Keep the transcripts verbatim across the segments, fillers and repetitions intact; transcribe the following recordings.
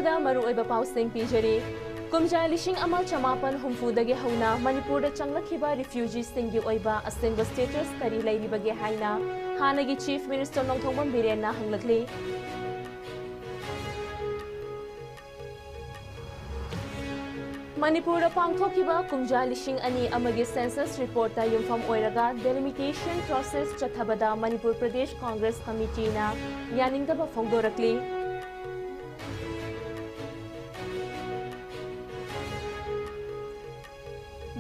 ꯗ ꯃꯔꯨꯑꯣꯏꯕ ꯄꯥꯎꯁꯤꯡ ꯄꯤꯖꯔꯤ꯫ ꯀꯨꯝꯖꯥ ꯂꯤꯁꯤꯡ ꯑꯃ ꯆꯃꯥꯄꯟ ꯍꯨꯝꯐꯨꯗꯒꯤ ꯍꯧꯅ ꯃꯅꯤꯄꯨꯔꯗ ꯆꯪꯂꯛꯈꯤꯕ ꯔꯤꯐ꯭ꯌꯨꯖꯤꯁꯤꯡꯒꯤ ꯑꯣꯏꯕ ꯑꯁꯦꯡꯕ ꯁ꯭ꯇꯦꯇꯁ ꯀꯔꯤ ꯂꯩꯔꯤꯕꯒꯦ ꯍꯥꯏꯅ ꯍꯥꯟꯅꯒꯤ ꯆꯤꯐ ꯃꯤꯅꯤꯁꯇꯔ ꯅꯣꯡꯊꯣꯝꯕꯝ ꯕꯤꯔꯦꯟꯅ ꯍꯪꯂꯛꯂꯤ꯫ ꯃꯅꯤꯄꯨꯔꯗ ꯄꯥꯡꯊꯣꯛꯈꯤꯕ ꯀꯨꯝꯖꯥ ꯂꯤꯁꯤꯡ ꯑꯅꯤ ꯑꯃꯒꯤ ꯁꯦꯟꯁꯁ ꯔꯤꯄꯣꯔꯠꯇ ꯌꯨꯝꯐꯝ ꯑꯣꯏꯔꯒ ꯗꯦꯂꯤꯃꯤꯇꯦꯁꯟ ꯄ꯭ꯔꯣꯁꯦꯁ ꯆꯠꯊꯕꯗ ꯃꯅꯤꯄꯨꯔ ꯄ꯭ꯔꯗꯦꯁ ꯀꯣꯡꯒ꯭ꯔꯦꯁ ꯀꯃꯤꯇꯤꯅ ꯌꯥꯅꯤꯡꯗꯕ ꯐꯣꯡꯗꯣꯔꯛꯂꯤ꯫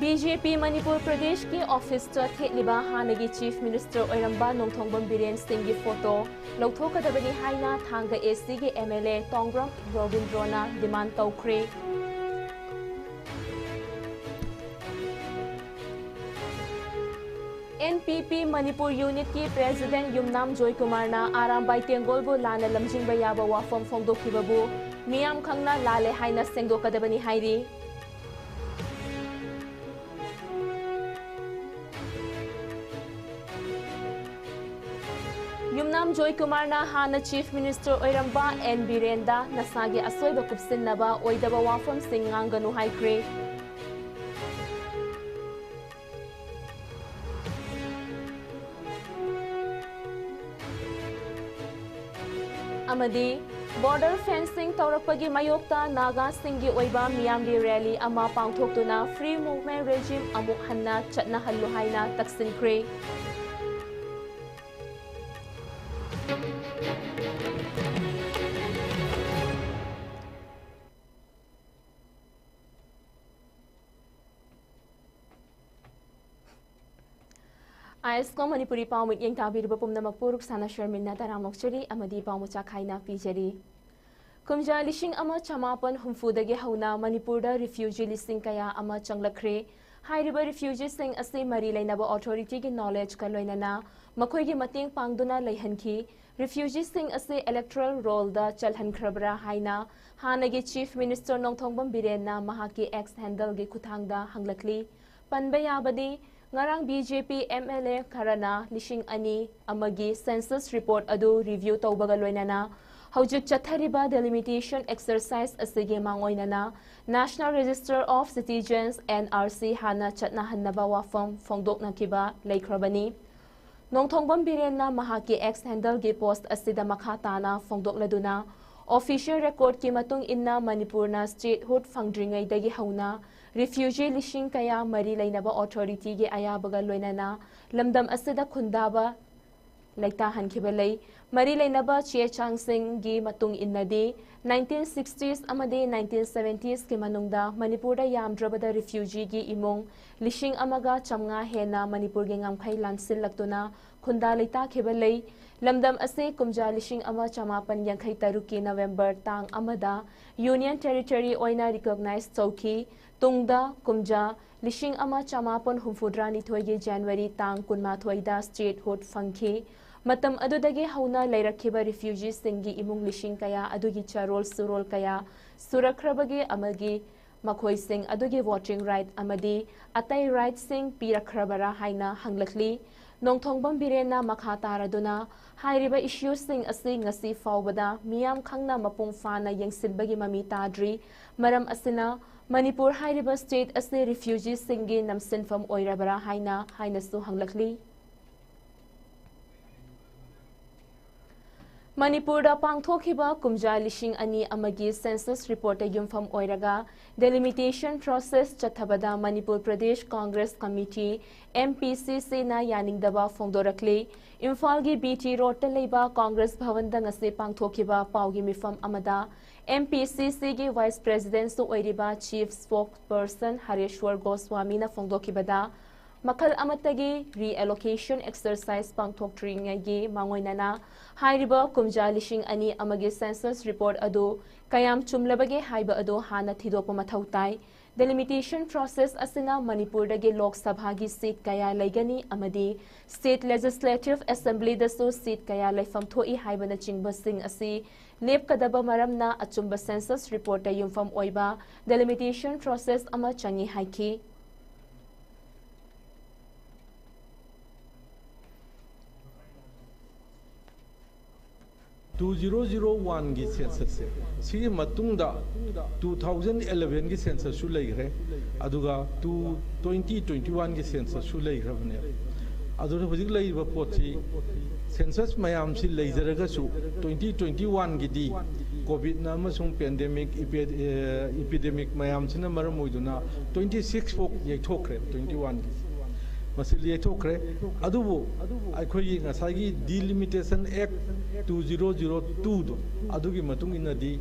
ꯕꯤ ꯖꯦ ꯄꯤ ꯃꯅꯤꯄꯨꯔ ꯄ꯭ꯔꯗꯦꯁꯀꯤ ꯑꯣꯐꯤꯁꯇ ꯊꯦꯠꯂꯤꯕ ꯍꯥꯟꯅꯒꯤ ꯆꯤꯐ ꯃꯤꯅꯤꯁꯇꯔ ꯑꯣꯏꯔꯝꯕ ꯅꯣꯡꯊꯣꯡꯕꯝ ꯕꯤꯔꯦꯟ ꯁꯤꯡꯒꯤ ꯐꯣꯇꯣ ꯂꯧꯊꯣꯛꯀꯗꯕꯅꯤ ꯍꯥꯏꯅ ꯊꯥꯡꯒ ꯑꯦ ꯁꯤꯒꯤ ꯑꯦꯝ ꯑꯦꯜ ꯑꯦ ꯇꯣꯡꯕ꯭ꯔꯝ ꯔꯣꯕꯤꯟꯗ꯭ꯔꯣꯅ ꯗꯤꯃꯥꯟ ꯇꯧꯈ꯭ꯔꯦ꯫ ꯑꯦꯟ ꯄꯤ ꯄꯤ ꯃꯅꯤꯄꯨꯔ ꯌꯨꯅꯤꯠꯀꯤ ꯄ꯭ꯔꯦꯁꯤꯗꯦꯟꯠ ꯌꯨꯝꯅꯥꯝ ꯖꯣꯏꯀꯨꯃꯥꯔꯅ ꯑꯥꯔꯥꯝꯕꯥꯏ ꯇꯦꯡꯒꯣꯜꯕꯨ ꯂꯥꯟꯅ ꯂꯝꯖꯤꯡꯕ ꯌꯥꯕ ꯋꯥꯐꯝ ꯐꯣꯡꯗꯣꯛꯈꯤꯕꯕꯨ ꯃꯤꯌꯥꯝ ꯈꯪꯅ ꯂꯥꯜꯂꯦ ꯍꯥꯏꯅ ꯁꯦꯡꯗꯣꯛꯀꯗꯕꯅꯤ ꯍꯥꯏꯔꯤ꯫ ꯌꯨꯝꯅꯥꯝ ꯖꯣꯏꯀꯨꯃꯥꯔꯅ ꯍꯥꯟꯅ ꯆꯤꯐ ꯃꯤꯅꯤꯁꯇꯔ ꯑꯣꯏꯔꯝꯕ ꯑꯦꯟ ꯕꯤꯔꯦꯟꯗ ꯅꯁꯥꯒꯤ ꯑꯁꯣꯏꯕ ꯀꯨꯞꯁꯤꯟꯅꯕ ꯑꯣꯏꯗꯕ ꯋꯥꯐꯝꯁꯤꯡ ꯉꯥꯡꯒꯅꯨ ꯍꯥꯏꯈ꯭ꯔꯦ꯫ ꯑꯃꯗꯤ ꯕꯣꯔꯗꯔ ꯐꯦꯟꯁꯤꯡ ꯇꯧꯔꯛꯄꯒꯤ ꯃꯥꯌꯣꯛꯇ ꯅꯥꯒꯥꯁꯤꯡꯒꯤ ꯑꯣꯏꯕ ꯃꯤꯌꯥꯝꯒꯤ ꯔꯦꯂꯤ ꯑꯃ ꯄꯥꯡꯊꯣꯛꯇꯨꯅ ꯐ꯭ꯔꯤ ꯃꯨꯚꯃꯦꯟ ꯔꯦꯖꯤꯝ ꯑꯃꯨꯛ ꯍꯟꯅ ꯆꯠꯅꯍꯜꯂꯨ ꯍꯥꯏꯅ ꯇꯛꯁꯤꯟꯈ꯭ꯔꯦ꯫ ꯑꯥꯏ ꯑꯦꯁ ꯀꯣ ꯃꯅꯤꯄꯨꯔꯤ ꯄꯥꯎ ꯃꯤꯠꯌꯦꯡ ꯇꯥꯕꯤꯔꯤꯕ ꯄꯨꯝꯅꯃꯛꯄꯨ ꯔꯨꯛꯁꯥꯅꯥ ꯁꯔꯃꯤꯟꯅ ꯇꯔꯥꯝꯅ ꯑꯣꯛꯆꯔꯤ ꯑꯃꯗꯤ ꯄꯥꯎ ꯃꯆꯥ ꯈꯥꯏꯅ ꯄꯤꯖꯔꯤ꯫ ꯀꯨꯝꯖꯥ ꯂꯤꯁꯤꯡ ꯑꯃ ꯆꯃꯥꯄꯟ ꯍꯨꯝꯐꯨꯗꯒꯤ ꯍꯧꯅ ꯃꯅꯤꯄꯨꯔꯗ ꯔꯤꯐ꯭ꯌꯨꯖꯤ ꯂꯤꯁꯤꯡ ꯀꯌꯥ ꯑꯃ ꯆꯪꯂꯛꯈ꯭ꯔꯦ꯫ ꯍꯥꯏꯔꯤꯕ ꯔꯤꯐ꯭ꯌꯨꯖꯤꯁꯤꯡ ꯑꯁꯤ ꯃꯔꯤ ꯂꯩꯅꯕ ꯑꯣꯊꯣꯔꯤꯇꯤꯒꯤ ꯅꯣꯂꯦꯖꯀ ꯂꯣꯏꯅꯅ ꯃꯈꯣꯏꯒꯤ ꯃꯇꯦꯡ ꯄꯥꯡꯗꯨꯅ ꯂꯩꯍꯟꯈꯤ꯫ ꯔꯤꯐ꯭ꯌꯨꯖꯤꯁꯤꯡ ꯑꯁꯤ ꯏꯂꯦꯛꯇꯣꯔꯦꯜ ꯔꯣꯜꯗ ꯆꯜꯍꯟꯈ꯭ꯔꯕ꯭ꯔꯥ ꯍꯥꯏꯅ ꯍꯥꯟꯅꯒꯤ ꯆꯤꯐ ꯃꯤꯅꯤꯁꯇꯔ ꯅꯣꯡꯊꯣꯡꯕꯝ ꯕꯤꯔꯦꯟꯅ ꯃꯍꯥꯛꯀꯤ ꯑꯦꯛꯁ ꯍꯦꯟꯗꯜꯒꯤ ꯈꯨꯠꯊꯥꯡꯗ ꯍꯪꯂꯛꯂꯤ꯫ ꯄꯟꯕ ꯌꯥꯕꯗꯤ, ꯉꯔꯥꯡ B J P M L ꯑꯦ ꯈꯔꯅ ꯂꯤꯁꯤꯡ ꯑꯅꯤ ꯑꯃꯒꯤ ꯁꯦꯟꯁꯁ ꯔꯤꯄꯣꯔꯠ ꯑꯗꯨ ꯔꯤꯚ꯭ꯌꯨ ꯇꯧꯕꯒ ꯂꯣꯏꯅꯅ ꯍꯧꯖꯤꯛ ꯆꯠꯊꯔꯤꯕ delimitation exercise ꯑꯁꯤꯒꯤ ꯃꯥꯡꯑꯣꯏꯅꯅ National Register of Citizens, N R C, ꯍꯥꯟꯅ ꯆꯠꯅꯍꯟꯅꯕ ꯋꯥꯐꯝ ꯐꯣꯡꯗꯣꯛꯅꯈꯤꯕ ꯂꯩꯈ꯭ꯔꯕꯅꯤ꯫ ꯅꯣꯡꯊꯣꯡꯕꯝ ꯕꯤꯔꯦꯟꯅ ꯃꯍꯥꯛꯀꯤ X handleꯒꯤ post ꯑꯁꯤꯗ ꯃꯈꯥ ꯇꯥꯅ ꯐꯣꯡꯗꯣꯛꯂꯗꯨꯅ, official recordꯀꯤ ꯃꯇꯨꯡ ꯏꯟꯅ ꯃꯅꯤꯄꯨꯔꯅ statehood ꯐꯪꯗ꯭ꯔꯤꯉꯩꯗꯒꯤ ꯍꯧꯅ refugee ꯂꯤꯁꯤꯡ ꯀꯌꯥ ꯃꯔꯤ ꯂꯩꯅꯕ authorityꯒꯤ ꯑꯌꯥꯕꯒ ꯂꯣꯏꯅꯅ ꯂꯝꯗꯝ ꯑꯁꯤꯗ ꯈꯨꯟꯗꯥꯕ ꯂꯩꯇꯥꯍꯟꯈꯤꯕ ꯂꯩ꯫ ꯃꯔꯤ ꯂꯩꯅꯕ ꯆꯦ ꯆꯥꯡꯁꯤꯡꯒꯤ ꯃꯇꯨꯡ ꯏꯟꯅꯗꯤ, nineteen sixties ꯑꯃꯗꯤ nineteen seventiesꯀꯤ ꯃꯅꯨꯡꯗ ꯃꯅꯤꯄꯨꯔꯗ ꯌꯥꯝꯗ꯭ꯔꯕꯗ refugeeꯒꯤ ꯏꯃꯨꯡ ꯂꯤꯁꯤꯡ ꯑꯃꯒ ꯆꯥꯝꯃꯉꯥ ꯍꯦꯟꯅ ꯃꯅꯤꯄꯨꯔꯒꯤ ꯉꯝꯈꯩ ꯂꯥꯟꯁꯤꯜꯂꯛꯇꯨꯅ ꯈꯨꯟꯗꯥ ꯂꯩꯇꯥꯈꯤꯕ ꯂꯩ꯫ ꯂꯝꯗꯝ ꯑꯁꯤ ꯀꯨꯝꯖꯥ ꯂꯤꯁꯤꯡ ꯑꯃ ꯆꯥꯃꯥꯄꯟ ꯌꯥꯡꯈꯩ ꯇꯔꯨꯛꯀꯤ November ꯇꯥꯡ ꯑꯃꯗ union territory ꯑꯣꯏꯅ recognize ꯇꯧꯈꯤ꯫ ꯇꯨꯡꯗ ꯀꯨꯝꯖꯥ ꯂꯤꯁꯤꯡ ꯑꯃ ꯆꯥꯃꯥꯄꯟ ꯍꯨꯝꯐꯨꯇꯔꯥꯅꯤꯊꯣꯏꯒꯤ January ꯇꯥꯡ ꯀꯨꯟꯃꯥꯊꯣꯏꯗ statehood ꯐꯪꯈꯤ꯫ ꯃꯇꯝ ꯑꯗꯨꯗꯒꯤ ꯍꯧꯅ ꯂꯩꯔꯛꯈꯤꯕ refugeeꯁꯤꯡꯒꯤ ꯏꯃꯨꯡ ꯂꯤꯁꯤꯡ ꯀꯌꯥ ꯑꯗꯨꯒꯤ ꯆꯥꯔꯣꯜ ꯁꯨꯔꯣꯜ ꯀꯌꯥ ꯁꯨꯔꯛꯈ꯭ꯔꯕꯒꯦ ꯑꯃꯗꯤ ꯃꯈꯣꯏꯁꯤꯡ ꯑꯗꯨꯒꯤ voting right ꯑꯃꯗꯤ ꯑꯇꯩ rightꯁꯤꯡ ꯄꯤꯔꯛꯈ꯭ꯔꯕꯔꯥ ꯍꯥꯏꯅ ꯍꯪꯂꯛꯂꯤ꯫ ꯅꯣꯡꯊꯣꯡꯕꯝ ꯕꯤꯔꯦꯟꯅ ꯃꯈꯥ ꯇꯥꯔꯗꯨꯅ, ꯍꯥꯏꯔꯤꯕ issueꯁꯤꯡ ꯑꯁꯤ ꯉꯁꯤ ꯐꯥꯎꯕꯗ ꯃꯤꯌꯥꯝ ꯈꯪꯅ ꯃꯄꯨꯡ ꯐꯥꯅ ꯌꯦꯡꯁꯤꯟꯕꯒꯤ ꯃꯃꯤ ꯇꯥꯗ꯭ꯔꯤ꯫ ꯃꯔꯝ ꯑꯁꯤꯅ ꯃꯅꯤꯄꯨꯔ ꯍꯥꯏꯔꯤꯕ state ꯑꯁꯤ refugeeꯁꯤꯡꯒꯤ ꯅꯝꯁꯤꯟꯐꯝ ꯑꯣꯏꯔꯕꯔꯥ ꯍꯥꯏꯅ ꯍꯥꯏꯅꯁꯨ ꯍꯪꯂꯛꯂꯤ꯫ ꯃꯅꯤꯄꯨꯔꯗ ꯄꯥꯡꯊꯣꯛꯈꯤꯕ ꯀꯨꯝꯖꯥ ꯂꯤꯁꯤꯡ ꯑꯅꯤ ꯑꯃꯒꯤ census reportꯇ ꯌꯨꯝꯐꯝ ꯑꯣꯏꯔꯒ delimitation process ꯆꯠꯊꯕꯗ Manipur Pradesh Congress committee, M P C Cꯅ ꯌꯥꯅꯤꯡꯗꯕ ꯐꯣꯡꯗꯣꯔꯛꯂꯤ꯫ ꯏꯝꯐꯥꯜꯒꯤ B T Roadꯇ ꯂꯩꯕ ꯀꯪꯒ꯭ꯔꯦꯁ ꯚꯕꯟꯗ ꯉꯁꯤ ꯄꯥꯡꯊꯣꯛꯈꯤꯕ ꯄꯥꯎꯒꯤ ꯃꯤꯐꯝ ꯑꯃꯗ M P C Cꯒꯤ vice presidentꯁꯨ ꯑꯣꯏꯔꯤꯕ chief spokesperson ꯍꯔꯦꯁ꯭ꯋꯔ ꯒꯣꯁ꯭ꯋꯥꯃꯤꯅ ꯐꯣꯡꯗꯣꯛꯈꯤꯕꯗ, ꯃꯈꯜ ꯑꯃꯠꯇꯒꯤ reallocation exercise ꯄꯥꯡꯊꯣꯛꯇ꯭ꯔꯤꯉꯩꯒꯤ ꯃꯥꯡꯑꯣꯏꯅꯅ ꯍꯥꯏꯔꯤꯕ ꯀꯨꯝꯖꯥ ꯂꯤꯁꯤꯡ ꯑꯅꯤ ꯑꯃꯒꯤ census report ꯑꯗꯨ ꯀꯌꯥꯝ ꯆꯨꯝꯂꯕꯒꯦ ꯍꯥꯏꯕ ꯑꯗꯨ ꯍꯥꯟꯅ ꯊꯤꯗꯣꯛꯄ ꯃꯊꯧ ꯇꯥꯏ꯫ Delimitation process ꯑꯁꯤꯅ ꯃꯅꯤꯄꯨꯔꯗꯒꯤ ꯂꯣꯛ ꯁꯚꯥꯒꯤ seat ꯀꯌꯥ ꯂꯩꯒꯅꯤ ꯑꯃꯗꯤ state legislative assemblyꯗꯁꯨ seat ꯀꯌꯥ ꯂꯩꯐꯝ ꯊꯣꯛꯏ ꯍꯥꯏꯕꯅꯆꯤꯡꯕꯁꯤꯡ ꯑꯁꯤ ꯂꯦꯞꯀꯗꯕ ꯃꯔꯝꯅ ꯑꯆꯨꯝꯕ census reportꯇ ꯌꯨꯝꯐꯝ ꯑꯣꯏꯕ delimitation process ꯑꯃ ꯆꯪꯏ ꯍꯥꯏꯈꯤ꯫ ꯇꯨ ꯖꯤꯔꯣ ꯖꯤꯔꯣ ꯋꯥꯟꯒꯤ ꯁꯦꯟꯁꯁꯁꯦ, ꯁꯤꯒꯤ ꯃꯇꯨꯡꯗ ꯇꯨ ꯊꯥꯎꯖꯟ ꯑꯦꯂꯚꯦꯟꯒꯤ ꯁꯦꯟꯁꯁꯁꯨ ꯂꯩꯈ꯭ꯔꯦ, ꯑꯗꯨꯒ ꯇꯨ ꯇ꯭ꯋꯦꯟꯇꯤ ꯇ꯭ꯋꯦꯟꯇꯤ ꯋꯥꯟꯒꯤ ꯁꯦꯟꯁꯁꯁꯨ ꯂꯩꯈ꯭ꯔꯕꯅꯦ꯫ ꯑꯗꯨꯅ ꯍꯧꯖꯤꯛ ꯂꯩꯔꯤꯕ ꯄꯣꯠꯁꯤ, ꯁꯦꯟꯁꯁ ꯃꯌꯥꯝꯁꯤ ꯂꯩꯖꯔꯒꯁꯨ, ꯇ꯭ꯋꯦꯟꯇꯤ ꯇ꯭ꯋꯦꯟꯇꯤ ꯋꯥꯟꯒꯤꯗꯤ ꯀꯣꯚꯤꯗꯅ ꯑꯃꯁꯨꯡ ꯄꯦꯟꯗꯦꯃꯤꯛ, ꯏꯄꯤꯗꯦꯃꯤꯛ ꯃꯌꯥꯝꯁꯤꯅ ꯃꯔꯝ ꯑꯣꯏꯗꯨꯅ ꯇ꯭ꯋꯦꯟꯇꯤ ꯁꯤꯛꯁ ꯐꯥꯎ ꯌꯩꯊꯣꯛꯈ꯭ꯔꯦ, ꯇ꯭ꯋꯦꯟꯇꯤ ꯋꯥꯟꯒꯤ꯫ ꯃꯁꯤ ꯌꯩꯊꯣꯛꯈ꯭ꯔꯦ꯫ ꯑꯗꯨꯕꯨ ꯑꯩꯈꯣꯏꯒꯤ ꯉꯁꯥꯏꯒꯤ Delimitation Act two zero zero two ꯗꯣ, ꯑꯗꯨꯒꯤ ꯃꯇꯨꯡ ꯏꯟꯅꯗꯤ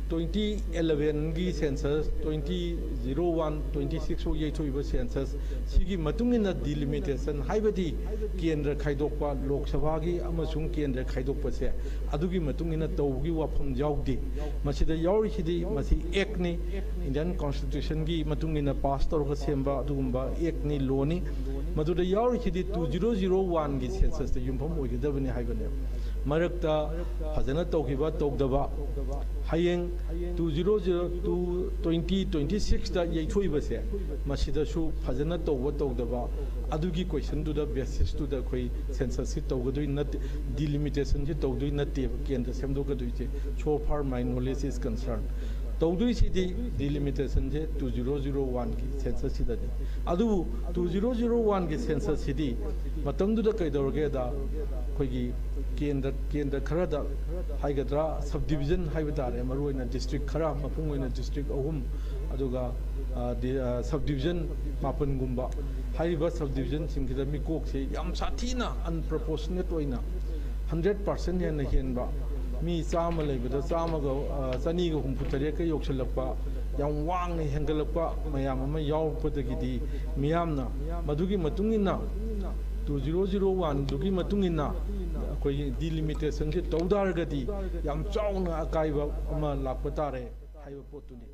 ꯇ꯭ꯋꯦꯟꯇꯤ ꯑꯦꯂꯚꯦꯟꯒꯤ census, twenty zero one, twenty six ꯐꯥꯎ ꯌꯩꯊꯣꯛꯏꯕ ꯁꯦꯟꯁꯁ, ꯁꯤꯒꯤ ꯃꯇꯨꯡ ꯏꯟꯅ delimitation, ꯍꯥꯏꯕꯗꯤ ꯀꯦꯟꯗ꯭ꯔ ꯈꯥꯏꯗꯣꯛꯄ, ꯂꯣꯛ ꯁꯚꯥꯒꯤ ꯑꯃꯁꯨꯡ ꯀꯦꯟꯗ꯭ꯔ ꯈꯥꯏꯗꯣꯛꯄꯁꯦ, ꯑꯗꯨꯒꯤ ꯃꯇꯨꯡ ꯏꯟꯅ ꯇꯧꯕꯒꯤ ꯋꯥꯐꯝ ꯌꯥꯎꯗꯦ꯫ ꯃꯁꯤꯗ ꯌꯥꯎꯔꯤꯁꯤꯗꯤ, ꯃꯁꯤ ꯑꯦꯛꯅꯤ, ꯏꯟꯗꯤꯌꯟ ꯀꯣꯟꯁꯇꯤꯇ꯭ꯌꯨꯁꯟꯒꯤ ꯃꯇꯨꯡ ꯏꯟꯅ ꯄꯥꯁ ꯇꯧꯔꯒ ꯁꯦꯝꯕ ꯑꯗꯨꯒꯨꯝꯕ ꯑꯦꯛꯅꯤ, ꯂꯣꯅꯤ꯫ ꯃꯗꯨꯗ ꯌꯥꯎꯔꯤꯁꯤꯗꯤ ꯇꯨ ꯖꯤꯔꯣ ꯖꯤꯔꯣ ꯋꯥꯟꯒꯤ ꯁꯦꯟꯁꯁꯇ ꯌꯨꯝꯐꯝ ꯑꯣꯏꯒꯗꯕꯅꯤ ꯍꯥꯏꯕꯅꯦꯕ꯫ ꯃꯔꯛꯇ ꯐꯖꯅ ꯇꯧꯈꯤꯕ ꯇꯧꯗꯕ, ꯍꯌꯦꯡ two zero zero two, twenty twenty ꯁꯤꯛꯁꯇ ꯌꯩꯊꯣꯛꯏꯕꯁꯦ, ꯃꯁꯤꯗꯁꯨ ꯐꯖꯅ ꯇꯧꯕ ꯇꯧꯗꯕ, ꯑꯗꯨꯒꯤ ꯀꯣꯏꯁꯟꯗꯨꯗ, ꯕꯦꯁꯤꯁꯇꯨꯗ ꯑꯩꯈꯣꯏ ꯁꯦꯟꯁꯁꯁꯤ ꯇꯧꯒꯗꯣꯏ ꯅꯠꯇꯦ, ꯗꯤꯂꯤꯃꯤꯇꯦꯁꯟꯁꯤ ꯇꯧꯗꯣꯏ ꯅꯠꯇꯦꯕ ꯀꯦꯟꯗ꯭ꯔ ꯁꯦꯝꯗꯣꯛꯀꯗꯣꯏꯁꯦ꯫ So far my knowledge is concerned꯫ ꯇꯧꯗꯣꯏꯁꯤꯗꯤ ꯗꯤꯂꯤꯃꯤꯇꯦꯁꯟꯁꯦ ꯇꯨ ꯖꯤꯔꯣ ꯖꯤꯔꯣ ꯋꯥꯟꯒꯤ ꯁꯦꯟꯁꯁꯁꯤꯗꯅꯤ꯫ ꯑꯗꯨꯕꯨ ꯇꯨ ꯖꯤꯔꯣ ꯖꯤꯔꯣ ꯋꯥꯟꯒꯤ ꯁꯦꯟꯁꯁꯁꯤꯗꯤ ꯃꯇꯝꯗꯨꯗ ꯀꯩꯗꯧꯔꯒꯦꯗ, ꯑꯩꯈꯣꯏꯒꯤ ꯀꯦꯟꯗ꯭ꯔ, ꯀꯦꯟꯗ꯭ꯔ ꯈꯔꯗ, ꯍꯥꯏꯒꯗ꯭ꯔꯥ, ꯁꯕ ꯗꯤꯕꯤꯖꯟ ꯍꯥꯏꯕ ꯇꯥꯔꯦ, ꯃꯔꯨꯑꯣꯏꯅ ꯗꯤꯁꯇ꯭ꯔꯤꯛ ꯈꯔ, ꯃꯄꯨꯡ ꯑꯣꯏꯅ ꯗꯤꯁꯇ꯭ꯔꯤꯛ ꯑꯍꯨꯝ, ꯑꯗꯨꯒ, ꯑ, ꯗꯤ-, ꯑ, ꯁꯕ ꯗꯤꯕꯤꯖꯟ ꯃꯥꯄꯟꯒꯨꯝꯕ, ꯍꯥꯏꯔꯤꯕ ꯁꯕ ꯗꯤꯕꯤꯖꯟꯁꯤꯡꯁꯤꯗ ꯃꯤꯀꯣꯛꯁꯦ ꯌꯥꯝ ꯁꯥꯊꯤꯅ ꯑꯟꯄ꯭ꯔꯣꯄꯣꯔꯁꯅꯦꯠ ꯑꯣꯏꯅ ꯍꯟꯗ꯭ꯔꯦꯠ ꯄꯥꯔꯁꯦꯟ ꯍꯦꯟꯅ ꯍꯦꯟꯕ, ꯃꯤ ꯆꯥꯝꯃ ꯂꯩꯕꯗ ꯆꯥꯝꯃꯒ, ꯑ, ꯆꯅꯤꯒ ꯍꯨꯝꯐꯨ ꯇꯔꯦꯠꯀ ꯌꯧꯁꯤꯜꯂꯛꯄ, ꯌꯥꯝ ꯋꯥꯡꯅ ꯍꯦꯟꯒꯠꯂꯛꯄ ꯃꯌꯥꯝ ꯑꯃ ꯌꯥꯎꯔꯛꯄꯗꯒꯤꯗꯤ, ꯃꯤꯌꯥꯝꯅ ꯃꯗꯨꯒꯤ ꯃꯇꯨꯡ ꯏꯟꯅ, ꯇꯨ ꯖꯤꯔꯣ ꯖꯤꯔꯣ ꯋꯥꯟꯗꯨꯒꯤ ꯃꯇꯨꯡ ꯏꯟꯅ ꯑꯩꯈꯣꯏꯒꯤ ꯗꯤꯂꯤꯃꯤꯇꯦꯁꯟꯁꯦ ꯇꯧ ꯇꯥꯔꯒꯗꯤ, ꯌꯥꯝ ꯆꯥꯎꯅ ꯑꯀꯥꯏꯕ ꯑꯃ ꯂꯥꯛꯄ ꯇꯥꯔꯦ ꯍꯥꯏꯕ ꯄꯣꯠꯇꯨꯅꯤ꯫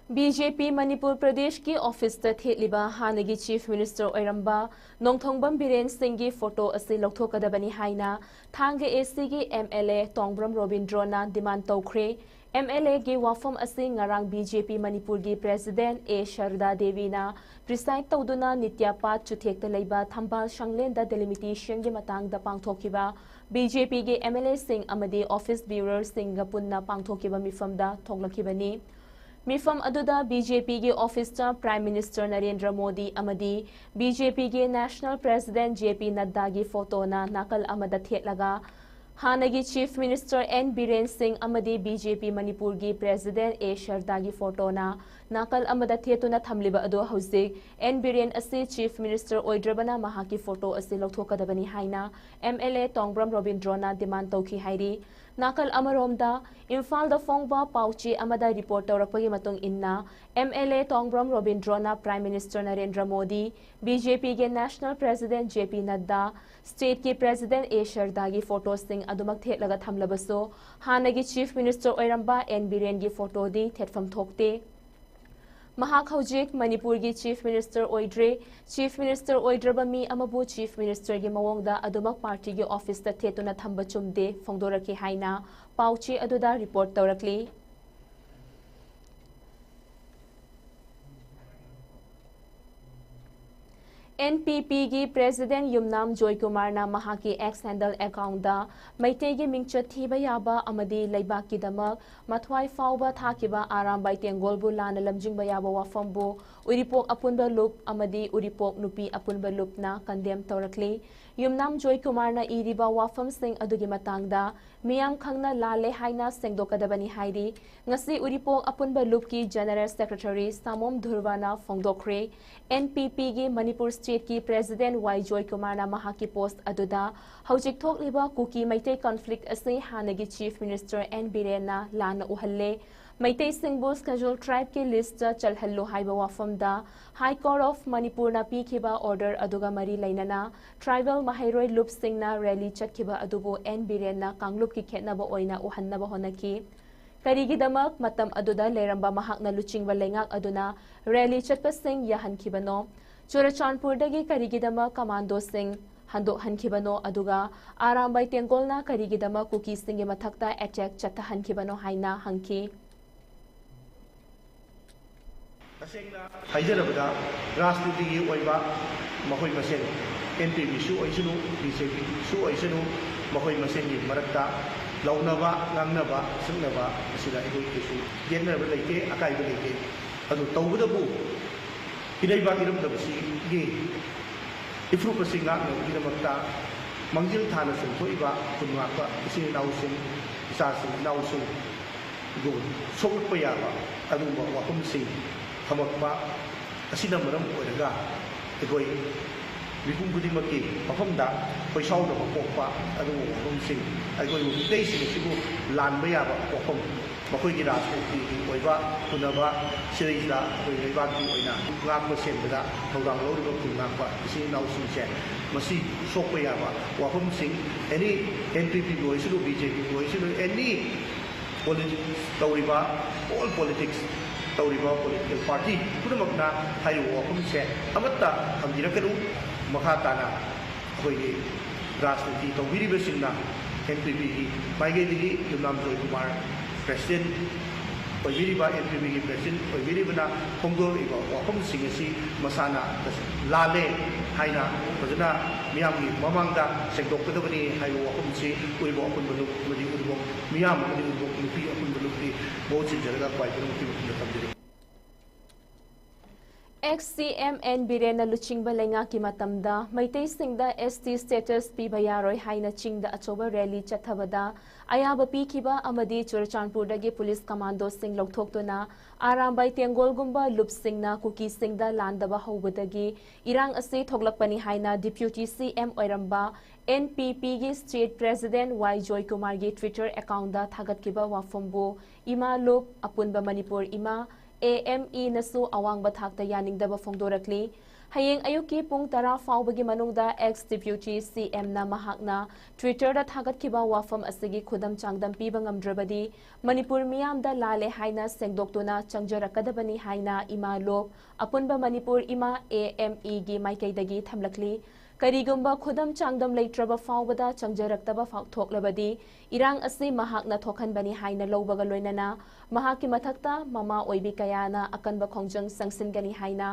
ꯕꯤ ꯖꯦ ꯄꯤ ꯃꯅꯤꯄꯨꯔ ꯄ꯭ꯔꯗꯦꯁꯀꯤ ꯑꯣꯐꯤꯁꯇ ꯊꯦꯠꯂꯤꯕ ꯍꯥꯟꯅꯒꯤ ꯆꯤꯐ ꯃꯤꯅꯤꯁꯇꯔ ꯑꯣꯏꯔꯝꯕ ꯅꯣꯡꯊꯣꯡꯕꯝ ꯕꯤꯔꯦꯟ ꯁꯤꯡꯒꯤ ꯐꯣꯇꯣ ꯑꯁꯤ ꯂꯧꯊꯣꯛꯀꯗꯕꯅꯤ ꯍꯥꯏꯅ ꯊꯥꯡꯒ ꯑꯦ ꯁꯤꯒꯤ ꯑꯦꯝ ꯑꯦꯜ ꯑꯦ ꯇꯣꯡꯕ꯭ꯔꯝ ꯔꯣꯕꯤꯟꯗ꯭ꯔꯣꯅ ꯗꯤꯃꯥꯟ ꯇꯧꯈ꯭ꯔꯦ꯫ MLAꯒꯤ ꯋꯥꯐꯝ ꯑꯁꯤ ꯉꯔꯥꯡ BJP ꯃꯅꯤꯄꯨꯔꯒꯤ President A ꯁꯔꯗꯥ ꯗꯦꯕꯤꯅ preside ꯇꯧꯗꯨꯅ ꯅꯤꯇ꯭ꯌꯥꯄꯥꯠ ꯆꯨꯊꯦꯛꯇ ꯂꯩꯕ ꯊꯝꯕꯥꯜ ꯁꯪꯂꯦꯟꯗ delimitationꯒꯤ ꯃꯇꯥꯡꯗ ꯄꯥꯡꯊꯣꯛꯈꯤꯕ BJPꯒꯤ MLAꯁꯤꯡ ꯑꯃꯗꯤ office bearerꯁꯤꯡꯒ ꯄꯨꯟꯅ ꯄꯥꯡꯊꯣꯛꯈꯤꯕ ꯃꯤꯐꯝꯗ ꯊꯣꯛꯂꯛꯈꯤꯕꯅꯤ꯫ ꯃꯤꯐꯝ ꯑꯗꯨꯗ BJPꯒꯤ officeꯇ Prime Minister ꯅꯔꯦꯟꯗ꯭ꯔ ꯃꯣꯗꯤ ꯑꯃꯗꯤ BJPꯒꯤ National President JP ꯅꯗ꯭ꯗꯥꯒꯤ photoꯅ ꯅꯥꯀꯜ ꯑꯃꯗ ꯊꯦꯠꯂꯒ ꯍꯥꯟꯅꯒꯤ Chief Minister N ꯕꯤꯔꯦꯟ ꯁꯤꯡ ꯑꯃꯗꯤ BJP ꯃꯅꯤꯄꯨꯔꯒꯤ President A ꯁꯔꯗꯥꯒꯤ photoꯅ ꯅꯥꯀꯜ ꯑꯃꯗ ꯊꯦꯠꯇꯨꯅ ꯊꯝꯂꯤꯕ ꯑꯗꯨ ꯍꯧꯖꯤꯛ N ꯕꯤꯔꯦꯟ ꯑꯁꯤ Chief Minister ꯑꯣꯏꯗ꯭ꯔꯕꯅ ꯃꯍꯥꯛꯀꯤ photo ꯑꯁꯤ ꯂꯧꯊꯣꯛꯀꯗꯕꯅꯤ ꯍꯥꯏꯅ MLA ꯇꯣꯡꯕ꯭ꯔꯝ ꯔꯣꯕꯤꯟꯗ꯭ꯔꯣꯅ demand ꯇꯧꯈꯤ ꯍꯥꯏꯔꯤ꯫ ꯅꯥꯀꯜ ꯑꯃꯔꯣꯝꯗ ꯏꯝꯐꯥꯜꯗ ꯐꯣꯡꯕ ꯄꯥꯎꯆꯦ ꯑꯃꯗ report ꯇꯧꯔꯛꯄꯒꯤ ꯃꯇꯨꯡ ꯏꯟꯅ MLA Tongbram ꯔꯣꯕꯤꯟꯗ꯭ꯔꯣꯅ Prime Minister Narendra Modi, BJPꯒꯤ National President JP ꯅꯗ꯭ꯗꯥ, stateꯀꯤ President A ꯁꯔꯗꯥꯒꯤ photoꯁꯤꯡ ꯑꯗꯨꯃꯛ ꯊꯦꯠꯂꯒ ꯊꯝꯂꯕꯁꯨ ꯍꯥꯟꯅꯒꯤ Chief Minister ꯑꯣꯏꯔꯝꯕ N ꯕꯤꯔꯦꯟꯒꯤ photoꯗꯤ ꯊꯦꯠꯐꯝ ꯊꯣꯛꯇꯦ꯫ ꯃꯍꯥꯛ ꯍꯧꯖꯤꯛ ꯃꯅꯤꯄꯨꯔꯒꯤ Chief Minister ꯑꯣꯏꯗ꯭ꯔꯦ꯫ Chief Minister ꯑꯣꯏꯗ꯭ꯔꯕ ꯃꯤ ꯑꯃꯕꯨ Chief Ministerꯒꯤ ꯃꯑꯣꯡꯗ ꯑꯗꯨꯃꯛ partyꯒꯤ officeꯇ ꯊꯦꯠꯇꯨꯅ ꯊꯝꯕ ꯆꯨꯝꯗꯦ ꯐꯣꯡꯗꯣꯔꯛꯈꯤ ꯍꯥꯏꯅ ꯄꯥꯎꯆꯦ ꯑꯗꯨꯗ report ꯇꯧꯔꯛꯂꯤ꯫ NPPꯒꯤ President ꯌꯨꯝꯅꯥꯝ ꯖꯣꯏꯀꯨꯃꯥꯔꯅ ꯃꯍꯥꯛꯀꯤ X handle accountꯇ ꯃꯩꯇꯩꯒꯤ ꯃꯤꯡꯆꯠ ꯊꯤꯕ ꯌꯥꯕ ꯑꯃꯗꯤ ꯂꯩꯕꯥꯛꯀꯤꯗꯃꯛ ꯃꯊ꯭ꯋꯥꯏ ꯐꯥꯎꯕ ꯊꯥꯈꯤꯕ ꯑꯔꯥꯝꯕꯥꯏ ꯇꯦꯡꯒꯣꯜꯕꯨ ꯂꯥꯟꯅ ꯂꯝꯖꯤꯡꯕ ꯌꯥꯕ ꯋꯥꯐꯝꯕꯨ ꯎꯔꯤꯄꯣꯛ ꯑꯄꯨꯟꯕ ꯂꯨꯞ ꯑꯃꯗꯤ ꯎꯔꯤꯄꯣꯛ ꯅꯨꯄꯤ ꯑꯄꯨꯟꯕ ꯂꯨꯞꯅ condemn ꯇꯧꯔꯛꯂꯤ꯫ ꯌꯨꯝꯅꯥꯝ ꯖꯣꯏꯀꯨꯃꯥꯔꯅ ꯏꯔꯤꯕ ꯋꯥꯐꯝꯁꯤꯡ ꯑꯗꯨꯒꯤ ꯃꯇꯥꯡꯗ ꯃꯤꯌꯥꯝ ꯈꯪꯅ ꯂꯥꯜꯂꯦ ꯍꯥꯏꯅ ꯁꯦꯡꯗꯣꯛꯀꯗꯕꯅꯤ ꯍꯥꯏꯔꯤ꯫ ꯉꯁꯤ ꯎꯔꯤꯄꯣꯛ ꯑꯄꯨꯟꯕ ꯂꯨꯞꯀꯤ General Secretary ꯁꯥꯃꯣꯝ ꯙꯨꯔꯕꯥꯅ ꯐꯣꯡꯗꯣꯛꯈ꯭ꯔꯦ꯫ NPPꯒꯤ Manipur stateꯀꯤ President Y ꯖꯣꯏꯀꯨꯃꯥꯔꯅ ꯃꯍꯥꯛꯀꯤ post ꯑꯗꯨꯗ ꯍꯧꯖꯤꯛ ꯊꯣꯛꯂꯤꯕ ꯀꯨꯀꯤ ꯃꯩꯇꯩ conflict ꯑꯁꯤ ꯍꯥꯟꯅꯒꯤ Chief Minister N ꯕꯤꯔꯦꯟꯅ ꯂꯥꯟꯅ ꯎꯍꯜꯂꯦ꯫ ꯃꯩꯇꯩꯁꯤꯡꯕꯨ Scheduled Tribeꯀꯤ listꯇ ꯆꯜꯍꯜꯂꯨ ꯍꯥꯏꯕ ꯋꯥꯐꯝꯗ High Court of ꯃꯅꯤꯄꯨꯔꯅ ꯄꯤꯈꯤꯕ order ꯑꯗꯨꯒ ꯃꯔꯤ ꯂꯩꯅꯅ tribal ꯃꯍꯩꯔꯣꯏ ꯂꯨꯞꯁꯤꯡꯅ rally ꯆꯠꯈꯤꯕ ꯑꯗꯨꯕꯨ N ꯕꯤꯔꯦꯟꯅ ꯀꯥꯡꯂꯨꯞꯀꯤ ꯈꯦꯠꯅꯕ ꯑꯣꯏꯅ ꯎꯍꯟꯅꯕ ꯍꯣꯠꯅꯈꯤ꯫ ꯀꯔꯤꯒꯤꯗꯃꯛ ꯃꯇꯝ ꯑꯗꯨꯗ ꯂꯩꯔꯝꯕ ꯃꯍꯥꯛꯅ ꯂꯨꯆꯤꯡꯕ ꯂꯩꯉꯥꯛ ꯑꯗꯨꯅ rally ꯆꯠꯄꯁꯤꯡ ꯌꯥꯍꯟꯈꯤꯕꯅꯣ? ꯆꯨꯔꯆꯥꯟꯄꯨꯔꯗꯒꯤ ꯀꯔꯤꯒꯤꯗꯃꯛ commandoꯁꯤꯡ ꯍꯟꯗꯣꯛꯍꯟꯈꯤꯕꯅꯣ? ꯑꯗꯨꯒ ꯑꯥꯔꯥꯝꯕꯥꯏ ꯇꯦꯡꯒꯣꯜꯅ ꯀꯔꯤꯒꯤꯗꯃꯛ ꯀꯨꯀꯤꯁꯤꯡꯒꯤ ꯃꯊꯛꯇ ꯑꯦꯇꯦꯛ ꯆꯠꯊꯍꯟꯈꯤꯕꯅꯣ ꯍꯥꯏꯅ ꯍꯪꯈꯤ꯫ ꯇꯁꯦꯡꯅ ꯍꯥꯏꯖꯔꯕꯗ, ꯔꯥꯖꯅꯤꯇꯤꯒꯤ ꯑꯣꯏꯕ ꯃꯈꯣꯏ ꯃꯁꯦꯟ, ꯑꯦꯟ ꯄꯤ ꯄꯤꯁꯨ ꯑꯣꯏꯁꯅꯨ, ꯕꯤ ꯖꯦ ꯄꯤꯁꯨ ꯑꯣꯏꯁꯅꯨ, ꯃꯈꯣꯏ ꯃꯁꯦꯟꯒꯤ ꯃꯔꯛꯇ ꯂꯧꯅꯕ, ꯉꯥꯡꯅꯕ, ꯁꯛꯅꯕ ꯑꯁꯤꯗ ꯑꯩꯈꯣꯏ ꯀꯩꯁꯨ ꯌꯦꯠꯅꯕ ꯂꯩꯇꯦ, ꯑꯀꯥꯏꯕ ꯂꯩꯇꯦ꯫ ꯑꯗꯨ ꯇꯧꯕꯗꯕꯨ ꯏꯔꯩꯕꯥꯛ ꯏꯔꯝꯗꯝ ꯑꯁꯤꯒꯤ ꯏꯐꯨꯔꯨꯞ ꯑꯁꯤ ꯉꯥꯛꯅꯕꯒꯤꯗꯃꯛꯇ ꯃꯥꯡꯖꯤꯜ ꯊꯥꯅ ꯆꯣꯡꯊꯣꯛꯏꯕ ꯈꯨꯟ ꯉꯥꯛꯄ ꯏꯆꯤꯜ ꯏꯅꯥꯎꯁꯤꯡ, ꯏꯆꯥꯁꯤꯡ ꯏꯅꯥꯎꯁꯤꯡ ꯒꯨ ꯁꯣꯛꯂꯛꯄ ꯌꯥꯕ ꯑꯗꯨꯒꯨꯝꯕ ꯋꯥꯐꯝꯁꯤꯡ ꯊꯝꯃꯛꯄ ꯑꯁꯤꯅ ꯃꯔꯝ ꯑꯣꯏꯔꯒ ꯑꯩꯈꯣꯏ ꯃꯤꯄꯨꯝ ꯈꯨꯗꯤꯡꯃꯛꯀꯤ ꯃꯐꯝꯗ ꯈꯣꯏꯁꯥꯎꯅꯕ ꯄꯣꯛꯄ ꯑꯗꯨꯒꯨꯝꯕ ꯋꯥꯐꯝꯁꯤꯡ, ꯑꯩꯈꯣꯏꯕꯨ ꯃꯤꯇꯩꯁꯤꯡ ꯑꯁꯤꯕꯨ ꯂꯥꯟꯕ ꯌꯥꯕ ꯋꯥꯐꯝ, ꯃꯈꯣꯏꯒꯤ ꯔꯥꯖꯅꯤꯇꯤꯒꯤ ꯑꯣꯏꯕ ꯐꯨꯅꯕ ꯁꯤꯗꯩꯁꯤꯗ ꯑꯩꯈꯣꯏ ꯂꯩꯕꯥꯛꯀꯤ ꯑꯣꯏꯅ ꯉꯥꯛꯄ ꯁꯦꯟꯕꯗ ꯊꯧꯗꯥꯡ ꯂꯧꯔꯤꯕ ꯈꯨꯟ ꯉꯥꯛꯄ ꯏꯆꯤꯜ ꯏꯅꯥꯎꯁꯤꯡꯁꯦ ꯃꯁꯤ ꯁꯣꯛꯄ ꯌꯥꯕ ꯋꯥꯐꯝꯁꯤꯡ, ꯑꯦꯅꯤ ꯑꯦꯟ ꯄꯤ ꯄꯤꯕꯨ ꯑꯣꯏꯁꯅꯨ, ꯕꯤ ꯖꯦ ꯄꯤꯕꯨ ꯑꯣꯏꯁꯅꯨ, ꯑꯦꯅꯤ ꯄꯣꯂꯤꯇꯤꯛꯁ ꯇꯧꯔꯤꯕ, ꯑꯣꯜ ꯄꯣꯂꯤꯇꯤꯛꯁ ꯇꯧꯔꯤꯕ ꯄꯣꯂꯤꯇꯤꯀꯦꯜ ꯄꯥꯔꯇꯤ ꯄꯨꯝꯅꯃꯛꯅ ꯍꯥꯏꯔꯤꯕ ꯋꯥꯐꯝꯁꯦ ꯑꯃꯠꯇ ꯊꯝꯕꯤꯔꯛꯀꯅꯨ꯫ ꯃꯈꯥ ꯇꯥꯅ ꯑꯩꯈꯣꯏꯒꯤ ꯔꯥꯖꯅꯤꯇꯤ ꯇꯧꯕꯤꯔꯤꯕꯁꯤꯡꯅ ꯑꯦꯟ ꯄꯤ ꯄꯤꯒꯤ ꯃꯥꯏꯀꯩꯗꯒꯤ ꯌꯨꯝꯅꯥꯝ ꯖꯣꯏꯀꯨꯃꯥꯔ ꯄ꯭ꯔꯦꯁꯤꯗꯦꯟ ꯑꯣꯏꯕꯤꯔꯤꯕ, ꯑꯦꯟ ꯄꯤ ꯄꯤꯒꯤ ꯄ꯭ꯔꯦꯁꯤꯗꯦꯟ ꯑꯣꯏꯕꯤꯔꯤꯕꯅ ꯐꯣꯡꯗꯣꯔꯛꯂꯤꯕ ꯋꯥꯐꯝꯁꯤꯡ ꯑꯁꯤ ꯃꯁꯥꯅ ꯂꯥꯜꯂꯦ ꯍꯥꯏꯅ ꯐꯖꯅ ꯃꯤꯌꯥꯝꯒꯤ ꯃꯃꯥꯡꯗ ꯁꯦꯡꯗꯣꯛꯀꯗꯕꯅꯤ ꯍꯥꯏꯕ ꯋꯥꯐꯝꯁꯤ ꯎꯔꯤꯕ ꯑꯄꯨꯟꯕ ꯂꯨꯞ ꯑꯃꯗꯤ ꯎꯔꯤꯕ ꯃꯤꯌꯥꯝ ꯑꯃꯗꯤ ꯎꯔꯤꯕ ꯅꯨꯄꯤ ꯑꯄꯨꯟꯕ ꯂꯨꯞꯀꯤ ꯃꯍꯨꯠ ꯁꯤꯟꯖꯔꯒ ꯈ꯭ꯋꯥꯏ ꯄꯨꯝꯅꯃꯛꯀꯤ ꯃꯐꯝꯗ ꯊꯝꯖꯔꯤ꯫ ꯑꯦꯛꯁ ꯁꯤ ꯑꯦꯝ ꯑꯦꯟ ꯕꯤꯔꯦꯟꯅ ꯂꯨꯆꯤꯡꯕ ꯂꯩꯉꯥꯛꯀꯤ ꯃꯇꯝꯗ ꯃꯩꯇꯩꯁꯤꯡꯗ ꯑꯦꯁ ꯇꯤ ꯁ꯭ꯇꯦꯇꯁ ꯄꯤꯕ ꯌꯥꯔꯣꯏ ꯍꯥꯏꯅ ꯆꯤꯡꯗ ꯑꯆꯧꯕ ꯔꯦꯂꯤ ꯆꯠꯊꯕꯗ ꯑꯌꯥꯕ ꯄꯤꯈꯤꯕ ꯑꯃꯗꯤ ꯆꯨꯔꯆꯥꯟꯄꯨꯔꯗꯒꯤ ꯄꯨꯂꯤꯁ ꯀꯃꯥꯟꯗꯣꯁꯤꯡ ꯂꯧꯊꯣꯛꯇꯨꯅ ꯑꯥꯔꯥꯝꯕꯥꯏ ꯇꯦꯡꯒꯣꯜꯒꯨꯝꯕ ꯂꯨꯞꯁꯤꯡꯅ ꯀꯨꯀꯤꯁꯤꯡꯗ ꯂꯥꯟꯗꯕ ꯍꯧꯕꯗꯒꯤ ꯏꯔꯥꯡ ꯑꯁꯤ ꯊꯣꯛꯂꯛꯄꯅꯤ ꯍꯥꯏꯅ ꯗꯤꯄ꯭ꯌꯨꯇꯤ ꯁꯤ ꯑꯦꯝ ꯑꯣꯏꯔꯝꯕ ꯑꯦꯟ ꯄꯤ ꯄꯤꯒꯤ ꯁ꯭ꯇꯦꯠ ꯄ꯭ꯔꯦꯁꯤꯗꯦꯟꯠ ꯋꯥꯏ ꯖꯣꯏꯀꯨꯃꯥꯔꯒꯤ ꯇ꯭ꯋꯤꯇꯔ ꯑꯦꯀꯥꯎꯟꯗ ꯊꯥꯒꯠꯈꯤꯕ ꯋꯥꯐꯝꯕꯨ ꯏꯃꯥ ꯂꯨꯞ, ꯑꯄꯨꯟꯕ ꯃꯅꯤꯄꯨꯔ ꯏꯃꯥ, ꯑꯦ ꯑꯦꯝ ꯏꯅꯁꯨ ꯑꯋꯥꯡꯕ ꯊꯥꯛꯇ ꯌꯥꯅꯤꯡꯗꯕ ꯐꯣꯡꯗꯣꯔꯛꯂꯤ꯫ ꯍꯌꯦꯡ ꯑꯌꯨꯛꯀꯤ ꯄꯨꯡ ꯇꯔꯥ ꯐꯥꯎꯕꯒꯤ ꯃꯅꯨꯡꯗ ꯑꯦꯛꯁ ꯗꯤꯄ꯭ꯌꯨꯇꯤ ꯁꯤ ꯑꯦꯝꯅ ꯃꯍꯥꯛꯅ ꯇ꯭ꯋꯤꯇꯔꯗ ꯊꯥꯒꯠꯈꯤꯕ ꯋꯥꯐꯝ ꯑꯁꯤꯒꯤ ꯈꯨꯗꯝ ꯆꯥꯡꯗꯝ ꯄꯤꯕ ꯉꯝꯗ꯭ꯔꯕꯗꯤ ꯃꯅꯤꯄꯨꯔ ꯃꯤꯌꯥꯝꯗ ꯂꯥꯜꯂꯦ ꯍꯥꯏꯅ ꯁꯦꯡꯗꯣꯛꯇꯨꯅ ꯆꯪꯖꯔꯛꯀꯗꯕꯅꯤ ꯍꯥꯏꯅ ꯏꯃꯥ ꯂꯨꯞ, ꯑꯄꯨꯟꯕ ꯃꯅꯤꯄꯨꯔ ꯏꯃꯥ, ꯑꯦ ꯑꯦꯝ ꯏꯒꯤ ꯃꯥꯏꯀꯩꯗꯒꯤ ꯊꯝꯂꯛꯂꯤ꯫ ꯀꯔꯤꯒꯨꯝꯕ ꯈꯨꯗꯝ ꯆꯥꯡꯗꯝ ꯂꯩꯇ꯭ꯔꯕ ꯐꯥꯎꯕꯗ ꯆꯪꯖꯔꯛꯇꯕ ꯐꯥꯎ ꯊꯣꯛꯂꯕꯗꯤ, ꯏꯔꯥꯡ ꯑꯁꯤ ꯃꯍꯥꯛꯅ ꯊꯣꯛꯍꯟꯕꯅꯤ ꯍꯥꯏꯅ ꯂꯧꯕꯒ ꯂꯣꯏꯅꯅ ꯃꯍꯥꯛꯀꯤ ꯃꯊꯛꯇ ꯃꯃꯥ ꯑꯣꯏꯕꯤ ꯀꯌꯥꯅ ꯑꯀꯟꯕ ꯈꯣꯡꯖꯪ ꯆꯪꯁꯤꯟꯒꯅꯤ ꯍꯥꯏꯅ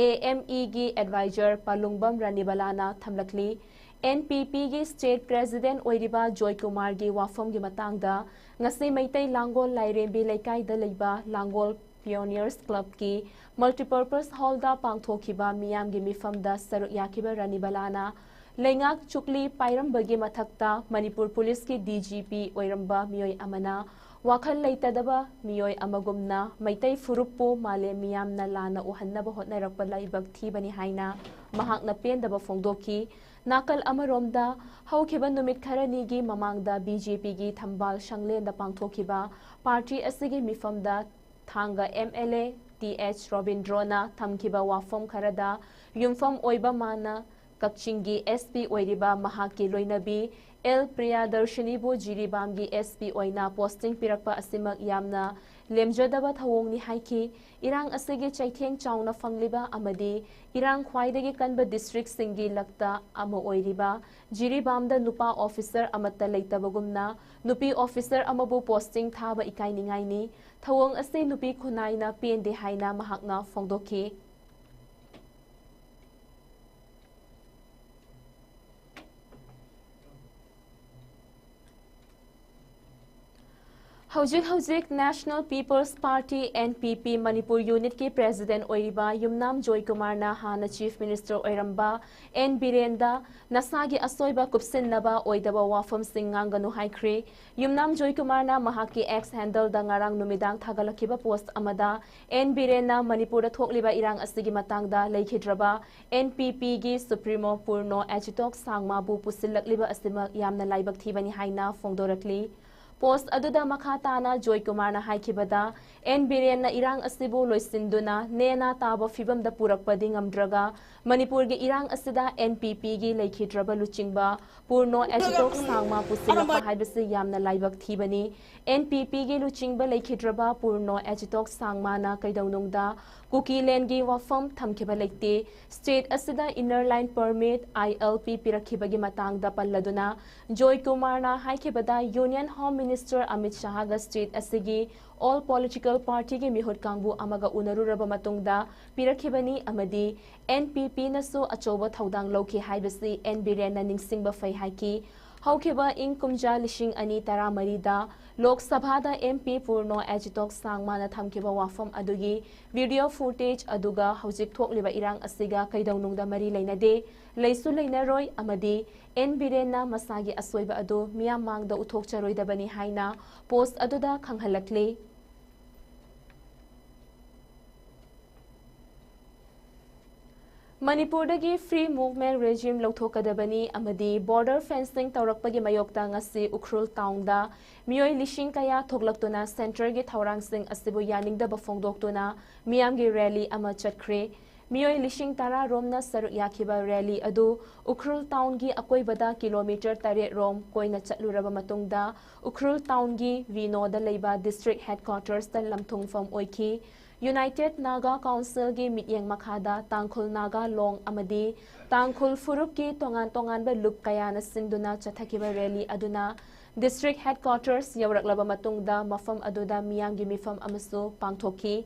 ꯑꯦ ꯑꯦꯝ ꯏꯒꯤ ꯑꯦꯗꯚꯥꯏꯖꯔ ꯄꯥꯂꯨꯡꯕꯝ ꯔꯥꯅꯤꯕꯂꯥꯅ ꯊꯝꯂꯛꯂꯤ꯫ ꯑꯦꯟ ꯄꯤ ꯄꯤꯒꯤ ꯁ꯭ꯇꯦꯠ ꯄ꯭ꯔꯦꯁꯤꯗꯦꯟꯠ ꯑꯣꯏꯔꯤꯕ ꯖꯣꯏꯀꯨꯃꯥꯔꯒꯤ ꯋꯥꯐꯝꯒꯤ ꯃꯇꯥꯡꯗ ꯉꯁꯤ ꯃꯩꯇꯩ ꯂꯥꯡꯒꯣꯜ ꯂꯥꯏꯔꯦꯝꯕꯤ ꯂꯩꯀꯥꯏꯗ ꯂꯩꯕ ꯂꯥꯡꯒꯣꯜ ꯄꯤꯑꯣꯅꯤꯌꯔꯁ ꯀ꯭ꯂꯕꯀꯤ ꯃꯜꯇꯤꯄꯔꯄꯁ ꯍꯣꯜꯗ ꯄꯥꯡꯊꯣꯛꯈꯤꯕ ꯃꯤꯌꯥꯝꯒꯤ ꯃꯤꯐꯝꯗ ꯁꯔꯨꯛ ꯌꯥꯈꯤꯕ ꯔꯥꯅꯤꯕꯂꯥꯅ ꯂꯩꯉꯥꯛ ꯆꯨꯛꯂꯤ ꯄꯥꯏꯔꯝꯕꯒꯤ ꯃꯊꯛꯇ ꯃꯅꯤꯄꯨꯔ ꯄꯨꯂꯤꯁꯀꯤ ꯗꯤ ꯖꯤ ꯄꯤ ꯑꯣꯏꯔꯝꯕ ꯃꯤꯑꯣꯏ ꯑꯃꯅ ꯋꯥꯈꯜ ꯂꯩꯇꯗꯕ ꯃꯤꯑꯣꯏ ꯑꯃꯒꯨꯝꯅ ꯃꯩꯇꯩ ꯐꯨꯔꯨꯞꯄꯨ ꯃꯥꯂꯦꯝ ꯃꯤꯌꯥꯝꯅ ꯂꯥꯟꯅ ꯎꯍꯟꯅꯕ ꯍꯣꯠꯅꯔꯛꯄ ꯂꯥꯏꯕꯛ ꯊꯤꯕꯅꯤ ꯍꯥꯏꯅ ꯃꯍꯥꯛꯅ ꯄꯦꯟꯗꯕ ꯐꯣꯡꯗꯣꯛꯈꯤ꯫ ꯅꯥꯀꯜ ꯑꯃꯔꯣꯝꯗ, ꯍꯧꯈꯤꯕ ꯅꯨꯃꯤꯠ ꯈꯔꯅꯤꯒꯤ ꯃꯃꯥꯡꯗ ꯕꯤ ꯖꯦ ꯄꯤꯒꯤ ꯊꯝꯕꯥꯜ ꯁꯪꯂꯦꯟꯗ ꯄꯥꯡꯊꯣꯛꯈꯤꯕ ꯄꯥꯔꯇꯤ ꯑꯁꯤꯒꯤ ꯃꯤꯐꯝꯗ ꯊꯥꯡꯒ M L A T H ꯔꯣꯕꯤꯟꯗ꯭ꯔꯣꯅ ꯊꯝꯈꯤꯕ ꯋꯥꯐꯝ ꯈꯔꯗ ꯌꯨꯝꯐꯝ ꯑꯣꯏꯕ ꯃꯥꯅ ꯀꯛꯆꯤꯡꯒꯤ ꯑꯦꯁ ꯄꯤ ꯑꯣꯏꯔꯤꯕ ꯃꯍꯥꯛꯀꯤ ꯂꯣꯏꯅꯕꯤ ꯑꯦꯜ ꯄ꯭ꯔꯤꯌꯥꯗꯔꯁꯤꯅꯤꯕꯨ ꯖꯤꯔꯤꯕꯥꯝꯒꯤ ꯑꯦꯁ ꯄꯤ ꯑꯣꯏꯅ ꯄꯣꯁꯇꯤꯡ ꯄꯤꯔꯛꯄ ꯑꯁꯤꯃꯛ ꯌꯥꯝꯅ ꯂꯦꯝꯖꯗꯕ ꯊꯧꯑꯣꯡꯅꯤ ꯍꯥꯏꯈꯤ꯫ ꯏꯔꯥꯡ ꯑꯁꯤꯒꯤ ꯆꯩꯊꯦꯡ ꯆꯥꯎꯅ ꯐꯪꯂꯤꯕ ꯑꯃꯗꯤ ꯏꯔꯥꯡ ꯈ꯭ꯋꯥꯏꯗꯒꯤ ꯀꯟꯕ ꯗꯤꯁꯇ꯭ꯔꯤꯛꯁꯤꯡꯒꯤ ꯂꯛꯇ ꯑꯃ ꯑꯣꯏꯔꯤꯕ ꯖꯤꯔꯤꯕꯥꯝꯗ ꯅꯨꯄꯥ ꯑꯣꯐꯤꯁꯔ ꯑꯃꯠꯇ ꯂꯩꯇꯕꯒꯨꯝꯅ, ꯅꯨꯄꯤ ꯑꯣꯐꯤꯁꯔ ꯑꯃꯕꯨ ꯄꯣꯁꯇꯤꯡ ꯊꯥꯕ ꯏꯀꯥꯏꯅꯤꯡꯉꯥꯏꯅꯤ꯫ ꯊꯧꯑꯣꯡ ꯑꯁꯤ ꯅꯨꯄꯤ ꯈꯨꯟꯅꯥꯏꯅ ꯄꯦꯟꯗꯦ ꯍꯥꯏꯅ ꯃꯍꯥꯛꯅ ꯐꯣꯡꯗꯣꯛꯈꯤ꯫ ꯍꯧꯖꯤꯛ ꯍꯧꯖꯤꯛ National People's Party, N P P, Manipur ꯌꯨꯅꯤꯠꯀꯤ ꯄ꯭ꯔꯦꯁꯤꯗꯦꯟꯠ ꯑꯣꯏꯔꯤꯕ ꯌꯨꯝꯅꯥꯝ ꯖꯣꯏꯀꯨꯃꯥꯔꯅ ꯍꯥꯟꯅ ꯆꯤꯐ ꯃꯤꯅꯤꯁꯇꯔ ꯑꯣꯏꯔꯝꯕ ꯑꯦꯟ ꯕꯤꯔꯦꯟꯗ ꯅꯁꯥꯒꯤ ꯑꯁꯣꯏꯕ ꯀꯨꯞꯁꯤꯟꯅꯕ ꯑꯣꯏꯗꯕ ꯋꯥꯐꯝꯁꯤꯡ ꯉꯥꯡꯒꯅꯨ ꯍꯥꯏꯈ꯭ꯔꯦ꯫ ꯌꯨꯝꯅꯥꯝ ꯖꯣꯏꯀꯨꯃꯥꯔꯅ ꯃꯍꯥꯛꯀꯤ ꯑꯦꯛꯁ ꯍꯦꯟꯗꯜꯗ ꯉꯔꯥꯡ ꯅꯨꯃꯤꯗꯥꯡ ꯊꯥꯒꯠꯂꯛꯈꯤꯕ ꯄꯣꯁꯠ ꯑꯃꯗ ꯑꯦꯟ ꯕꯤꯔꯦꯟꯅ ꯃꯅꯤꯄꯨꯔꯗ ꯊꯣꯛꯂꯤꯕ ꯏꯔꯥꯡ ꯑꯁꯤꯒꯤ ꯃꯇꯥꯡꯗ ꯂꯩꯈꯤꯗ꯭ꯔꯕ ꯑꯦꯟ ꯄꯤ ꯄꯤꯒꯤ ꯁꯨꯄ꯭ꯔꯤꯃꯣ ꯄꯨꯔꯅꯣ ꯑꯦꯖꯤꯇꯣꯛ ꯁꯥꯡꯃꯥꯕꯨ ꯄꯨꯁꯤꯜꯂꯛꯂꯤꯕ ꯑꯁꯤꯃꯛ ꯌꯥꯝꯅ ꯂꯥꯏꯕꯛ ꯊꯤꯕꯅꯤ ꯍꯥꯏꯅ ꯐꯣꯡꯗꯣꯔꯛꯂꯤ꯫ ꯄꯣꯁ ꯑꯗꯨꯗ ꯃꯈꯥ ꯇꯥꯅ ꯖꯣꯏ ꯀꯨꯃꯥꯔꯅ ꯍꯥꯏꯈꯤꯕꯗ, ꯑꯦꯟ ꯕꯤꯔꯦꯟꯅ ꯏꯔꯥꯡ ꯑꯁꯤꯕꯨ ꯂꯣꯏꯁꯤꯟꯗꯨꯅ ꯅꯦꯅꯥ ꯇꯥꯕ ꯐꯤꯕꯝꯗ ꯄꯨꯔꯛꯄꯗꯤ ꯉꯝꯗ꯭ꯔꯒ, ꯃꯅꯤꯄꯨꯔꯒꯤ ꯏꯔꯥꯡ ꯑꯁꯤꯗ ꯑꯦꯟ ꯄꯤ ꯄꯤꯒꯤ ꯂꯩꯈꯤꯗ꯭ꯔꯕ ꯂꯨꯆꯤꯡꯕ ꯄꯨꯔꯅꯣ ꯑꯦꯖꯤꯇꯣꯛ ꯁꯥꯡꯃꯥ ꯄꯨꯁꯤꯜꯂꯛꯄ ꯍꯥꯏꯕꯁꯤ ꯌꯥꯝꯅ ꯂꯥꯏꯕꯛ ꯊꯤꯕꯅꯤ꯫ ꯑꯦꯟ ꯄꯤ ꯄꯤꯒꯤ ꯂꯨꯆꯤꯡꯕ ꯂꯩꯈꯤꯗ꯭ꯔꯕ ꯄꯨꯔꯅꯣ ꯑꯦꯖꯤꯇꯣꯛ ꯁꯥꯡꯃꯥꯅ ꯀꯩꯗꯧꯅꯨꯡꯗ ꯀꯨꯀꯤꯂꯦꯟꯒꯤ ꯋꯥꯐꯝ ꯊꯝꯈꯤꯕ ꯂꯩꯇꯦ꯫ ꯁ꯭ꯇꯦꯠ ꯑꯁꯤꯗ Inner Line Permit, I L P, ꯄꯤꯔꯛꯈꯤꯕꯒꯤ ꯃꯇꯥꯡꯗ ꯄꯜꯂꯗꯨꯅ ꯖꯣꯏ ꯀꯨꯃꯥꯔꯅ ꯍꯥꯏꯈꯤꯕꯗ, Union Home Minister ꯑꯃꯤꯠ ꯁꯥꯍꯒ ꯁ꯭ꯇꯦꯠ ꯑꯁꯤꯒꯤ all political partyꯒꯤ ꯃꯤꯍꯨꯠ ꯀꯥꯡꯕꯨ ꯑꯃꯒ ꯎꯅꯔꯨꯔꯕ ꯃꯇꯨꯡꯗ ꯄꯤꯔꯛꯈꯤꯕꯅꯤ ꯑꯃꯗꯤ ꯑꯦꯟ ꯄꯤ ꯄꯤꯅꯁꯨ ꯑꯆꯧꯕ ꯊꯧꯗꯥꯡ ꯂꯧꯈꯤ ꯍꯥꯏꯕꯁꯤ ꯑꯦꯟ ꯕꯤꯔꯦꯟꯅ ꯅꯤꯡꯁꯤꯡꯕ ꯐꯩ ꯍꯥꯏꯈꯤ꯫ ꯍꯧꯈꯤꯕ ꯏꯪ ꯀꯨꯝꯖꯥ ꯂꯤꯁꯤꯡ ꯑꯅꯤ ꯇꯔꯥꯃꯔꯤꯗ ꯂꯣꯛ ꯁꯚꯥꯗ ꯑꯦꯝ ꯄꯤ ꯄꯨꯔꯅꯣ ꯑꯦꯖꯤꯇꯣꯛ ꯁꯥꯡꯃꯥꯅ ꯊꯝꯈꯤꯕ ꯋꯥꯐꯝ ꯑꯗꯨꯒꯤ video footage ꯑꯗꯨꯒ ꯍꯧꯖꯤꯛ ꯊꯣꯛꯂꯤꯕ ꯏꯔꯥꯡ ꯑꯁꯤꯒ ꯀꯩꯗꯧꯅꯨꯡꯗ ꯃꯔꯤ ꯂꯩꯅꯗꯦ, ꯂꯩꯁꯨ ꯂꯩꯅꯔꯣꯏ ꯑꯃꯗꯤ ꯑꯦꯟ ꯕꯤꯔꯦꯟꯅ ꯃꯁꯥꯒꯤ ꯑꯁꯣꯏꯕ ꯑꯗꯨ ꯃꯤꯌꯥꯝ ꯃꯥꯡꯗ ꯎꯠꯊꯣꯛꯆꯔꯣꯏꯗꯕꯅꯤ ꯍꯥꯏꯅ ꯄꯣꯁ ꯑꯗꯨꯗ ꯈꯪꯍꯜꯂꯛꯂꯤ꯫ ꯃꯅꯤꯄꯨꯔꯗꯒꯤ free movement regime ꯂꯧꯊꯣꯛꯀꯗꯕꯅꯤ ꯑꯃꯗꯤ border fencing ꯇꯧꯔꯛꯄꯒꯤ ꯃꯥꯌꯣꯛꯇ ꯉꯁꯤ ꯎꯈ꯭ꯔꯨꯜ ꯇꯥꯎꯟꯗ ꯃꯤꯑꯣꯏ ꯂꯤꯁꯤꯡ ꯀꯌꯥ ꯊꯣꯛꯂꯛꯇꯨꯅ centreꯒꯤ ꯊꯧꯔꯥꯡꯁꯤꯡ ꯑꯁꯤꯕꯨ ꯌꯥꯅꯤꯡꯗꯕ ꯐꯣꯡꯗꯣꯛꯇꯨꯅ ꯃꯤꯌꯥꯝꯒꯤ rally ꯑꯃ ꯆꯠꯈ꯭ꯔꯦ꯫ ꯃꯤꯑꯣꯏ ꯂꯤꯁꯤꯡ ꯇꯔꯥ ꯔꯣꯝꯅ ꯁꯔꯨꯛ ꯌꯥꯈꯤꯕ rally ꯑꯗꯨ ꯎꯈ꯭ꯔꯨꯜ ꯇꯥꯎꯟꯒꯤ ꯑꯀꯣꯏꯕꯗ kilometre ꯇꯔꯦꯠ ꯔꯣꯝ ꯀꯣꯏꯅ ꯆꯠꯂꯨꯔꯕ ꯃꯇꯨꯡꯗ ꯎꯈ꯭ꯔꯨꯜ ꯇꯥꯎꯟꯒꯤ ꯚꯤꯅꯣꯗ ꯂꯩꯕ district headquartersꯇ ꯂꯝꯊꯨꯡꯐꯝ ꯑꯣꯏꯈꯤ꯫ United Naga Councilꯒꯤ ꯃꯤꯠꯌꯦꯡ ꯃꯈꯥꯗ ꯇꯥꯡꯈꯨꯜ ꯅꯥꯒꯥ ꯂꯣꯡ ꯑꯃꯗꯤ ꯇꯥꯡꯈꯨꯜ ꯐꯨꯔꯨꯞꯀꯤ ꯇꯣꯉꯥꯟ ꯇꯣꯉꯥꯟꯕ ꯂꯨꯞ ꯀꯌꯥꯅ ꯁꯤꯟꯗꯨꯅ ꯆꯠꯊꯈꯤꯕ rally ꯑꯗꯨꯅ district headquarters ꯌꯧꯔꯛꯂꯕ ꯃꯇꯨꯡꯗ ꯃꯐꯝ ꯑꯗꯨꯗ ꯃꯤꯌꯥꯝꯒꯤ ꯃꯤꯐꯝ ꯑꯃꯁꯨ ꯄꯥꯡꯊꯣꯛꯈꯤ꯫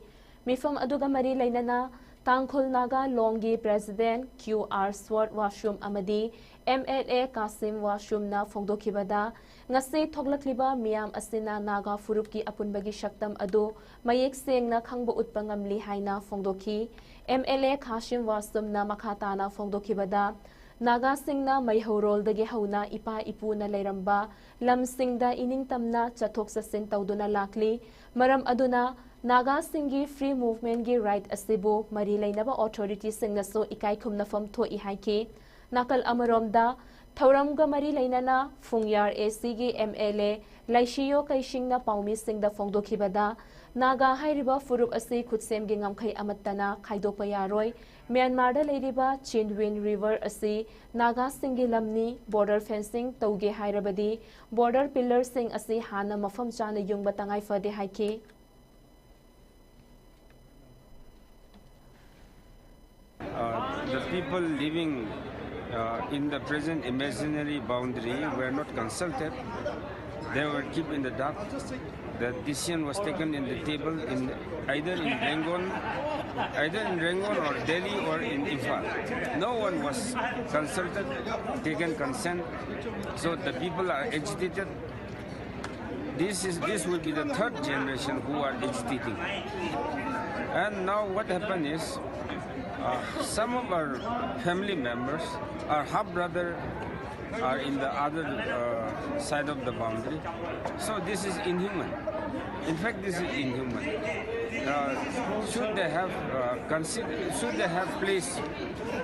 ꯃꯤꯐꯝ ꯑꯗꯨꯒ ꯃꯔꯤ ꯂꯩꯅꯅ ꯇꯥꯡꯈꯨꯜ ꯅꯥꯒꯥ ꯂꯣꯡꯒꯤ president ꯀ꯭ꯌꯨ ꯑꯥꯔ ꯁ꯭ꯋꯔꯠ ꯋꯥꯁꯨꯝ ꯑꯃꯗꯤ ꯑꯦꯝ ꯑꯦꯜ ꯑꯦ ꯀꯥꯁꯤꯝ ꯋꯥꯁꯨꯝꯅ ꯐꯣꯡꯗꯣꯛꯈꯤꯕꯗ, ꯉꯁꯤ ꯊꯣꯛꯂꯛꯂꯤꯕ ꯃꯤꯌꯥꯝ ꯑꯁꯤꯅ ꯅꯥꯒꯥ ꯐꯨꯔꯨꯞꯀꯤ ꯑꯄꯨꯟꯕꯒꯤ ꯁꯛꯇꯝ ꯑꯗꯨ ꯃꯌꯦꯛ ꯁꯦꯡꯅ ꯈꯪꯕ ꯎꯠꯄ ꯉꯝꯂꯤ ꯍꯥꯏꯅ ꯐꯣꯡꯗꯣꯛꯈꯤ꯫ ꯑꯦꯝ ꯑꯦꯜ ꯑꯦ ꯈꯥꯁꯤꯝ ꯋꯥꯁꯨꯝꯅ ꯃꯈꯥ ꯇꯥꯅ ꯐꯣꯡꯗꯣꯛꯈꯤꯕꯗ, ꯅꯥꯒꯥꯁꯤꯡꯅ ꯃꯩꯍꯧꯔꯣꯜꯗꯒꯤ ꯍꯧꯅ ꯏꯄꯥ ꯏꯄꯨꯅ ꯂꯩꯔꯝꯕ ꯂꯝꯁꯤꯡꯗ ꯏꯅꯤꯡꯇꯝꯅ ꯆꯠꯊꯣꯛ ꯆꯠꯁꯤꯟ ꯇꯧꯗꯨꯅ ꯂꯥꯛꯂꯤ꯫ ꯃꯔꯝ ꯑꯗꯨꯅ ꯅꯥꯒꯥꯁꯤꯡꯒꯤ free movementꯒꯤ right ꯑꯁꯤꯕꯨ ꯃꯔꯤ ꯂꯩꯅꯕ authorityꯁꯤꯡꯅꯁꯨ ꯏꯀꯥꯏ ꯈꯨꯝꯅꯐꯝ ꯊꯣꯛꯏ ꯍꯥꯏꯈꯤ꯫ ꯅꯥꯀꯜ ꯑꯃꯔꯣꯝꯗ, ꯊꯧꯔꯝꯒ ꯃꯔꯤ ꯂꯩꯅꯅ ꯐꯨꯡꯌꯥꯔ ꯑꯦ ꯁꯤꯒꯤ ꯑꯦꯝ ꯑꯦꯜ ꯑꯦ ꯂꯩꯁꯤꯌꯣ ꯀꯩꯁꯤꯡꯅ ꯄꯥꯎꯃꯤꯁꯤꯡꯗ ꯐꯣꯡꯗꯣꯛꯈꯤꯕꯗ, ꯅꯥꯒꯥ ꯍꯥꯏꯔꯤꯕ ꯐꯨꯔꯨꯞ ꯑꯁꯤ ꯈꯨꯠꯁꯦꯝꯒꯤ ꯉꯝꯈꯩ ꯑꯃꯠꯇꯅ ꯈꯥꯏꯗꯣꯛꯄ ꯌꯥꯔꯣꯏ꯫ ꯃ꯭ꯌꯥꯟꯃꯥꯔꯗ ꯂꯩꯔꯤꯕ ꯆꯤꯟꯋꯤꯟ ꯔꯤꯚꯔ ꯑꯁꯤ ꯅꯥꯒꯥꯁꯤꯡꯒꯤ ꯂꯝꯅꯤ꯫ ꯕꯣꯔꯗꯔ ꯐꯦꯟꯁꯤꯡ ꯇꯧꯒꯦ ꯍꯥꯏꯔꯕꯗꯤ ꯕꯣꯔꯗꯔ ꯄꯤꯂꯔꯁꯤꯡ ꯑꯁꯤ ꯍꯥꯟꯅ ꯃꯐꯝ ꯆꯥꯅ ꯌꯨꯡꯕ ꯇꯉꯥꯏ ꯐꯗꯦ ꯍꯥꯏꯈꯤ꯫ Uh, the people living uh, in the present imaginary boundary were not consulted. They were kept in the dark. The decision was taken in the table in either in Rangoon, either in Rangoon or Delhi or in Imphal. No one was consulted, taken consent. So the people are agitated. This is this will be the third generation who are agitating. And now what happened is, uh, some of our family members, our half brother, are in the other uh, side of the boundary. So this is inhuman. In fact, this is inhuman. Uh, should they have uh, consider? Should they have placed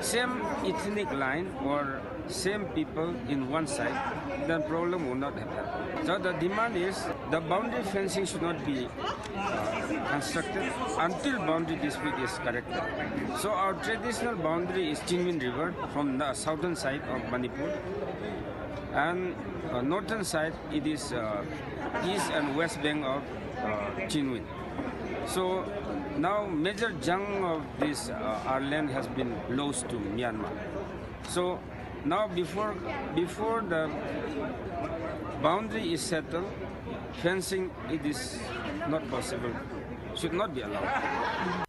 same ethnic line or same people in one side, then problem would not have happened. So the demand is the boundary fencing should not be uh, constructed until boundary dispute is corrected. So our traditional boundary is Chinwin River from the southern side of Manipur, and uh, northern side it is uh, east and west bank of uh, Chinwin. So now major chunk of this uh, our land has been lost to Myanmar. So now before before the boundary is settled, fencing it is not possible, should not be allowed.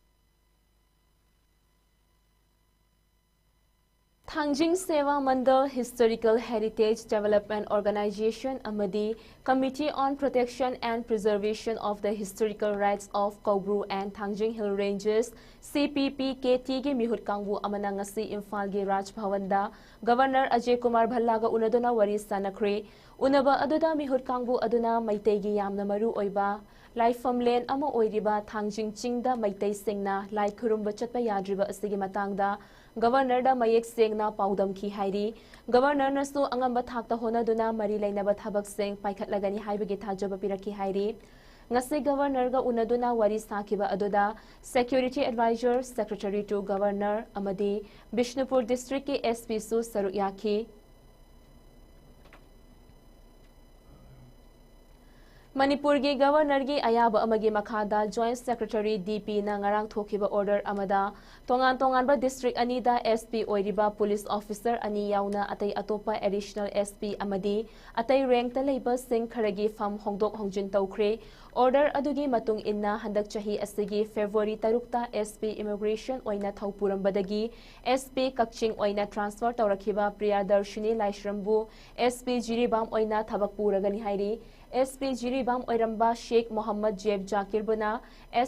Thangjing Sewa Mandal historical heritage development organisation ꯑꯃꯗꯤ Committee on Protection and Preservation of the Historical Rights of Koubru and Thangjing Hill Ranges, C P P K T ꯒꯤ ꯃꯤꯍꯨꯠ ꯀꯥꯡꯕꯨ ꯑꯃꯅ ꯉꯁꯤ ꯏꯝꯐꯥꯜꯒꯤ ꯔꯥꯖ ꯚꯋꯟꯗ governor ꯑꯖꯦ Kumar ꯚꯜꯂꯥꯒ ꯎꯅꯗꯨꯅ ꯋꯥꯔꯤ ꯁꯥꯅꯈ꯭ꯔꯦ꯫ ꯎꯅꯕ ꯑꯗꯨꯗ ꯃꯤꯍꯨꯠ ꯀꯥꯡꯕꯨ ꯑꯗꯨꯅ ꯃꯩꯇꯩꯒꯤ ꯌꯥꯝꯅ ꯃꯔꯨ ꯑꯣꯏꯕ ꯂꯥꯏꯐꯝꯂꯦꯟ ꯑꯃ ꯑꯣꯏꯔꯤꯕ ꯊꯥꯡꯖꯤꯡ ꯆꯤꯡꯗ ꯃꯩꯇꯩꯁꯤꯡꯅ ꯂꯥꯏ ꯈꯨꯔꯨꯝꯕ ꯆꯠꯄ ꯌꯥꯗ꯭ꯔꯤꯕ ꯑꯁꯤꯒꯤ ꯃꯇꯥꯡꯗ ꯒꯕꯔꯅꯔꯗ ꯃꯌꯦꯛ ꯁꯦꯡꯅ ꯄꯥꯎꯗꯝꯈꯤ ꯍꯥꯏꯔꯤ꯫ ꯒꯕꯔꯅꯔꯅꯁꯨ ꯑꯉꯝꯕ ꯊꯥꯛꯇ ꯍꯣꯠꯅꯗꯨꯅ ꯃꯔꯤ ꯂꯩꯅꯕ ꯊꯕꯛꯁꯤꯡ ꯄꯥꯏꯈꯠꯂꯒꯅꯤ ꯍꯥꯏꯕꯒꯤ ꯊꯥꯖꯕ ꯄꯤꯔꯛꯈꯤ ꯍꯥꯏꯔꯤ꯫ ꯉꯁꯤ ꯒꯕꯔꯅꯔꯒ ꯎꯅꯗꯨꯅ ꯋꯥꯔꯤ ꯁꯥꯈꯤꯕ ꯑꯗꯨꯗ Security Advisor, Secretary to Governor ꯑꯃꯗꯤ ꯕꯤꯁꯅꯨꯄꯨꯔ ꯗꯤꯁꯇ꯭ꯔꯤꯛꯀꯤ SP ꯁꯨ ꯁꯔꯨꯛ ꯌꯥꯈꯤ꯫ ꯃꯅꯤꯄꯨꯔꯒꯤ ꯒꯕꯔꯅꯔꯒꯤ ꯑꯌꯥꯕ ꯑꯃꯒꯤ ꯃꯈꯥꯗ Joint Secretary DP ꯅ ꯉꯔꯥꯡ ꯊꯣꯛꯈꯤꯕ order ꯑꯃꯗ ꯇꯣꯉꯥꯟ ꯇꯣꯉꯥꯟꯕ ꯗꯤꯁꯇ꯭ꯔꯤꯛ ꯑꯅꯤꯗ SP ꯑꯣꯏꯔꯤꯕ ꯄꯨꯂꯤꯁ ꯑꯣꯐꯤꯁꯥꯔ ꯑꯅꯤ ꯌꯥꯎꯅ ꯑꯇꯩ ꯑꯇꯣꯞꯄ Additional SP ꯑꯃꯗꯤ ꯑꯇꯩ ꯔꯦꯡꯛꯇ ꯂꯩꯕꯁꯤꯡ ꯈꯔꯒꯤ ꯐꯝ ꯍꯣꯡꯗꯣꯛ ꯍꯣꯡꯖꯤꯟ ꯇꯧꯈ꯭ꯔꯦ꯫ Order ꯑꯗꯨꯒꯤ ꯃꯇꯨꯡ ꯏꯟꯅ ꯍꯟꯗꯛ ꯆꯍꯤ ꯑꯁꯤꯒꯤ ꯐꯦꯕ꯭ꯔꯨꯋꯥꯔꯤ ꯇꯔꯨꯛꯇ SP Immigration ꯑꯣꯏꯅ ꯊꯧ ꯄꯨꯔꯝꯕꯗꯒꯤ SP ꯀꯛꯆꯤꯡ ꯑꯣꯏꯅ transfer ꯇꯧꯔꯛꯈꯤꯕ ꯄ꯭ꯔꯤꯌꯥꯗꯔꯁꯤꯅꯤ ꯂꯥꯏꯁ꯭ꯔꯝꯕꯨ SP ꯖꯤꯔꯤꯕꯥꯝ ꯑꯣꯏꯅ ꯊꯕꯛ ꯄꯨꯔꯒꯅꯤ ꯍꯥꯏꯔꯤ꯫ SP ꯖꯤꯔꯤꯕꯥꯝ ꯑꯣꯏꯔꯝꯕ ꯁꯦꯈ ꯃꯣꯍꯝꯃꯗ ꯖꯦꯕ ꯖꯥꯀꯤꯔꯕꯨꯅ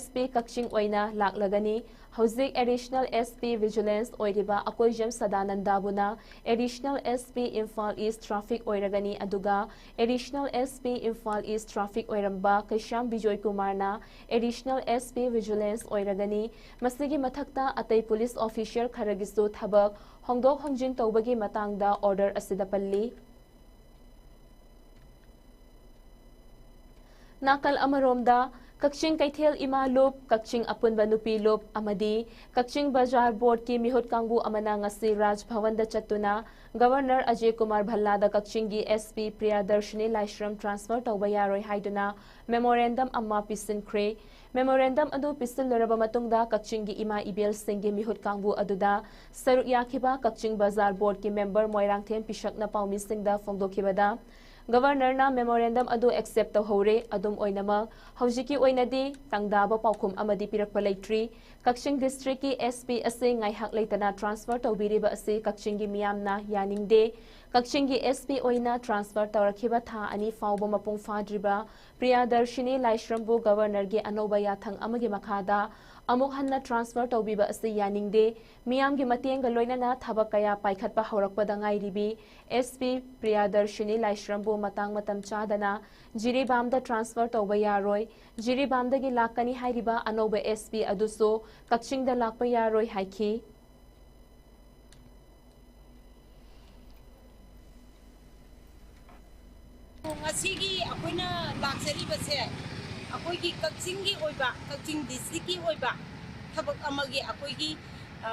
SP ꯀꯛꯆꯤꯡ ꯑꯣꯏꯅ ꯂꯥꯛꯂꯒꯅꯤ꯫ ꯍꯧꯖꯤꯛ Additional SP Vigilance ꯑꯣꯏꯔꯤꯕ ꯑꯀꯣꯏꯖꯝ ꯁꯗꯥꯅꯟꯗꯕꯨꯅ Additional SP ꯏꯝꯐꯥꯜ ꯏꯁ Traffic ꯑꯣꯏꯔꯒꯅꯤ, ꯑꯗꯨꯒ Additional SP ꯏꯝꯐꯥꯜ ꯏꯁ Traffic ꯑꯣꯏꯔꯝꯕ ꯀꯩꯁꯥꯝ ꯕꯤꯖꯣꯏ ꯀꯨꯃꯥꯔꯅ Additional SP Vigilance ꯑꯣꯏꯔꯒꯅꯤ꯫ ꯃꯁꯤꯒꯤ ꯃꯊꯛꯇ ꯑꯇꯩ ꯄꯨꯂꯤꯁ ꯑꯣꯐꯤꯁꯤꯌꯦꯜ ꯈꯔꯒꯤꯁꯨ ꯊꯕꯛ ꯍꯣꯡꯗꯣꯛ ꯍꯣꯡꯖꯤꯟ ꯇꯧꯕꯒꯤ ꯃꯇꯥꯡꯗ order ꯑꯁꯤꯗ ꯄꯜꯂꯤ꯫ ꯅꯥꯀꯜ ꯑꯃꯔꯣꯝꯗ, ꯀꯛꯆꯤꯡ ꯀꯩꯊꯦꯜ ꯏꯃꯥ ꯂꯨꯞ, ꯀꯛꯆꯤꯡ ꯑꯄꯨꯟꯕ ꯅꯨꯄꯤ ꯂꯨꯞ ꯑꯃꯗꯤ ꯀꯛꯆꯤꯡ ꯕꯖꯥꯔ ꯕꯣꯔꯗꯀꯤ ꯃꯤꯍꯨꯠ ꯀꯥꯡꯕꯨ ꯑꯃꯅ ꯉꯁꯤ ꯔꯥꯖ ꯚꯋꯟꯗ ꯆꯠꯇꯨꯅ ꯒꯕꯔꯅꯔ ꯑꯖꯌ ꯀꯨꯃꯥꯔ ꯚꯜꯂꯥꯗ ꯀꯛꯆꯤꯡꯒꯤ SP ꯄ꯭ꯔꯤꯌꯥꯗꯔꯁꯤꯅꯤ ꯂꯥꯏꯁ꯭ꯔꯝ transfer ꯇꯧꯕ ꯌꯥꯔꯣꯏ ꯍꯥꯏꯗꯨꯅ memorandum ꯑꯃ ꯄꯤꯁꯤꯟꯈ꯭ꯔꯦ꯫ Memorandum ꯑꯗꯨ ꯄꯤꯁꯤꯜꯂꯨꯔꯕ ꯃꯇꯨꯡꯗ ꯀꯛꯆꯤꯡꯒꯤ ꯏꯃꯥ ꯏꯕꯦꯜꯁꯤꯡꯒꯤ ꯃꯤꯍꯨꯠ ꯀꯥꯡꯕꯨ ꯑꯗꯨꯗ ꯁꯔꯨꯛ ꯌꯥꯈꯤꯕ ꯀꯛꯆꯤꯡ ꯕꯖꯥꯔ ꯕꯣꯔꯗꯀꯤ ꯃꯦꯝꯕꯔ ꯃꯣꯏꯔꯥꯡꯊꯦꯝ ꯄꯤꯁꯛꯅ ꯄꯥꯎꯃꯤꯁꯤꯡꯗ ꯐꯣꯡꯗꯣꯛꯈꯤꯕꯗ, ꯒꯕꯔꯅꯔꯅ memorandum ꯑꯗꯨ accept ꯇꯧꯍꯧꯔꯦ꯫ ꯑꯗꯨꯝ ꯑꯣꯏꯅꯃꯛ, ꯍꯧꯖꯤꯛꯀꯤ ꯑꯣꯏꯅꯗꯤ ꯇꯪꯗꯥꯕ ꯄꯥꯎꯈꯨꯝ ꯑꯃꯗꯤ ꯄꯤꯔꯛꯄ ꯂꯩꯇ꯭ꯔꯤ꯫ ꯀꯛꯆꯤꯡ ꯗꯤꯁꯇ꯭ꯔꯤꯛꯀꯤ SP ꯑꯁꯤ ꯉꯥꯏꯍꯥꯛ ꯂꯩꯇꯅ transfer ꯇꯧꯕꯤꯔꯤꯕ ꯑꯁꯤ ꯀꯛꯆꯤꯡꯒꯤ ꯃꯤꯌꯥꯝꯅ ꯌꯥꯅꯤꯡꯗꯦ꯫ ꯀꯛꯆꯤꯡꯒꯤ SP ꯑꯣꯏꯅ transfer ꯇꯧꯔꯛꯈꯤꯕ ꯊꯥ ꯑꯅꯤ ꯐꯥꯎꯕ ꯃꯄꯨꯡ ꯐꯥꯗ꯭ꯔꯤꯕ ꯄ꯭ꯔꯤꯌꯥꯗꯔꯁꯤꯅꯤ ꯂꯥꯏꯁ꯭ꯔꯝꯕꯨ ꯒꯕꯔꯅꯔꯒꯤ ꯑꯅꯧꯕ ꯌꯥꯊꯪ ꯑꯃꯒꯤ ꯃꯈꯥꯗ ꯑꯃꯨꯛ ꯍꯟꯅ transfer ꯇꯧꯕꯤꯕ ꯑꯁꯤ ꯌꯥꯅꯤꯡꯗꯦ꯫ ꯃꯤꯌꯥꯝꯒꯤ ꯃꯇꯦꯡꯒ ꯂꯣꯏꯅꯅ ꯊꯕꯛ ꯀꯌꯥ ꯄꯥꯏꯈꯠꯄ ꯍꯧꯔꯛꯄꯗ ꯉꯥꯏꯔꯤꯕꯤ SP ꯄ꯭ꯔꯤꯌꯥꯗꯔꯁꯤꯅꯤ ꯂꯥꯏꯁ꯭ꯔꯝꯕꯨ ꯃꯇꯥꯡ ꯃꯇꯝ ꯆꯥꯗꯅ ꯖꯤꯔꯤꯕꯥꯝꯗ transfer ꯇꯧꯕ ꯌꯥꯔꯣꯏ꯫ ꯖꯤꯔꯤꯕꯥꯝꯗꯒꯤ ꯂꯥꯛꯀꯅꯤ ꯍꯥꯏꯔꯤꯕ ꯑꯅꯧꯕ SP ꯑꯗꯨꯁꯨ ꯀꯛꯆꯤꯡꯗ ꯂꯥꯛꯄ ꯌꯥꯔꯣꯏ ꯍꯥꯏꯈꯤ꯫ ꯁꯦ ꯑꯩꯈꯣꯏꯒꯤ ꯀꯛꯆꯤꯡꯒꯤ ꯑꯣꯏꯕ, ꯀꯛꯆꯤꯡ ꯗꯤꯁꯇ꯭ꯔꯤꯛꯀꯤ ꯑꯣꯏꯕ ꯊꯕꯛ ꯑꯃꯒꯤ ꯑꯩꯈꯣꯏꯒꯤ, ꯑ,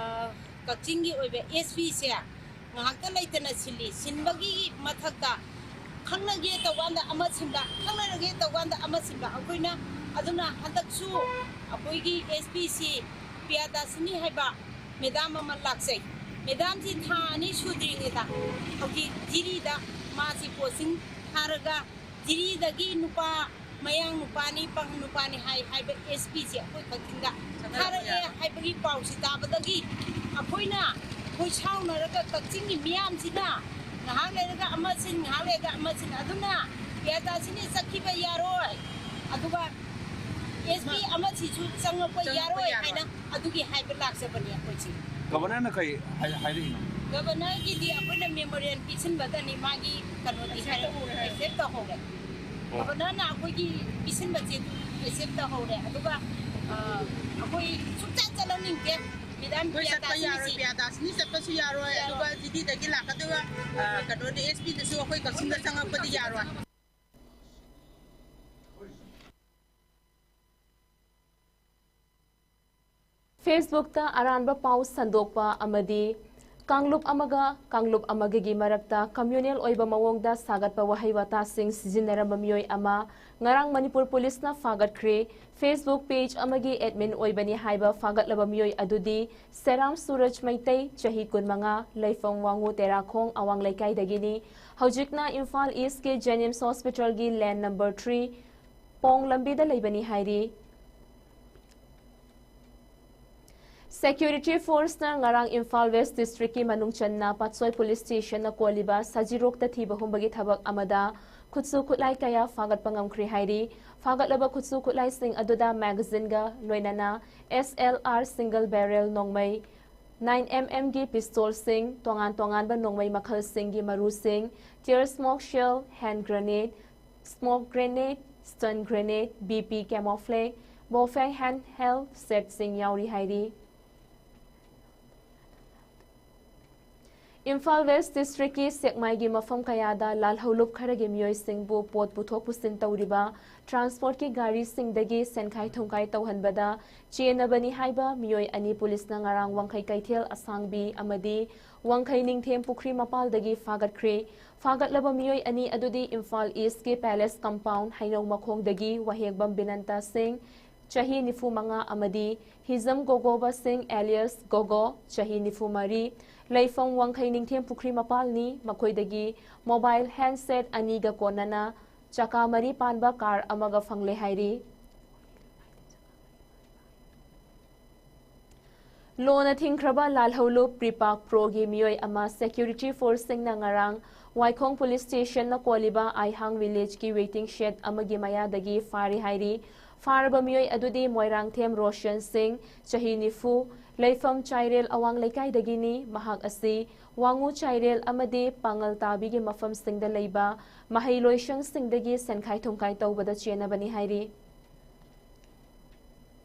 ꯀꯛꯆꯤꯡꯒꯤ ꯑꯣꯏꯕ ꯑꯦꯁ ꯄꯤꯁꯦ ꯉꯥꯏꯍꯥꯛꯇ ꯂꯩꯇꯅ ꯁꯤꯜꯂꯤ꯫ ꯁꯤꯟꯕꯒꯤ ꯃꯊꯛꯇ ꯈꯪꯅꯒꯦ ꯇꯧꯀꯥꯟꯗ ꯑꯃ ꯁꯤꯟꯕ, ꯈꯪꯅꯔꯒꯦ ꯇꯧꯀꯥꯟꯗ ꯑꯃ ꯁꯤꯟꯕ꯫ ꯑꯩꯈꯣꯏꯅ ꯑꯗꯨꯅ ꯍꯟꯗꯛꯁꯨ ꯑꯩꯈꯣꯏꯒꯤ ꯑꯦꯁ ꯄꯤꯁꯤ ꯄꯤꯌꯥꯗꯥꯁꯤꯅꯤ ꯍꯥꯏꯕ ꯃꯦꯗꯥꯝ ꯑꯃ ꯂꯥꯛꯆꯩ꯫ ꯃꯦꯗꯥꯝꯁꯤ ꯊꯥ ꯑꯅꯤ ꯁꯨꯗ꯭ꯔꯤꯉꯩꯗ ꯍꯧꯖꯤꯛ ꯖꯤꯔꯤꯗ ꯃꯥꯁꯤ ꯄꯣꯁꯇꯤꯡ ꯊꯥꯔꯒ ꯖꯤꯔꯤꯗꯒꯤ ꯅꯨꯄꯥ, ꯃꯌꯥꯡ ꯅꯨꯄꯥꯅꯤ, ꯄꯥꯡꯒꯜ ꯅꯨꯄꯥꯅꯤ ꯍꯥꯏ, ꯍꯥꯏꯕ ꯑꯦꯁ ꯄꯤꯁꯦ ꯑꯩꯈꯣꯏ ꯀꯛꯆꯤꯡꯗ ꯊꯥꯔꯛꯑꯦ ꯍꯥꯏꯕꯒꯤ ꯄꯥꯎꯁꯤ ꯇꯥꯕꯗꯒꯤ ꯑꯩꯈꯣꯏꯅ, ꯑꯩꯈꯣꯏ ꯁꯥꯎꯅꯔꯒ ꯀꯛꯆꯤꯡꯒꯤ ꯃꯤꯌꯥꯝꯁꯤꯅ ꯉꯥꯏꯍꯥꯛ ꯂꯩꯔꯒ ꯑꯃ ꯁꯤꯟ, ꯉꯥꯏꯍꯥꯛ ꯂꯩꯔꯒ ꯑꯃ ꯁꯤꯟ, ꯑꯗꯨꯅ ꯄꯤꯌꯥꯗꯥꯁꯤꯅꯤ ꯆꯠꯈꯤꯕ ꯌꯥꯔꯣꯏ, ꯑꯗꯨꯒ ꯑꯦꯁ ꯄꯤ ꯑꯃꯁꯤꯁꯨ ꯆꯪꯉꯛꯄ ꯆꯪꯉꯛꯄ ꯌꯥꯔꯣꯏ ꯌꯥꯔꯣꯏ꯫ ꯍꯥꯏꯅ ꯑꯗꯨꯒꯤ ꯍꯥꯏꯕ ꯂꯥꯛꯆꯕꯅꯤ ꯑꯩꯈꯣꯏꯁꯦ꯫ ꯒꯕꯔꯅꯔꯅ ꯀꯔꯤ ꯍꯥꯏ-, ꯍꯥꯏꯔꯛꯏꯅꯣ? ꯒꯕꯔꯅꯔꯒꯤꯗꯤ ꯑꯩꯈꯣꯏꯅ ꯃꯦꯃꯣꯔꯤꯌꯦꯜ ꯄꯤꯁꯤꯟꯕꯗꯅꯤ ꯃꯥꯒꯤ ꯀꯩꯅꯣꯗꯤ ꯍꯥꯏꯔꯛ-, ꯑꯦꯛꯁꯦꯞ ꯇꯧꯍꯧꯔꯦ꯫ ꯑꯣ꯫ ꯒꯕꯔꯅꯔꯅ ꯑꯩꯈꯣꯏꯒꯤ ꯄꯤꯁꯤꯟꯕꯁꯦ ꯑꯦꯛꯁꯦꯞ ꯇꯧꯍꯧꯔꯦ꯫ ꯑꯗꯨꯒ, ꯑ, ꯑꯩꯈꯣꯏ ꯁꯨꯡꯆꯠ ꯆꯠꯍꯟꯅꯤꯡꯗꯦ꯫ ꯃꯦꯗꯥꯝ ꯑꯩꯈꯣꯏ ꯆꯠꯄ ꯄꯤꯌꯥꯗꯥꯁꯤꯅꯤꯁꯤ ꯌꯥꯔꯣꯏ, ꯄꯤꯌꯥꯗꯥꯁꯤꯅꯤ ꯆꯠꯄꯁꯨ ꯌꯥꯔꯣꯏ, ꯌꯥꯔꯣꯏ꯫ ꯑꯗꯨꯒ ꯖꯤꯗꯤꯗꯒꯤ ꯂꯥꯛꯀꯗꯕ, ꯑ, ꯀꯩꯅꯣꯗꯤ ꯑꯦꯁ ꯄꯤꯗꯨꯁꯨ ꯑꯩꯈꯣꯏ ꯀꯛꯆꯤꯡꯗ ꯆꯪꯉꯛꯄꯗꯤ ꯌꯥꯔꯣꯏ꯫ Facebookꯇ ꯑꯔꯥꯟꯕ ꯄꯥꯎ ꯁꯟꯗꯣꯛꯄ ꯑꯃꯗꯤ ꯀꯥꯡꯂꯨꯞ ꯑꯃꯒ ꯀꯥꯡꯂꯨꯞ ꯑꯃꯒꯒꯤ ꯃꯔꯛꯇ communal ꯑꯣꯏꯕ ꯃꯑꯣꯡꯗ ꯁꯥꯒꯠꯄ ꯋꯥꯍꯩ ꯋꯥꯇꯥꯁꯤꯡ ꯁꯤꯖꯤꯟꯅꯔꯝꯕ ꯃꯤꯑꯣꯏ ꯑꯃ ꯉꯔꯥꯡ ꯃꯅꯤꯄꯨꯔ ꯄꯨꯂꯤꯁꯅ ꯐꯥꯒꯠꯈ꯭ꯔꯦ꯫ Facebook page ꯑꯃꯒꯤ admin ꯑꯣꯏꯕꯅꯤ ꯍꯥꯏꯕ ꯐꯥꯒꯠꯂꯕ ꯃꯤꯑꯣꯏ ꯑꯗꯨꯗꯤ ꯁꯦꯔꯥꯝ ꯁꯨꯔꯖ ꯃꯩꯇꯩ, ꯆꯍꯤ ꯀꯨꯟꯃꯉꯥ, ꯂꯩꯐꯝ ꯋꯥꯉꯨ ꯇꯦꯔꯥꯈꯣꯡ ꯑꯋꯥꯡ ꯂꯩꯀꯥꯏꯗꯒꯤꯅꯤ꯫ ꯍꯧꯖꯤꯛꯅ Imphal Eastꯀꯤ JNIMS Hospitalꯒꯤ lane number three ꯄꯣꯡ ꯂꯝꯕꯤꯗ ꯂꯩꯕꯅꯤ ꯍꯥꯏꯔꯤ꯫ Security forceꯅ ꯉꯔꯥꯡ ꯏꯝꯐꯥꯜ West Districtꯀꯤ ꯃꯅꯨꯡ ꯆꯟꯅ ꯄꯥꯠꯁꯣꯏ Police Stationꯅ ꯀꯣꯜꯂꯤꯕ ꯁꯖꯤꯔꯣꯛꯇ ꯊꯤꯕ ꯍꯨꯝꯕꯒꯤ ꯊꯕꯛ ꯑꯃꯗ ꯈꯨꯠꯁꯨ ꯈꯨꯠꯂꯥꯏ ꯀꯌꯥ ꯐꯥꯒꯠꯄ ꯉꯝꯈ꯭ꯔꯦ ꯍꯥꯏꯔꯤ꯫ ꯐꯥꯒꯠꯂꯕ ꯈꯨꯠꯁꯨ ꯈꯨꯠꯂꯥꯏꯁꯤꯡ ꯑꯗꯨꯗ magazineꯒ ꯂꯣꯏꯅꯅ S L R single barrel ꯅꯣꯡꯃꯩ, nine M Mꯒꯤ pistolꯁꯤꯡ, ꯇꯣꯉꯥꯟ ꯇꯣꯉꯥꯟꯕ ꯅꯣꯡꯃꯩ ꯃꯈꯜꯁꯤꯡꯒꯤ ꯃꯔꯨꯁꯤꯡ, tear smoke shell, hand grenade, smoke grenade, stun grenade, B P camouflage, Bofang handheld setꯁꯤꯡ ꯌꯥꯎꯔꯤ ꯍꯥꯏꯔꯤ꯫ ꯏꯝꯐꯥꯜ ꯋꯦꯁ ꯗꯤꯁꯇ꯭ꯔꯤꯛꯀꯤ ꯁꯦꯛꯃꯥꯏꯒꯤ ꯃꯐꯝ ꯀꯌꯥꯗ ꯂꯥꯜꯍꯧꯂꯨꯞ ꯈꯔꯒꯤ ꯃꯤꯑꯣꯏꯁꯤꯡꯕꯨ ꯄꯣꯠ ꯄꯨꯊꯣꯛ ꯄꯨꯁꯤꯟ ꯇꯧꯔꯤꯕ ꯇ꯭ꯔꯥꯟꯁꯄꯣꯔꯠꯀꯤ ꯒꯥꯔꯤꯁꯤꯡꯗꯒꯤ ꯁꯦꯟꯈꯥꯏ ꯊꯨꯝꯈꯥꯏ ꯇꯧꯍꯟꯕꯗ ꯆꯦꯟꯅꯕꯅꯤ ꯍꯥꯏꯕ ꯃꯤꯑꯣꯏ ꯑꯅꯤ ꯄꯨꯂꯤꯁꯅ ꯉꯔꯥꯡ ꯋꯥꯡꯈꯩ ꯀꯩꯊꯦꯜ ꯑꯁꯥꯡꯕꯤ ꯑꯃꯗꯤ ꯋꯥꯡꯈꯩ ꯅꯤꯡꯊꯦꯝ ꯄꯨꯈ꯭ꯔꯤ ꯃꯄꯥꯜꯗꯒꯤ ꯐꯥꯒꯠꯈ꯭ꯔꯦ꯫ ꯐꯥꯒꯠꯂꯕ ꯃꯤꯑꯣꯏ ꯑꯅꯤ ꯑꯗꯨꯗꯤ ꯏꯝꯐꯥꯜ ꯏꯁꯀꯤ ꯄꯦꯂꯦꯁ ꯀꯝꯄꯥꯎꯟ ꯍꯩꯅꯧ ꯃꯈꯣꯡꯗꯒꯤ ꯋꯥꯍꯦꯡꯕꯝ ꯕꯤꯅꯟꯇ ꯁꯤꯡ, ꯆꯍꯤ ꯅꯤꯐꯨ ꯃꯉꯥ ꯑꯃꯗꯤ ꯍꯤꯖꯝ ꯒꯣꯒꯣꯕ ꯁꯤꯡ alias ꯒꯣꯒꯣ, ꯆꯍꯤ ꯅꯤꯐꯨ ꯃꯔꯤ, ꯂꯩꯐꯝ ꯋꯥꯡꯈꯩ ꯅꯤꯡꯊꯦꯝ ꯄꯨꯈ꯭ꯔꯤ ꯃꯄꯥꯜꯅꯤ꯫ ꯃꯈꯣꯏꯗꯒꯤ ꯃꯣꯕꯥꯏꯜ ꯍꯦꯟꯁꯦꯠ ꯑꯅꯤꯒ ꯀꯣꯟꯅꯅ ꯆꯀꯥ ꯃꯔꯤ ꯄꯥꯟꯕ ꯀꯥꯔ ꯑꯃꯒ ꯐꯪꯂꯦ ꯍꯥꯏꯔꯤ꯫ ꯂꯣꯅ ꯊꯤꯡꯈ꯭ꯔꯕ ꯂꯥꯜꯍꯧꯂꯨꯞ ꯄ꯭ꯔꯤꯄꯥꯛ ꯄ꯭ꯔꯣꯒꯤ ꯃꯤꯑꯣꯏ ꯑꯃ ꯁꯦꯀ꯭ꯌꯨꯔꯤꯇꯤ ꯐꯣꯔꯁꯁꯤꯡꯅ ꯉꯔꯥꯡ ꯋꯥꯏꯈꯣꯡ ꯄꯨꯂꯤꯁ ꯁ꯭ꯇꯦꯁꯟꯅ ꯀꯣꯜꯂꯤꯕ ꯑꯥꯏꯍꯥꯡ ꯚꯤꯂꯦꯖꯀꯤ ꯋꯦꯇꯤꯡ ꯁꯦꯗ ꯑꯃꯒꯤ ꯃꯌꯥꯗꯒꯤ ꯐꯥꯔꯦ ꯍꯥꯏꯔꯤ꯫ ꯐꯥꯔꯕ ꯃꯤꯑꯣꯏ ꯑꯗꯨꯗꯤ ꯃꯣꯏꯔꯥꯡꯊꯦꯝ ꯔꯣꯁꯟ ꯁꯤꯡ, ꯆꯍꯤ ꯅꯤꯐꯨ, ꯂꯩꯐꯝ ꯆꯥꯏꯔꯦꯜ ꯑꯋꯥꯡ ꯂꯩꯀꯥꯏꯗꯒꯤꯅꯤ꯫ ꯃꯍꯥꯛ ꯑꯁꯤ ꯋꯥꯉꯨ ꯆꯥꯏꯔꯦꯜ ꯑꯃꯗꯤ ꯄꯥꯉꯜ ꯇꯥꯕꯤꯒꯤ ꯃꯐꯝꯁꯤꯡꯗ ꯂꯩꯕ ꯃꯍꯩꯂꯣꯏꯁꯪꯁꯤꯡꯗꯒꯤ ꯁꯦꯟꯈꯥꯏ ꯊꯨꯝꯈꯥꯏ ꯇꯧꯕꯗ ꯆꯦꯟꯅꯕꯅꯤ ꯍꯥꯏꯔꯤ꯫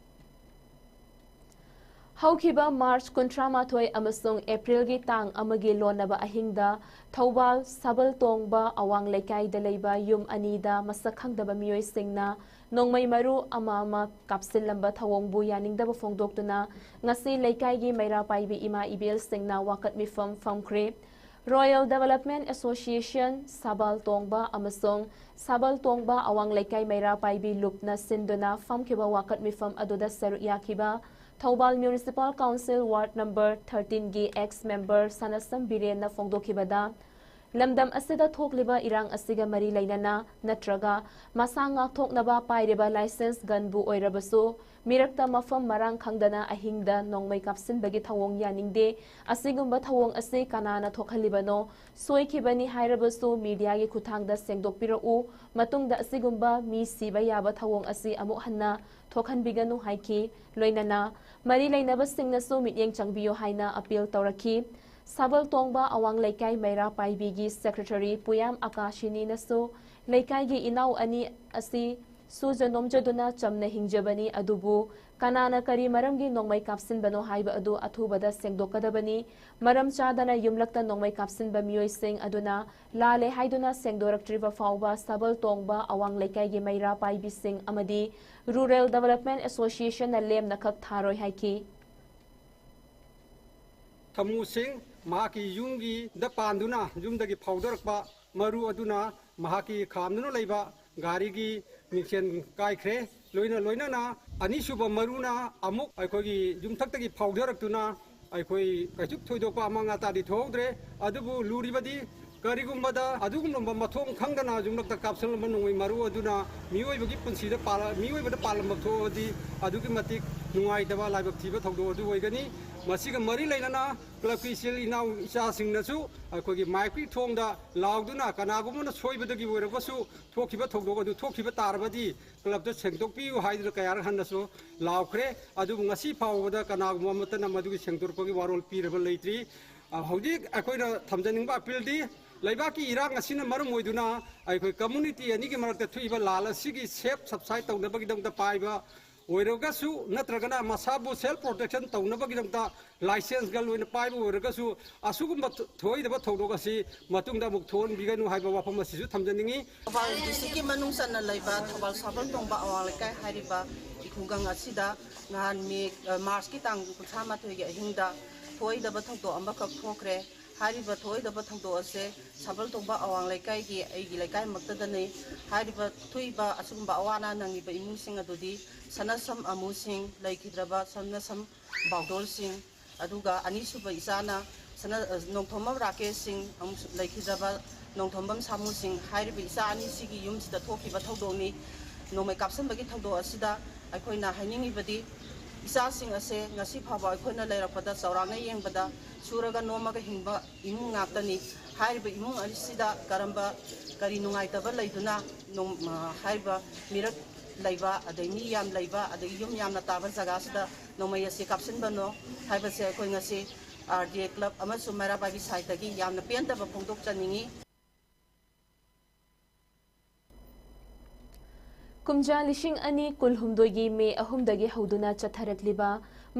ꯍꯧꯈꯤꯕ ꯃꯥꯔꯆ ꯀꯨꯟꯊ꯭ꯔꯥ ꯃꯥꯊꯣꯏ ꯑꯃꯁꯨꯡ ꯑꯦꯄ꯭ꯔꯤꯜꯒꯤ ꯇꯥꯡ ꯑꯃꯒꯤ ꯂꯣꯟꯅꯕ ꯑꯍꯤꯡꯗ ꯊꯧꯕꯥꯜ ꯁꯥꯕꯜ ꯇꯣꯡꯕ ꯑꯋꯥꯡ ꯂꯩꯀꯥꯏꯗ ꯂꯩꯕ ꯌꯨꯝ ꯑꯅꯤꯗ ꯃꯁꯛ ꯈꯪꯗꯕ ꯃꯤꯑꯣꯏꯁꯤꯡꯅ ꯅꯣꯡꯃꯩ ꯃꯔꯨ ꯑꯃ ꯑꯃ ꯀꯥꯞꯁꯤꯜꯂꯝꯕ ꯊꯧꯑꯣꯡꯕꯨ ꯌꯥꯅꯤꯡꯗꯕ ꯐꯣꯡꯗꯣꯛꯇꯨꯅ ꯉꯁꯤ ꯂꯩꯀꯥꯏꯒꯤ ꯃꯩꯔꯥ ꯄꯥꯏꯕꯤ ꯏꯃꯥ ꯏꯕꯦꯜꯁꯤꯡꯅ ꯋꯥꯀꯠ ꯃꯤꯐꯝ ꯐꯝꯈ꯭ꯔꯦ꯫ ꯔꯣꯌꯦꯜ ꯗꯤꯕꯦꯂꯞꯃꯦꯟ ꯑꯦꯁꯣꯁꯤꯌꯦꯁꯟ, ꯁꯥꯕꯜ ꯇꯣꯡꯕ ꯑꯃꯁꯨꯡ ꯁꯥꯕꯜ ꯇꯣꯡꯕ ꯑꯋꯥꯡ ꯂꯩꯀꯥꯏ ꯃꯩꯔꯥ ꯄꯥꯏꯕꯤ ꯂꯨꯞꯅ ꯁꯤꯟꯗꯨꯅ ꯐꯝꯈꯤꯕ ꯋꯥꯀꯠ ꯃꯤꯐꯝ ꯑꯗꯨꯗ ꯁꯔꯨꯛ ꯌꯥꯈꯤꯕ Thoubal municipal council ward number ꯊꯥꯔꯇꯤꯟꯒꯤ ꯑꯦꯛꯁ ꯃꯦꯝꯕꯔ ꯁꯅꯥꯁꯝ ꯕꯤꯔꯦꯟꯅ ꯐꯣꯡꯗꯣꯛꯈꯤꯕꯗ, ꯂꯝꯗꯝ ꯑꯁꯤꯗ ꯊꯣꯛꯂꯤꯕ ꯏꯔꯥꯡ ꯑꯁꯤꯒ ꯃꯔꯤ ꯂꯩꯅꯅ ꯅꯠꯇ꯭ꯔꯒ ꯃꯁꯥ ꯉꯥꯛꯊꯣꯛꯅꯕ ꯄꯥꯏꯔꯤꯕ ꯂꯥꯏꯁꯦꯟꯁ ꯒꯟꯕꯨ ꯑꯣꯏꯔꯕꯁꯨ ꯃꯤꯔꯛꯇ ꯃꯐꯝ ꯃꯔꯥꯡ ꯈꯪꯗꯅ ꯑꯍꯤꯡꯗ ꯅꯣꯡꯃꯩ ꯀꯥꯞꯁꯤꯟꯕꯒꯤ ꯊꯧꯑꯣꯡ ꯌꯥꯅꯤꯡꯗꯦ꯫ ꯑꯁꯤꯒꯨꯝꯕ ꯊꯧꯑꯣꯡ ꯑꯁꯤ ꯀꯅꯥꯅ ꯊꯣꯛꯍꯜꯂꯤꯕꯅꯣ? ꯁꯣꯏꯈꯤꯕꯅꯤ ꯍꯥꯏꯔꯕꯁꯨ ꯃꯤꯗꯤꯌꯥꯒꯤ ꯈꯨꯠꯊꯥꯡꯗ ꯁꯦꯡꯗꯣꯛꯄꯤꯔꯛꯎ꯫ ꯃꯇꯨꯡꯗ ꯑꯁꯤꯒꯨꯝꯕ ꯃꯤ ꯁꯤꯕ ꯌꯥꯕ ꯊꯧꯑꯣꯡ ꯑꯁꯤ ꯑꯃꯨꯛ ꯍꯟꯅ ꯊꯣꯛꯍꯟꯕꯤꯒꯅꯨ ꯍꯥꯏꯈꯤ꯫ ꯂꯣꯏꯅꯅ ꯃꯔꯤ ꯂꯩꯅꯕꯁꯤꯡꯅꯁꯨ ꯃꯤꯠꯌꯦꯡ ꯆꯪꯕꯤꯌꯨ ꯍꯥꯏꯅ ꯑꯄꯤꯜ ꯇꯧꯔꯛꯈꯤ꯫ ꯁꯥꯕꯜ ꯇꯣꯡꯕ ꯑꯋꯥꯡ ꯂꯩꯀꯥꯏ ꯃꯩꯔꯥ ꯄꯥꯏꯕꯤꯒꯤ ꯁꯦꯀ꯭ꯔꯦꯇꯔꯤ ꯄꯨꯌꯥꯝ ꯑꯀꯥꯁꯤꯅꯤꯅꯁꯨ ꯂꯩꯀꯥꯏꯒꯤ ꯏꯅꯥꯎ ꯑꯅꯤ ꯑꯁꯤ ꯁꯨꯖ ꯅꯣꯝꯖꯗꯨꯅ ꯆꯝꯅ ꯍꯤꯡꯖꯕꯅꯤ, ꯑꯗꯨꯕꯨ ꯀꯅꯥꯅ ꯀꯔꯤ ꯃꯔꯝꯒꯤ ꯅꯣꯡꯃꯩ ꯀꯥꯞꯁꯤꯟꯕꯅꯣ ꯍꯥꯏꯕ ꯑꯗꯨ ꯑꯊꯨꯕꯗ ꯁꯦꯡꯗꯣꯛꯀꯗꯕꯅꯤ꯫ ꯃꯔꯝ ꯆꯥꯗꯅ ꯌꯨꯝꯂꯛꯇ ꯅꯣꯡꯃꯩ ꯀꯥꯞꯁꯤꯟꯕ ꯃꯤꯑꯣꯏꯁꯤꯡ ꯑꯗꯨꯅ ꯂꯥꯜꯂꯦ ꯍꯥꯏꯗꯨꯅ ꯁꯦꯡꯗꯣꯔꯛꯇ꯭ꯔꯤꯕ ꯐꯥꯎꯕ ꯁꯕꯜ ꯇꯣꯡꯕ ꯑꯋꯥꯡ ꯂꯩꯀꯥꯏꯒꯤ ꯃꯩꯔꯥ ꯄꯥꯏꯕꯤꯁꯤꯡ ꯑꯃꯗꯤ Rural Development Association ꯅ ꯂꯦꯝꯅ ꯈꯛ ꯊꯥꯔꯣꯏ ꯍꯥꯏꯈꯤ꯫ ꯊꯃꯨꯁꯤꯡ ꯃꯍꯥꯛꯀꯤ ꯌꯨꯝꯒꯤꯗ ꯄꯥꯟꯗꯨꯅ ꯌꯨꯝꯗꯒꯤ ꯐꯥꯎꯗꯔꯛꯄ ꯃꯔꯨ ꯑꯗꯨꯅ ꯃꯍꯥꯛꯀꯤ ꯈꯥꯝꯗꯨꯅ ꯂꯩꯕ ꯒꯥꯔꯤꯒꯤ ꯃꯤꯡꯁꯦꯟ ꯀꯥꯏꯈ꯭ꯔꯦ꯫ ꯂꯣꯏꯅ ꯂꯣꯏꯅꯅ ꯑꯅꯤꯁꯨꯕ ꯃꯔꯨꯅ ꯑꯃꯨꯛ ꯑꯩꯈꯣꯏꯒꯤ ꯌꯨꯝꯊꯛꯇꯒꯤ ꯐꯥꯎꯊꯔꯛꯇꯨꯅ ꯑꯩꯈꯣꯏ ꯀꯩꯁꯨ ꯊꯣꯏꯗꯣꯛꯄ ꯑꯃꯥꯡ ꯑꯇꯥꯗꯤ ꯊꯣꯛꯍꯧꯗ꯭ꯔꯦ꯫ ꯑꯗꯨꯕꯨ ꯂꯨꯔꯤꯕꯗꯤ ꯀꯔꯤꯒꯨꯝꯕꯗ ꯑꯗꯨꯒꯨꯝꯂꯕ ꯃꯊꯣꯡ ꯈꯪꯗꯅ ꯌꯨꯝꯂꯛꯇ ꯀꯥꯞꯁꯤꯜꯂꯝꯕ ꯅꯣꯡꯃꯩ ꯃꯔꯨ ꯑꯗꯨꯅ ꯃꯤꯑꯣꯏꯕꯒꯤ ꯄꯨꯟꯁꯤꯗ ꯄꯥꯜꯂ-, ꯃꯤꯑꯣꯏꯕꯗ ꯄꯥꯜꯂꯝꯕ ꯊꯣꯛꯑꯗꯤ ꯑꯗꯨꯛꯀꯤ ꯃꯇꯤꯛ ꯅꯨꯡꯉꯥꯏꯇꯕ ꯂꯥꯏꯕꯛ ꯊꯤꯕ ꯊꯧꯗꯣꯛ ꯑꯗꯨ ꯑꯣꯏꯒꯅꯤ꯫ ꯃꯁꯤꯒ ꯃꯔꯤ ꯂꯩꯅꯅ ꯀ꯭ꯂꯕꯀꯤ ꯏꯆꯤꯜ ꯏꯅꯥꯎ ꯏꯆꯥꯁꯤꯡꯅꯁꯨ ꯑꯩꯈꯣꯏꯒꯤ ꯃꯥꯏꯛꯀꯤ ꯊꯣꯡꯗ ꯂꯥꯎꯗꯨꯅ ꯀꯅꯥꯒꯨꯝꯕꯅ ꯁꯣꯏꯕꯗꯒꯤ ꯑꯣꯏꯔꯒꯁꯨ ꯊꯣꯛꯈꯤꯕ ꯊꯧꯗꯣꯛ ꯑꯗꯨ ꯊꯣꯛꯈꯤꯕ ꯇꯥꯔꯕꯗꯤ ꯀ꯭ꯂꯕꯇ ꯁꯦꯡꯗꯣꯛꯄꯤꯌꯨ ꯍꯥꯏꯗꯨꯅ ꯀꯌꯥꯔꯛ ꯍꯟꯅꯁꯨ ꯂꯥꯎꯈ꯭ꯔꯦ꯫ ꯑꯗꯨꯕꯨ ꯉꯁꯤ ꯐꯥꯎꯕꯗ ꯀꯅꯥꯒꯨꯝꯕ ꯑꯃꯠꯇꯅ ꯃꯗꯨꯒꯤ ꯁꯦꯡꯗꯣꯔꯛꯄꯒꯤ ꯋꯥꯔꯣꯜ ꯄꯤꯔꯕ ꯂꯩꯇ꯭ꯔꯤ꯫ ꯑ, ꯍꯧꯖꯤꯛ ꯑꯩꯈꯣꯏꯅ ꯊꯝꯖꯅꯤꯡꯕ ꯑꯄꯤꯜꯗꯤ ꯂꯩꯕꯥꯛꯀꯤ ꯏꯔꯥꯡ ꯑꯁꯤꯅ ꯃꯔꯝ ꯑꯣꯏꯗꯨꯅ ꯑꯩꯈꯣꯏ ꯀꯝꯃꯨꯅꯤꯇꯤ ꯑꯅꯤꯒꯤ ꯃꯔꯛꯇ ꯊꯣꯛꯏꯕ ꯂꯥꯜ ꯑꯁꯤꯒꯤ ꯁꯦꯞ ꯁꯕꯁꯥꯏꯠ ꯇꯧꯅꯕꯒꯤꯗꯃꯛꯇ ꯄꯥꯏꯕ ꯑꯣꯏꯔꯒꯁꯨ ꯅꯠꯇ꯭ꯔꯒꯅ ꯃꯁꯥꯕꯨ ꯁꯦꯜꯐ ꯄ꯭ꯔꯣꯇꯦꯛꯁꯟ ꯇꯧꯅꯕꯒꯤꯗꯃꯛꯇ ꯂꯥꯏꯁꯦꯟꯁꯀ ꯂꯣꯏꯅ ꯄꯥꯏꯕ ꯑꯣꯏꯔꯒꯁꯨ ꯑꯁꯤꯒꯨꯝꯕ ꯊꯣ-, ꯊꯣꯛꯏꯗꯕ ꯊꯧꯗꯣꯛ ꯑꯁꯤ ꯃꯇꯨꯡꯗ ꯑꯃꯨꯛ ꯊꯣꯛꯍꯟꯕꯤꯒꯅꯨ ꯍꯥꯏꯕ ꯋꯥꯐꯝ ꯑꯁꯤꯁꯨ ꯊꯝꯖꯅꯤꯡꯏ꯫ ꯊꯧꯕꯥꯜ ꯗꯤꯁꯇ꯭ꯔꯤꯛꯀꯤ ꯃꯅꯨꯡ ꯆꯟꯅ ꯂꯩꯕ ꯊꯧꯕꯥꯜ ꯁꯥꯕꯜ ꯇꯣꯡꯕ ꯑꯋꯥꯡ ꯂꯩꯀꯥꯏ ꯍꯥꯏꯔꯤꯕ ꯈꯨꯡꯒꯪ ꯑꯁꯤꯗ ꯉꯍꯥꯟ ꯃꯦ, ꯑ, ꯃꯥꯔꯆꯀꯤ ꯇꯥꯡ ꯀꯨꯟꯊ꯭ꯔꯥ ꯃꯥꯊꯣꯏꯒꯤ ꯑꯍꯤꯡꯗ ꯊꯣꯛꯏꯗꯕ ꯊꯧꯗꯣꯛ ꯑꯃꯈꯛ ꯊꯣꯛꯈ꯭ꯔꯦ꯫ ꯍꯥꯏꯔꯤꯕ ꯊꯣꯛꯏꯗꯕ ꯊꯧꯗꯣꯛ ꯑꯁꯦ ꯁꯥꯕꯜ ꯇꯣꯡꯕ ꯑꯋꯥꯡ ꯂꯩꯀꯥꯏꯒꯤ ꯑꯩꯒꯤ ꯂꯩꯀꯥꯏꯃꯛꯇꯗꯅꯤ꯫ ꯍꯥꯏꯔꯤꯕ ꯊꯣꯛꯏꯕ ꯑꯁꯤꯒꯨꯝꯕ ꯑꯋꯥ ꯑꯅꯥ ꯅꯪꯉꯤꯕ ꯏꯃꯨꯡꯁꯤꯡ ꯑꯗꯨꯗꯤ ꯁꯅꯥꯁꯝ ꯑꯃꯨꯁꯤꯡ, ꯂꯩꯈꯤꯗ꯭ꯔꯕ ꯁꯅꯥꯁꯝ ꯕꯥꯎꯗꯣꯜꯁꯤꯡ, ꯑꯗꯨꯒ ꯑꯅꯤꯁꯨꯕ ꯏꯆꯥꯅ ꯁꯅꯥ-, ꯅꯣꯡꯊꯣꯝꯕꯝ ꯔꯥꯀꯦꯁ ꯁꯤꯡ, ꯑꯃꯁꯨꯡ ꯂꯩꯈꯤꯗ꯭ꯔꯕ ꯅꯣꯡꯊꯣꯝꯕꯝ ꯁꯥꯃꯨ ꯁꯤꯡ꯫ ꯍꯥꯏꯔꯤꯕ ꯏꯆꯥ ꯑꯅꯤꯁꯤꯒꯤ ꯌꯨꯝꯁꯤꯗ ꯊꯣꯛꯈꯤꯕ ꯊꯧꯗꯣꯛꯅꯤ꯫ ꯅꯣꯡꯃꯩ ꯀꯥꯞꯁꯤꯟꯕꯒꯤ ꯊꯧꯗꯣꯛ ꯑꯁꯤꯗ ꯑꯩꯈꯣꯏꯅ ꯍꯥꯏꯅꯤꯡꯉꯤꯕꯗꯤ, ꯏꯆꯥꯁꯤꯡ ꯑꯁꯦ ꯉꯁꯤ ꯐꯥꯎꯕ ꯑꯩꯈꯣꯏꯅ ꯂꯩꯔꯛꯄꯗ ꯆꯥꯎꯔꯥꯛꯅ ꯌꯦꯡꯕꯗ ꯁꯨꯔꯒ ꯅꯣꯝꯃꯒ ꯍꯤꯡꯕ ꯏꯃꯨꯡ ꯉꯥꯛꯇꯅꯤ꯫ ꯍꯥꯏꯔꯤꯕ ꯏꯃꯨꯡ ꯑꯁꯤꯗ ꯀꯔꯝꯕ, ꯀꯔꯤ ꯅꯨꯡꯉꯥꯏꯇꯕ ꯂꯩꯗꯨꯅ ꯅꯣꯡ-, ꯑ, ꯍꯥꯏꯔꯤꯕ ꯃꯤꯔꯛ ꯂꯩꯕ, ꯑꯗꯩ ꯃꯤ ꯌꯥꯝ ꯂꯩꯕ, ꯑꯗꯒꯤ ꯌꯨꯝ ꯌꯥꯝꯅ ꯇꯥꯕ ꯖꯒꯥꯁꯤꯗ ꯅꯣꯡꯃꯩ ꯑꯁꯤ ꯀꯥꯞꯁꯤꯟꯕꯅꯣ ꯍꯥꯏꯕꯁꯦ ꯑꯩꯈꯣꯏ ꯉꯁꯤ ꯑꯥꯔ ꯗꯤ ꯑꯦ ꯀ꯭ꯂꯕ ꯑꯃꯁꯨꯡ ꯃꯩꯔꯥ ꯄꯥꯏꯕꯤ ꯁꯥꯏꯠꯇꯒꯤ ꯌꯥꯝꯅ ꯄꯦꯟꯗꯕ ꯐꯣꯡꯗꯣꯛꯆꯅꯤꯡꯏ꯫ ꯀꯨꯝꯖꯥ ꯂꯤꯁꯤꯡ ꯑꯅꯤ ꯀꯨꯟꯍꯨꯝꯗꯣꯏꯒꯤ ꯃꯦ ꯑꯍꯨꯝꯗꯒꯤ ꯍꯧꯗꯨꯅ ꯆꯠꯊꯔꯛꯂꯤꯕ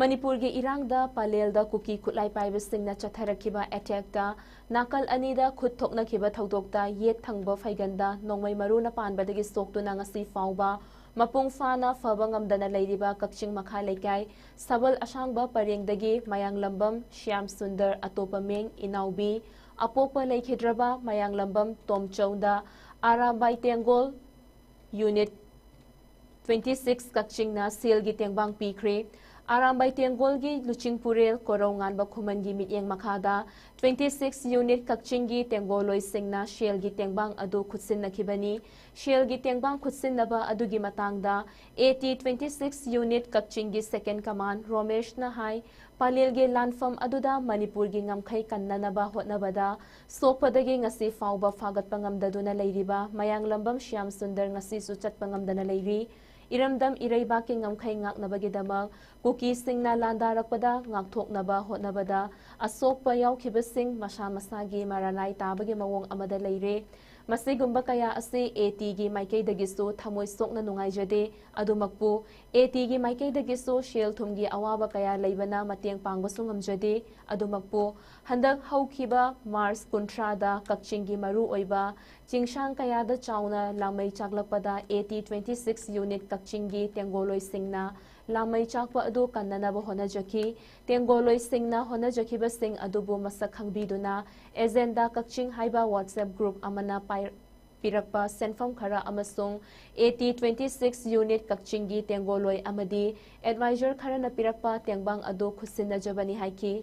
ꯃꯅꯤꯄꯨꯔꯒꯤ ꯏꯔꯥꯡꯗ ꯄꯂꯦꯜꯗ ꯀꯨꯀꯤ ꯈꯨꯠꯂꯥꯏ ꯄꯥꯏꯕꯁꯤꯡꯅ ꯆꯠꯊꯔꯛꯈꯤꯕ ꯑꯦꯇꯦꯛꯇ ꯅꯥꯀꯜ ꯑꯅꯤꯗ ꯈꯨꯠ ꯊꯣꯛꯅꯈꯤꯕ ꯊꯧꯗꯣꯛꯇ ꯌꯦꯠ ꯊꯪꯕ ꯐꯩꯒꯟꯗ ꯅꯣꯡꯃꯩ ꯃꯔꯨꯅ ꯄꯥꯟꯕꯗꯒꯤ ꯁꯣꯛꯇꯨꯅ ꯉꯁꯤ ꯐꯥꯎꯕ ꯃꯄꯨꯡ ꯐꯥꯅ ꯐꯕ ꯉꯝꯗꯅ ꯂꯩꯔꯤꯕ ꯀꯛꯆꯤꯡ ꯃꯈꯥ ꯂꯩꯀꯥꯏ ꯁꯕꯜ ꯑꯁꯥꯡꯕ ꯄꯔꯦꯡꯗꯒꯤ ꯃꯌꯥꯡꯂꯝꯕꯝ ꯁ꯭ꯌꯥꯝ ꯁꯨꯟꯗꯔ ꯑꯇꯣꯞꯄ ꯃꯤꯡ ꯏꯅꯥꯎꯕꯤ ꯑꯄꯣꯛꯄ ꯂꯩꯈꯤꯗ꯭ꯔꯕ ꯃꯌꯥꯡꯂꯝꯕꯝ ꯇꯣꯝꯆꯧꯗ ꯑꯔꯥꯝꯕꯥꯏ ꯇꯦꯡꯒꯣꯜ ꯌꯨꯅꯤꯠ ꯇ꯭ꯋꯦꯟꯇꯤ ꯁꯤꯛꯁ ꯀꯛꯆꯤꯡꯅ ꯁꯦꯜꯒꯤ ꯇꯦꯡꯕꯥꯡ ꯄꯤꯈ꯭ꯔꯦ꯫ ꯑꯔꯥꯝꯕꯥꯏ ꯇꯦꯡꯒꯣꯜꯒꯤ ꯂꯨꯆꯤꯡꯄꯨꯔꯦꯜ ꯀꯣꯔꯧ ꯉꯥꯟꯕ ꯈꯨꯃꯟꯒꯤ ꯃꯤꯠꯌꯦꯡ ꯃꯈꯥꯗ ꯇ꯭ꯋꯦꯟꯇꯤ ꯁꯤꯛꯁ ꯌꯨꯅꯤꯠ ꯀꯛꯆꯤꯡꯒꯤ ꯇꯦꯡꯒꯣꯜꯂꯣꯏꯁꯤꯡꯅ ꯁꯦꯜꯒꯤ ꯇꯦꯡꯕꯥꯡ ꯑꯗꯨ ꯈꯨꯠꯁꯤꯟꯅꯈꯤꯕꯅꯤ꯫ ꯁꯦꯜꯒꯤ ꯇꯦꯡꯕꯥꯡ ꯈꯨꯠꯁꯤꯟꯅꯕ ꯑꯗꯨꯒꯤ ꯃꯇꯥꯡꯗ ꯑꯦ ꯇꯤ ꯇ꯭ꯋꯦꯟꯇꯤ ꯁꯤꯛꯁ ꯌꯨꯅꯤꯠ ꯀꯛꯆꯤꯡꯒꯤ ꯁꯦꯀꯦꯟ ꯀꯃꯥꯟ ꯔꯣꯃꯦꯁꯅ ꯍꯥꯏ, ꯄꯂꯦꯜꯒꯤ ꯂꯥꯟꯐꯝ ꯑꯗꯨꯗ ꯃꯅꯤꯄꯨꯔꯒꯤ ꯉꯝꯈꯩ ꯀꯟꯅꯅꯕ ꯍꯣꯠꯅꯕꯗ ꯁꯣꯛꯄꯗꯒꯤ ꯉꯁꯤ ꯐꯥꯎꯕ ꯐꯥꯒꯠꯄ ꯉꯝꯗꯗꯨꯅ ꯂꯩꯔꯤꯕ ꯃꯌꯥꯡꯂꯝꯕꯝ ꯁ꯭ꯌꯥꯝ ꯁꯨꯟꯗꯔ ꯉꯁꯤꯁꯨ ꯆꯠꯄ ꯉꯝꯗꯅ ꯂꯩꯔꯤ꯫ ꯏꯔꯝꯗꯝ ꯏꯔꯩꯕꯥꯛꯀꯤ ꯉꯝꯈꯩ ꯉꯥꯛꯅꯕꯒꯤꯗꯃꯛ ꯀꯨꯀꯤꯁꯤꯡꯅ ꯂꯥꯟꯗꯥꯔꯛꯄꯗ ꯉꯥꯛꯊꯣꯛꯅꯕ ꯍꯣꯠꯅꯕꯗ ꯑꯁꯣꯛꯄ ꯌꯥꯎꯈꯤꯕꯁꯤꯡ ꯃꯁꯥ ꯃꯁꯥꯒꯤ ꯃꯔꯥꯅꯥꯏ ꯇꯥꯕꯒꯤ ꯃꯑꯣꯡ ꯑꯃꯗ ꯂꯩꯔꯦ꯫ ꯃꯁꯤꯒꯨꯝꯕ ꯀꯌꯥ ꯑꯁꯤ ꯑꯦ ꯇꯤꯒꯤ ꯃꯥꯏꯀꯩꯗꯒꯤꯁꯨ ꯊꯃꯣꯏ ꯁꯣꯛꯅ ꯅꯨꯡꯉꯥꯏꯖꯗꯦ꯫ ꯑꯗꯨꯃꯛꯄꯨ, ꯑꯦ ꯇꯤꯒꯤ ꯃꯥꯏꯀꯩꯗꯒꯤꯁꯨ ꯁꯦꯜ ꯊꯨꯝꯒꯤ ꯑꯋꯥꯕ ꯀꯌꯥ ꯂꯩꯕꯅ ꯃꯇꯦꯡ ꯄꯥꯡꯕꯁꯨ ꯉꯝꯖꯗꯦ꯫ ꯑꯗꯨꯃꯛꯄꯨ, ꯍꯟꯗꯛ ꯍꯧꯈꯤꯕ ꯃꯥꯔꯆ ꯀꯨꯟꯊ꯭ꯔꯥꯗ ꯀꯛꯆꯤꯡꯒꯤ ꯃꯔꯨꯑꯣꯏꯕ ꯆꯤꯡꯁꯥꯡ ꯀꯌꯥꯗ ꯆꯥꯎꯅ ꯂꯥꯡꯃꯩ ꯆꯥꯛꯂꯛꯄꯗ A T twenty six unit ꯀꯛꯆꯤꯡꯒꯤ ꯇꯦꯡꯒꯣꯜꯂꯣꯏꯁꯤꯡꯅ ꯂꯥꯡꯃꯩ ꯆꯥꯛꯄ ꯑꯗꯨ ꯀꯟꯅꯅꯕ ꯍꯣꯠꯅꯖꯈꯤ꯫ ꯇꯦꯡꯒꯣꯜꯂꯣꯏꯁꯤꯡꯅ ꯍꯣꯠꯅꯖꯈꯤꯕꯁꯤꯡ ꯑꯗꯨꯕꯨ ꯃꯁꯛ ꯈꯪꯕꯤꯗꯨꯅ ꯑꯦꯖꯦꯟꯗꯥ ꯀꯛꯆꯤꯡ ꯍꯥꯏꯕ WhatsApp group ꯑꯃꯅ ꯄꯥꯏ-, ꯄꯤꯔꯛꯄ ꯁꯦꯟꯐꯝ ꯈꯔ ꯑꯃꯁꯨꯡ ꯑꯦ ꯇꯤ ꯇ꯭ꯋꯦꯟꯇꯤ ꯁꯤꯛꯁ ꯌꯨꯅꯤꯠ ꯀꯛꯆꯤꯡꯒꯤ ꯇꯦꯡꯒꯣꯜꯂꯣꯏ ꯑꯃꯗꯤ ꯑꯦꯗꯚꯥꯏꯖꯔ ꯈꯔꯅ ꯄꯤꯔꯛꯄ ꯇꯦꯡꯕꯥꯡ ꯑꯗꯨ ꯈꯨꯠꯁꯤꯟꯅꯖꯕꯅꯤ ꯍꯥꯏꯈꯤ꯫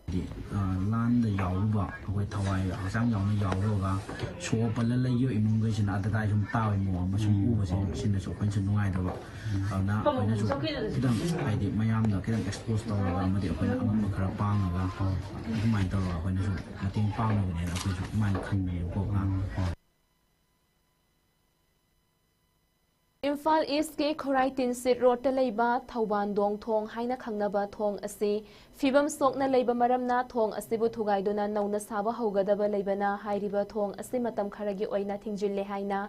ꯍꯥꯏꯗꯤ, ꯑ, ꯂꯥꯟꯗ ꯌꯥꯎꯔꯨꯕ, ꯑꯩꯈꯣꯏ ꯊꯋꯥꯏ ꯍꯛꯆꯥꯡ ꯌꯥꯎꯅ ꯌꯥꯎꯔꯨꯔꯒ ꯁꯣꯛꯑ ꯄꯜꯂ ꯂꯩꯈꯤꯕ ꯏꯃꯨꯡꯈꯩꯁꯤꯅ ꯑꯗ ꯇꯥꯏ ꯁꯨꯝ ꯇꯥꯕꯒꯤ ꯃꯑꯣꯡ ꯑꯃ ꯁꯨꯝ ꯎꯕꯁꯦ, ꯁꯤꯅꯁꯨ ꯑꯩꯈꯣꯏꯅꯁꯨ ꯅꯨꯡꯉꯥꯏꯇꯕ꯫ ꯑꯗꯨꯅ ꯑꯩꯈꯣꯏꯅꯁꯨ ꯈꯤꯇꯪ, ꯍꯥꯏꯗꯤ, ꯃꯌꯥꯝꯗ ꯈꯤꯇꯪ ꯑꯦꯛꯁꯄꯣꯖ ꯇꯧꯔꯒ ꯑꯃꯗꯤ ꯑꯩꯈꯣꯏꯅ ꯑꯉꯝꯕ ꯈꯔ ꯄꯥꯡꯉꯒ ꯑꯗꯨꯃꯥꯏꯅ ꯇꯧꯔꯒ ꯑꯩꯈꯣꯏꯅꯁꯨ ꯃꯇꯦꯡ ꯄꯥꯡꯅꯕꯅꯦꯅ ꯑꯩꯈꯣꯏꯁꯨ ꯑꯗꯨꯃꯥꯏꯅ ꯈꯟꯕꯅꯦꯕꯀꯣ꯫ ꯏꯝꯐꯥꯜ ꯏꯁꯀꯤ ꯈꯨꯔꯥꯏ ꯇꯤꯟꯁꯤꯠ ꯔꯣꯗꯇ ꯂꯩꯕ ꯊꯧꯕꯥꯟꯗꯣꯡ ꯊꯣꯡ ꯍꯥꯏꯅ ꯈꯪꯅꯕ ꯊꯣꯡ ꯑꯁꯤ ꯐꯤꯕꯝ ꯁꯣꯛꯅ ꯂꯩꯕ ꯃꯔꯝꯅ ꯊꯣꯡ ꯑꯁꯤꯕꯨ ꯊꯨꯒꯥꯏꯗꯨꯅ ꯅꯧꯅ ꯁꯥꯕ ꯍꯧꯒꯗꯕ ꯂꯩꯕꯅ ꯍꯥꯏꯔꯤꯕ ꯊꯣꯡ ꯑꯁꯤ ꯃꯇꯝ ꯈꯔꯒꯤ ꯑꯣꯏꯅ ꯊꯤꯡꯖꯤꯜꯂꯦ ꯍꯥꯏꯅ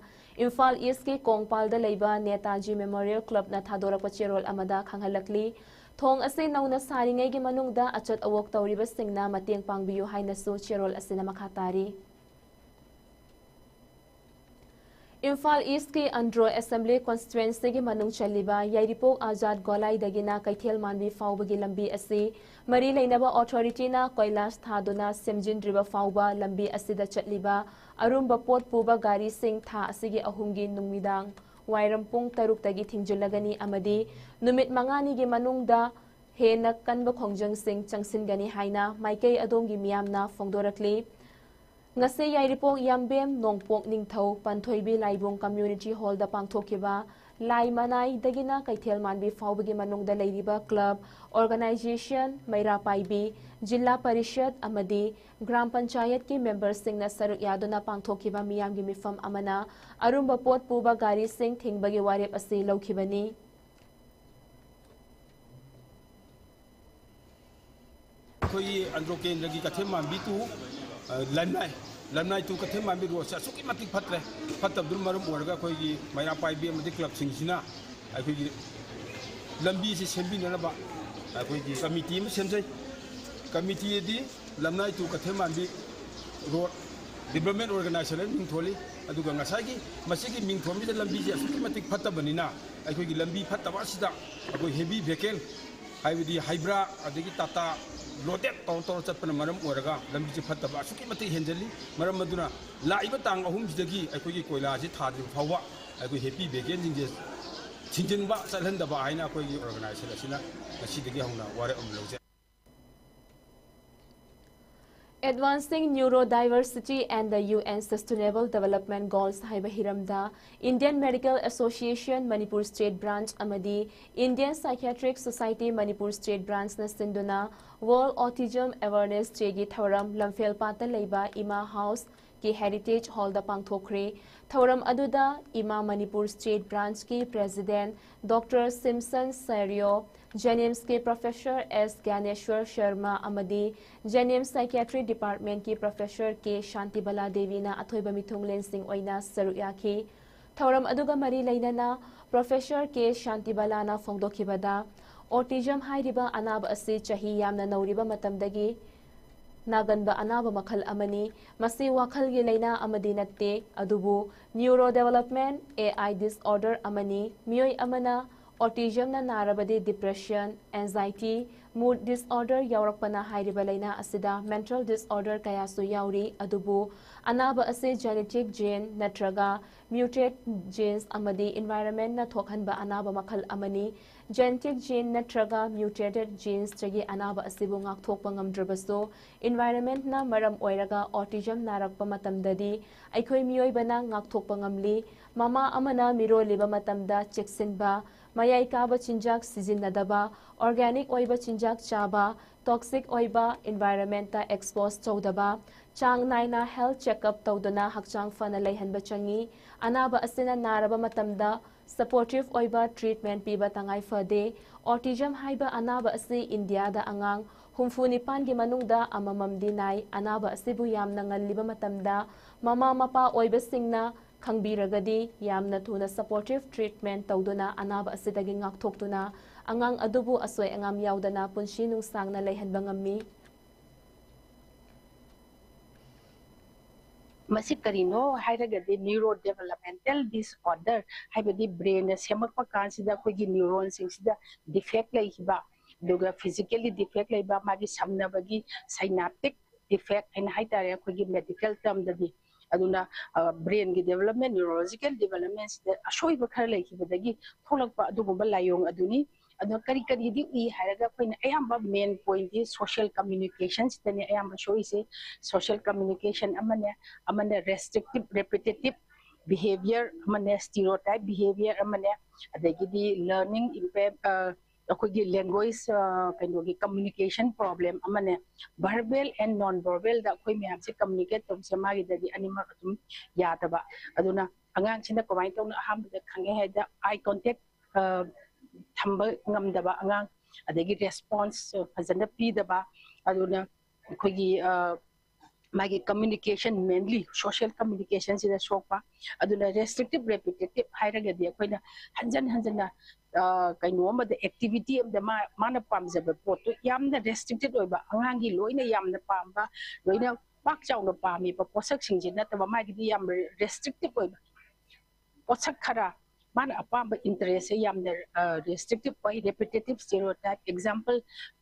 ꯏꯝꯐꯥꯜ ꯏꯁꯀꯤ ꯀꯣꯡꯄꯥꯜꯗ ꯂꯩꯕ ꯅꯦꯇꯥꯖꯤ ꯃꯦꯃꯣꯔꯤꯌꯦꯜ ꯀ꯭ꯂꯕꯅ ꯊꯥꯗꯣꯔꯛꯄ ꯆꯦꯔꯣꯜ ꯑꯃꯗ ꯈꯪꯍꯜꯂꯛꯂꯤ꯫ ꯊꯣꯡ ꯑꯁꯤ ꯅꯧꯅ ꯁꯥꯔꯤꯉꯩꯒꯤ ꯃꯅꯨꯡꯗ ꯑꯆꯠ ꯑꯋꯣꯛ ꯇꯧꯔꯤꯕꯁꯤꯡꯅ ꯃꯇꯦꯡ ꯄꯥꯡꯕꯤꯌꯨ ꯍꯥꯏꯅꯁꯨ ꯆꯦꯔꯣꯜ ꯑꯁꯤꯅ ꯃꯈꯥ ꯇꯥꯔꯤ꯫ ꯏꯝꯐꯥꯜ ꯏꯁꯀꯤ ꯑꯟꯗ꯭ꯔꯣ ꯑꯦꯁꯦꯝꯕ꯭ꯂꯤ ꯀꯣꯟꯁꯇꯤꯇ꯭ꯋꯦꯟꯁꯤꯒꯤ ꯃꯅꯨꯡ ꯆꯜꯂꯤꯕ ꯌꯥꯏꯔꯤꯄꯣꯛ ꯑꯥꯖꯥꯗ ꯒꯣꯂꯥꯏꯗꯒꯤꯅ ꯀꯩꯊꯦꯜ ꯃꯥꯟꯕꯤ ꯐꯥꯎꯕꯒꯤ ꯂꯝꯕꯤ ꯑꯁꯤ ꯃꯔꯤ ꯂꯩꯅꯕ ꯑꯣꯊꯣꯔꯤꯇꯤꯅ ꯀꯣꯏꯂꯥꯁ ꯊꯥꯗꯨꯅ ꯁꯦꯝꯖꯤꯟꯗ꯭ꯔꯤꯕ ꯐꯥꯎꯕ ꯂꯝꯕꯤ ꯑꯁꯤꯗ ꯆꯠꯂꯤꯕ ꯑꯔꯨꯝꯕ ꯄꯣꯠ ꯄꯨꯕ ꯒꯥꯔꯤꯁꯤꯡ ꯊꯥ ꯑꯁꯤꯒꯤ ꯑꯍꯨꯝꯒꯤ ꯅꯨꯃꯤꯗꯥꯡ ꯋꯥꯏꯔꯝ ꯄꯨꯡ ꯇꯔꯨꯛꯇꯒꯤ ꯊꯤꯡꯖꯤꯜꯂꯒꯅꯤ ꯑꯃꯗꯤ ꯅꯨꯃꯤꯠ ꯃꯉꯥꯅꯤꯒꯤ ꯃꯅꯨꯡꯗ ꯍꯦꯟꯅ ꯀꯟꯕ ꯈꯣꯡꯖꯪꯁꯤꯡ ꯆꯪꯁꯤꯟꯒꯅꯤ ꯍꯥꯏꯅ ꯃꯥꯏꯀꯩ ꯑꯗꯣꯝꯒꯤ ꯃꯤꯌꯥꯝꯅ ꯐꯣꯡꯗꯣꯔꯛꯂꯤ꯫ ꯉꯁꯤ ꯌꯥꯏꯔꯤꯄꯣꯛ ꯌꯥꯝꯕꯦꯝ ꯅꯣꯡꯄꯣꯛ ꯅꯤꯡꯊꯧ ꯄꯥꯟꯊꯣꯏꯕꯤ ꯂꯥꯏꯕꯨꯡ ꯀꯝꯃ꯭ꯌꯨꯅꯤꯇꯤ ꯍꯣꯜꯗ ꯄꯥꯡꯊꯣꯛꯈꯤꯕ ꯂꯥꯏ ꯃꯅꯥꯏꯗꯒꯤꯅ ꯀꯩꯊꯦꯜ ꯃꯥꯟꯕꯤ ꯐꯥꯎꯕꯒꯤ ꯃꯅꯨꯡꯗ ꯂꯩꯔꯤꯕ ꯀ꯭ꯂꯕ, ꯑꯣꯔꯒꯅꯥꯏꯖꯦꯁꯟ, ꯃꯩꯔꯥ ꯄꯥꯏꯕꯤ, ꯖꯤꯜꯂꯥ ꯄꯔꯤꯁꯠ ꯑꯃꯗꯤ ꯒ꯭ꯔꯥꯝ ꯄꯟꯆꯥꯌꯠꯀꯤ ꯃꯦꯝꯕꯔꯁꯤꯡꯅ ꯁꯔꯨꯛ ꯌꯥꯗꯨꯅ ꯄꯥꯡꯊꯣꯛꯈꯤꯕ ꯃꯤꯌꯥꯝꯒꯤ ꯃꯤꯐꯝ ꯑꯃꯅ ꯑꯔꯨꯝꯕ ꯄꯣꯠ ꯄꯨꯕ ꯒꯥꯔꯤꯁꯤꯡ ꯊꯤꯡꯕꯒꯤ ꯋꯥꯔꯦꯞ ꯑꯁꯤ ꯂꯧꯈꯤꯕꯅꯤ꯫ ꯑꯩꯈꯣꯏꯒꯤ ꯑꯟꯗ꯭ꯔꯣ ꯀꯦꯟꯗ꯭ꯔꯒꯤ ꯀꯩꯊꯦꯜ ꯃꯥꯟꯕꯤ ꯇꯨ, ꯑ, ꯂꯝꯅꯥꯏ, ꯂꯝꯅꯥꯏ ꯇꯨ ꯀꯩꯊꯦꯜ ꯃꯥꯟꯕꯤ ꯔꯣꯗꯁꯦ ꯑꯁꯨꯛꯀꯤ ꯃꯇꯤꯛ ꯐꯠꯇ꯭ꯔꯦ꯫ ꯐꯠꯇꯕꯗꯨꯅ ꯃꯔꯝ ꯑꯣꯏꯔꯒ ꯑꯩꯈꯣꯏꯒꯤ ꯃꯩꯔꯥ ꯄꯥꯏꯕꯤ ꯑꯃꯗꯤ ꯀ꯭ꯂꯕꯁꯤꯡꯁꯤꯅ ꯑꯩꯈꯣꯏꯒꯤ ꯂꯝꯕꯤꯁꯤ ꯁꯦꯝꯕꯤꯅꯅꯕ ꯑꯩꯈꯣꯏꯒꯤ ꯀꯃꯤꯇꯤ ꯑꯃ ꯁꯦꯝꯖꯩ꯫ ꯀꯃꯤꯇꯤ ꯑꯗꯤ ꯂꯝꯅꯥꯏ ꯇꯨ ꯀꯩꯊꯦꯜ ꯃꯥꯟꯕꯤ ꯔꯣꯗ ꯗꯤꯕ꯭ꯂꯞꯃꯦꯟ ꯑꯣꯔꯒꯅꯥꯏꯖꯦꯁꯟ ꯍꯥꯏꯅ ꯃꯤꯡ ꯊꯣꯜꯂꯤ꯫ ꯑꯗꯨꯒ ꯉꯁꯥꯏꯒꯤ ꯃꯁꯤꯒꯤ ꯃꯤꯡ ꯊꯣꯟꯕꯁꯤꯗ ꯂꯝꯕꯤꯁꯦ ꯑꯁꯨꯛꯀꯤ ꯃꯇꯤꯛ ꯐꯠꯇꯕꯅꯤꯅ ꯑꯩꯈꯣꯏꯒꯤ ꯂꯝꯕꯤ ꯐꯠꯇꯕ ꯑꯁꯤꯗ ꯑꯩꯈꯣꯏ ꯍꯦꯚꯤ ꯚꯦꯍꯤꯀꯜ ꯍꯥꯏꯕꯗꯤ ꯍꯩꯕ꯭ꯔꯥ ꯑꯗꯒꯤ ꯇꯥꯇꯥ ꯂꯣꯗꯦꯠ ꯇꯧꯔ ꯇꯧꯔ ꯆꯠꯄꯅ ꯃꯔꯝ ꯑꯣꯏꯔꯒ ꯂꯝꯕꯤꯁꯦ ꯐꯠꯇꯕ ꯑꯁꯨꯛꯀꯤ ꯃꯇꯤꯛ ꯍꯦꯟꯖꯜꯂꯤ꯫ ꯃꯔꯝ ꯑꯗꯨꯅ ꯂꯥꯛꯏꯕ ꯇꯥꯡ ꯑꯍꯨꯝꯁꯤꯗꯒꯤ ꯑꯩꯈꯣꯏꯒꯤ ꯀꯣꯏꯂꯥꯁꯦ ꯊꯥꯗ꯭ꯔꯤꯕ ꯐꯥꯎꯕ ꯑꯩꯈꯣꯏ ꯍꯦꯚꯤ ꯚꯦꯍꯤꯀꯜꯁꯤꯡꯁꯦ ꯊꯤꯡꯖꯤꯟꯕ ꯆꯠꯍꯟꯗꯕ ꯍꯥꯏꯅ ꯑꯩꯈꯣꯏꯒꯤ ꯑꯣꯔꯒꯅꯥꯏꯖꯦꯁꯟ ꯑꯁꯤꯅ ꯉꯁꯤꯗꯒꯤ ꯍꯧꯅ ꯋꯥꯔꯦꯞ ꯑꯃ ꯂꯧꯖꯩ꯫ Advancing Neurodiversity and the U N Sustainable Development Goals ꯍꯥꯏꯕ ꯍꯤꯔꯝꯗ Indian Medical Association Manipur State Branch ꯑꯃꯗꯤ Indian Psychiatric Society Manipur State Branchꯅ ꯁꯤꯟꯗꯨꯅ World Autism Awareness Dayꯒꯤ ꯊꯧꯔꯝ ꯂꯝꯐꯦꯜꯄꯥꯠꯇ ꯂꯩꯕ ꯏꯃꯥ ꯍꯥꯎꯁ ꯀꯤ ꯍꯦꯔꯤꯇꯦꯖ ꯍꯣꯜꯗ ꯄꯥꯡꯊꯣꯛꯈ꯭ꯔꯦ꯫ ꯊꯧꯔꯝ ꯑꯗꯨꯗ ꯏꯃꯥ ꯃꯅꯤꯄꯨꯔ ꯁ꯭ꯇꯦꯠ ꯕ꯭ꯔꯥꯟꯆꯀꯤ ꯄ꯭ꯔꯦꯁꯤꯗꯦꯟꯠ ꯗꯣꯛꯇꯔ ꯁꯤꯝꯁꯟ ꯁꯦꯔꯤꯌꯣ, ꯖꯦꯅꯤꯝꯁꯀꯤ ꯄ꯭ꯔꯣꯐꯦꯁꯔ ꯑꯦꯁ ꯒ꯭ꯌꯥꯅꯦꯁ꯭ꯋꯔ ꯁꯔꯃ ꯑꯃꯗꯤ ꯖꯦꯅꯤꯝꯁ ꯁꯥꯏꯀꯤꯌꯥꯇ꯭ꯔꯤ ꯗꯤꯄꯥꯔꯠꯃꯦꯟꯠꯀꯤ ꯄ꯭ꯔꯣꯐꯦꯁꯔ ꯀꯦ ꯁꯥꯟꯇꯤꯕꯂꯥ ꯗꯦꯕꯤꯅ ꯑꯊꯣꯏꯕ ꯃꯤꯊꯨꯡꯂꯦꯟꯁꯤꯡ ꯑꯣꯏꯅ ꯁꯔꯨꯛ ꯌꯥꯈꯤ꯫ ꯊꯧꯔꯝ ꯑꯗꯨꯒ ꯃꯔꯤ ꯂꯩꯅꯅ ꯄ꯭ꯔꯣꯐꯦꯁꯔ ꯀꯦ ꯁꯥꯟꯇꯤꯕꯂꯥꯅ ꯐꯣꯡꯗꯣꯛꯈꯤꯕꯗ, ꯑꯣꯇꯤꯖꯝ ꯍꯥꯏꯔꯤꯕ ꯑꯅꯥꯕ ꯑꯁꯤ ꯆꯍꯤ ꯌꯥꯝꯅ ꯅꯧꯔꯤꯕ ꯃꯇꯝꯗꯒꯤ ꯅꯥꯒꯟꯕ ꯑꯅꯥꯕ ꯃꯈꯜ ꯑꯃꯅꯤ꯫ ꯃꯁꯤ ꯋꯥꯈꯜꯒꯤ ꯂꯥꯏꯅꯥ ꯑꯃꯗꯤ ꯅꯠꯇꯦ, ꯑꯗꯨꯕꯨ neuro development, A I, disorder ꯑꯃꯅꯤ꯫ ꯃꯤꯑꯣꯏ ꯑꯃꯅ ꯑꯣꯇꯤꯖꯝꯅ ꯅꯥꯔꯕꯗꯤ ꯗꯤꯄ꯭ꯔꯦꯁꯟ, ꯑꯦꯟꯖꯥꯏꯇꯤ, ꯃꯨꯗ ꯗꯤꯁꯑꯣꯔꯗꯔ ꯌꯥꯎꯔꯛꯄꯅ ꯍꯥꯏꯔꯤꯕ ꯂꯥꯏꯅꯥ ꯑꯁꯤꯗ ꯃꯦꯟꯇꯜ ꯗꯤꯁꯑꯣꯔꯗꯔ ꯀꯌꯥꯁꯨ ꯌꯥꯎꯔꯤ꯫ ꯑꯗꯨꯕꯨ ꯑꯅꯥꯕ ꯑꯁꯤ ꯖꯦꯅꯦꯇꯤꯛ ꯖꯤꯟ ꯅꯠꯇ꯭ꯔꯒ ꯃ꯭ꯌꯨꯇꯦꯠ ꯖꯤꯟꯁ ꯑꯃꯗꯤ ꯏꯟꯚꯥꯏꯔꯟꯃꯦꯟꯠꯅ ꯊꯣꯛꯍꯟꯕ ꯑꯅꯥꯕ ꯃꯈꯜ ꯑꯃꯅꯤ꯫ ꯖꯦꯅꯦꯇꯤꯛ ꯖꯤꯟ ꯅꯠꯇ꯭ꯔꯒ ꯃ꯭ꯌꯨꯇꯦꯇꯦꯗ ꯖꯤꯟꯁꯇꯒꯤ ꯑꯅꯥꯕ ꯑꯁꯤꯕꯨ ꯉꯥꯛꯊꯣꯛꯄ ꯉꯝꯗ꯭ꯔꯕꯁꯨ, ꯏꯟꯚꯥꯏꯔꯟꯃꯦꯟꯠꯅ ꯃꯔꯝ ꯑꯣꯏꯔꯒ ꯑꯣꯇꯤꯖꯝ ꯅꯥꯔꯛꯄ ꯃꯇꯝꯗꯗꯤ ꯑꯩꯈꯣꯏ ꯃꯤꯑꯣꯏꯕꯅ ꯉꯥꯛꯊꯣꯛꯄ ꯉꯝꯂꯤ꯫ ꯃꯃꯥ ꯑꯃꯅ ꯃꯤꯔꯣꯜꯂꯤꯕ ꯃꯇꯝꯗ ꯆꯦꯛꯁꯤꯟꯕ, ꯃꯌꯥꯏ ꯀꯥꯕ ꯆꯤꯟꯖꯥꯛ ꯁꯤꯖꯤꯟꯅꯗꯕ, ꯑꯣꯔꯒꯥꯅꯤꯛ ꯑꯣꯏꯕ ꯆꯤꯟꯖꯥꯛ ꯆꯥꯕ, ꯇꯣꯛꯁꯤꯛ ꯑꯣꯏꯕ ꯏꯟꯚꯥꯏꯔꯟꯃꯦꯟꯠꯇ ꯑꯦꯛꯁꯄꯣꯖ ꯇꯧꯗꯕ, ꯆꯥꯡ ꯅꯥꯏꯅ ꯍꯦꯜꯊ ꯆꯦꯛꯑꯞ ꯇꯧꯗꯨꯅ ꯍꯛꯆꯥꯡ ꯐꯅ ꯂꯩꯍꯟꯕ ꯆꯪꯏ꯫ ꯑꯅꯥꯕ ꯑꯁꯤꯅ ꯅꯥꯔꯕ ꯃꯇꯝꯗ ꯁꯄꯣꯔꯇꯤꯚ ꯑꯣꯏꯕ ꯇ꯭ꯔꯤꯠꯃꯦꯟꯠ ꯄꯤꯕ ꯇꯉꯥꯏ ꯐꯗꯦ꯫ ꯑꯣꯇꯤꯖꯝ ꯍꯥꯏꯕ ꯑꯅꯥꯕ ꯑꯁꯤ ꯏꯟꯗꯤꯌꯥꯗ ꯑꯉꯥꯡ ꯍꯨꯝꯐꯨ ꯅꯤꯄꯥꯟꯒꯤ ꯃꯅꯨꯡꯗ ꯑꯃꯃꯝꯗꯤ ꯅꯥꯏ꯫ ꯑꯅꯥꯕ ꯑꯁꯤꯕꯨ ꯌꯥꯝꯅ ꯉꯜꯂꯤꯕ ꯃꯇꯝꯗ ꯃꯃꯥ ꯃꯄꯥ ꯑꯣꯏꯕꯁꯤꯡꯅ ꯈꯪꯕꯤꯔꯒꯗꯤ ꯌꯥꯝꯅ ꯊꯨꯅ ꯁꯄꯣꯔꯇꯤꯚ ꯇ꯭ꯔꯤꯠꯃꯦꯟꯠ ꯇꯧꯗꯨꯅ ꯑꯅꯥꯕ ꯑꯁꯤꯗꯒꯤ ꯉꯥꯛꯊꯣꯛꯇꯨꯅ ꯑꯉꯥꯡ ꯑꯗꯨꯕꯨ ꯑꯁꯣꯏ ꯑꯉꯥꯝ ꯌꯥꯎꯗꯅ ꯄꯨꯟꯁꯤ ꯅꯨꯡꯁꯥꯡꯅ ꯂꯩꯍꯟꯕ ꯉꯝꯃꯤ꯫ ꯃꯁꯤ ꯀꯔꯤꯅꯣ ꯍꯥꯏꯔꯒꯗꯤ ꯅ꯭ꯌꯨꯔꯣ ꯗꯤꯕꯦꯂꯞꯃꯦꯟꯇꯦꯜ ꯗꯤꯁꯑꯣꯔꯗꯔ, ꯍꯥꯏꯕꯗꯤ ꯕ꯭ꯔꯦꯟꯅ ꯁꯦꯝꯃꯛꯄ ꯀꯥꯟꯁꯤꯗ ꯑꯩꯈꯣꯏꯒꯤ ꯅ꯭ꯌꯨꯔꯣꯟꯁꯤꯡꯁꯤꯗ ꯗꯤꯐꯦꯛ ꯂꯩꯈꯤꯕ, ꯑꯗꯨꯒ ꯐꯤꯖꯤꯀꯦꯜꯂꯤ ꯗꯤꯐꯦꯛ ꯂꯩꯕ, ꯃꯥꯒꯤ ꯁꯝꯅꯕꯒꯤ ꯁꯥꯏꯅꯥꯞꯇꯤꯛ ꯗꯤꯐꯦꯛ ꯍꯥꯏꯅ ꯍꯥꯏꯇꯥꯔꯦ ꯑꯩꯈꯣꯏꯒꯤ ꯃꯦꯗꯤꯀꯦꯜ ꯇꯔꯝꯗꯗꯤ꯫ ꯑꯗꯨꯅ ꯕ꯭ꯔꯦꯟꯒꯤ ꯗꯤꯕꯦꯂꯞꯃꯦꯟ, ꯅ꯭ꯌꯨꯔꯣꯂꯣꯖꯤꯀꯦꯜ ꯗꯤꯕꯦꯂꯞꯃꯦꯟꯁꯤꯗ ꯑꯁꯣꯏꯕ ꯈꯔ ꯂꯩꯈꯤꯕꯗꯒꯤ ꯊꯣꯛꯂꯛꯄ ꯑꯗꯨꯒꯨꯝꯕ ꯂꯥꯏꯑꯣꯡ ꯑꯗꯨꯅꯤ꯫ ꯑꯗꯣ ꯀꯔꯤ ꯀꯔꯤꯗꯤ ꯎꯏ ꯍꯥꯏꯔꯒ ꯑꯩꯈꯣꯏꯅ ꯑꯌꯥꯝꯕ ꯃꯦꯟ ꯄꯣꯏꯟꯗꯤ ꯁꯣꯁꯤꯌꯦꯜ ꯀꯝꯃ꯭ꯌꯨꯅꯤꯀꯦꯁꯟꯁꯤꯗꯅꯦ ꯑꯌꯥꯝꯕ ꯁꯣꯏꯔꯤꯁꯦ꯫ ꯁꯣꯁꯤꯌꯦꯜ ꯀꯝꯃ꯭ꯌꯨꯅꯤꯀꯦꯁꯟ ꯑꯃꯅꯦ, ꯑꯃꯅ ꯔꯦꯁꯇ꯭ꯔꯤꯛꯇꯤꯞ ꯔꯦꯄꯤꯇꯦꯇꯤꯞ ꯕꯤꯍꯦꯕꯤꯌꯔ ꯑꯃꯅꯦ, ꯁ꯭ꯇꯤꯔꯤꯑꯣꯇꯥꯏꯞ ꯕꯤꯍꯦꯕꯤꯌꯔ ꯑꯃꯅꯦ, ꯑꯗꯒꯤꯗꯤ ꯂꯔꯅꯤꯡ ꯏꯝꯄꯦꯛ ꯑꯩꯈꯣꯏꯒꯤ language, ꯀꯩꯅꯣꯒꯤ communication problem ꯑꯃꯅꯦ, verbal and non verbal ꯗ ꯑꯩꯈꯣꯏ ꯃꯌꯥꯝꯁꯦ communicate ꯇꯧꯕꯁꯦ ꯃꯥꯒꯤꯗꯗꯤ ꯑꯅꯤꯃꯛ ꯑꯗꯨꯝ ꯌꯥꯗꯕ꯫ ꯑꯗꯨꯅ ꯑꯉꯥꯡꯁꯤꯅ ꯀꯃꯥꯏꯅ ꯇꯧꯅ ꯑꯍꯥꯟꯕꯗ ꯈꯪꯉꯦ ꯍꯥꯏꯗ, eye contact ꯊꯝꯕ ꯉꯝꯗꯕ ꯑꯉꯥꯡ, ꯑꯗꯒꯤ response ꯐꯖꯅ ꯄꯤꯗꯕ, ꯑꯗꯨꯅ ꯑꯩꯈꯣꯏꯒꯤ ꯃꯥꯒꯤ communication, mainly social communication ꯁꯤꯗ ꯁꯣꯛꯄ꯫ ꯑꯗꯨꯅ restrictive repetitive ꯍꯥꯏꯔꯒꯗꯤ ꯑꯩꯈꯣꯏꯅ ꯍꯟꯖꯟ ꯍꯟꯖꯟꯅ ꯀꯩꯅꯣ ꯑꯃꯗ, activity ꯑꯃꯗ ꯃꯥ ꯃꯥꯅ ꯄꯥꯝꯖꯕ ꯄꯣꯠꯇꯨ ꯌꯥꯝꯅ restricted ꯑꯣꯏꯕ, ꯑꯉꯥꯡꯒꯤ ꯂꯣꯏꯅ ꯌꯥꯝꯅ ꯄꯥꯝꯕ, ꯂꯣꯏꯅ ꯄꯥꯛ ꯆꯥꯎꯅ ꯄꯥꯝꯃꯤꯕ ꯄꯣꯠꯁꯛꯁꯤꯡꯁꯤ ꯅꯠꯇꯕ, ꯃꯥꯒꯤꯗꯤ ꯌꯥꯝ restrictive ꯑꯣꯏꯕ ꯄꯣꯠꯁꯛ ꯈꯔ, ꯃꯥꯅ ꯑꯄꯥꯝꯕ interest ꯁꯦ ꯌꯥꯝꯅ restrictive ꯑꯣꯏ, repetitive stereotype꯫ Example,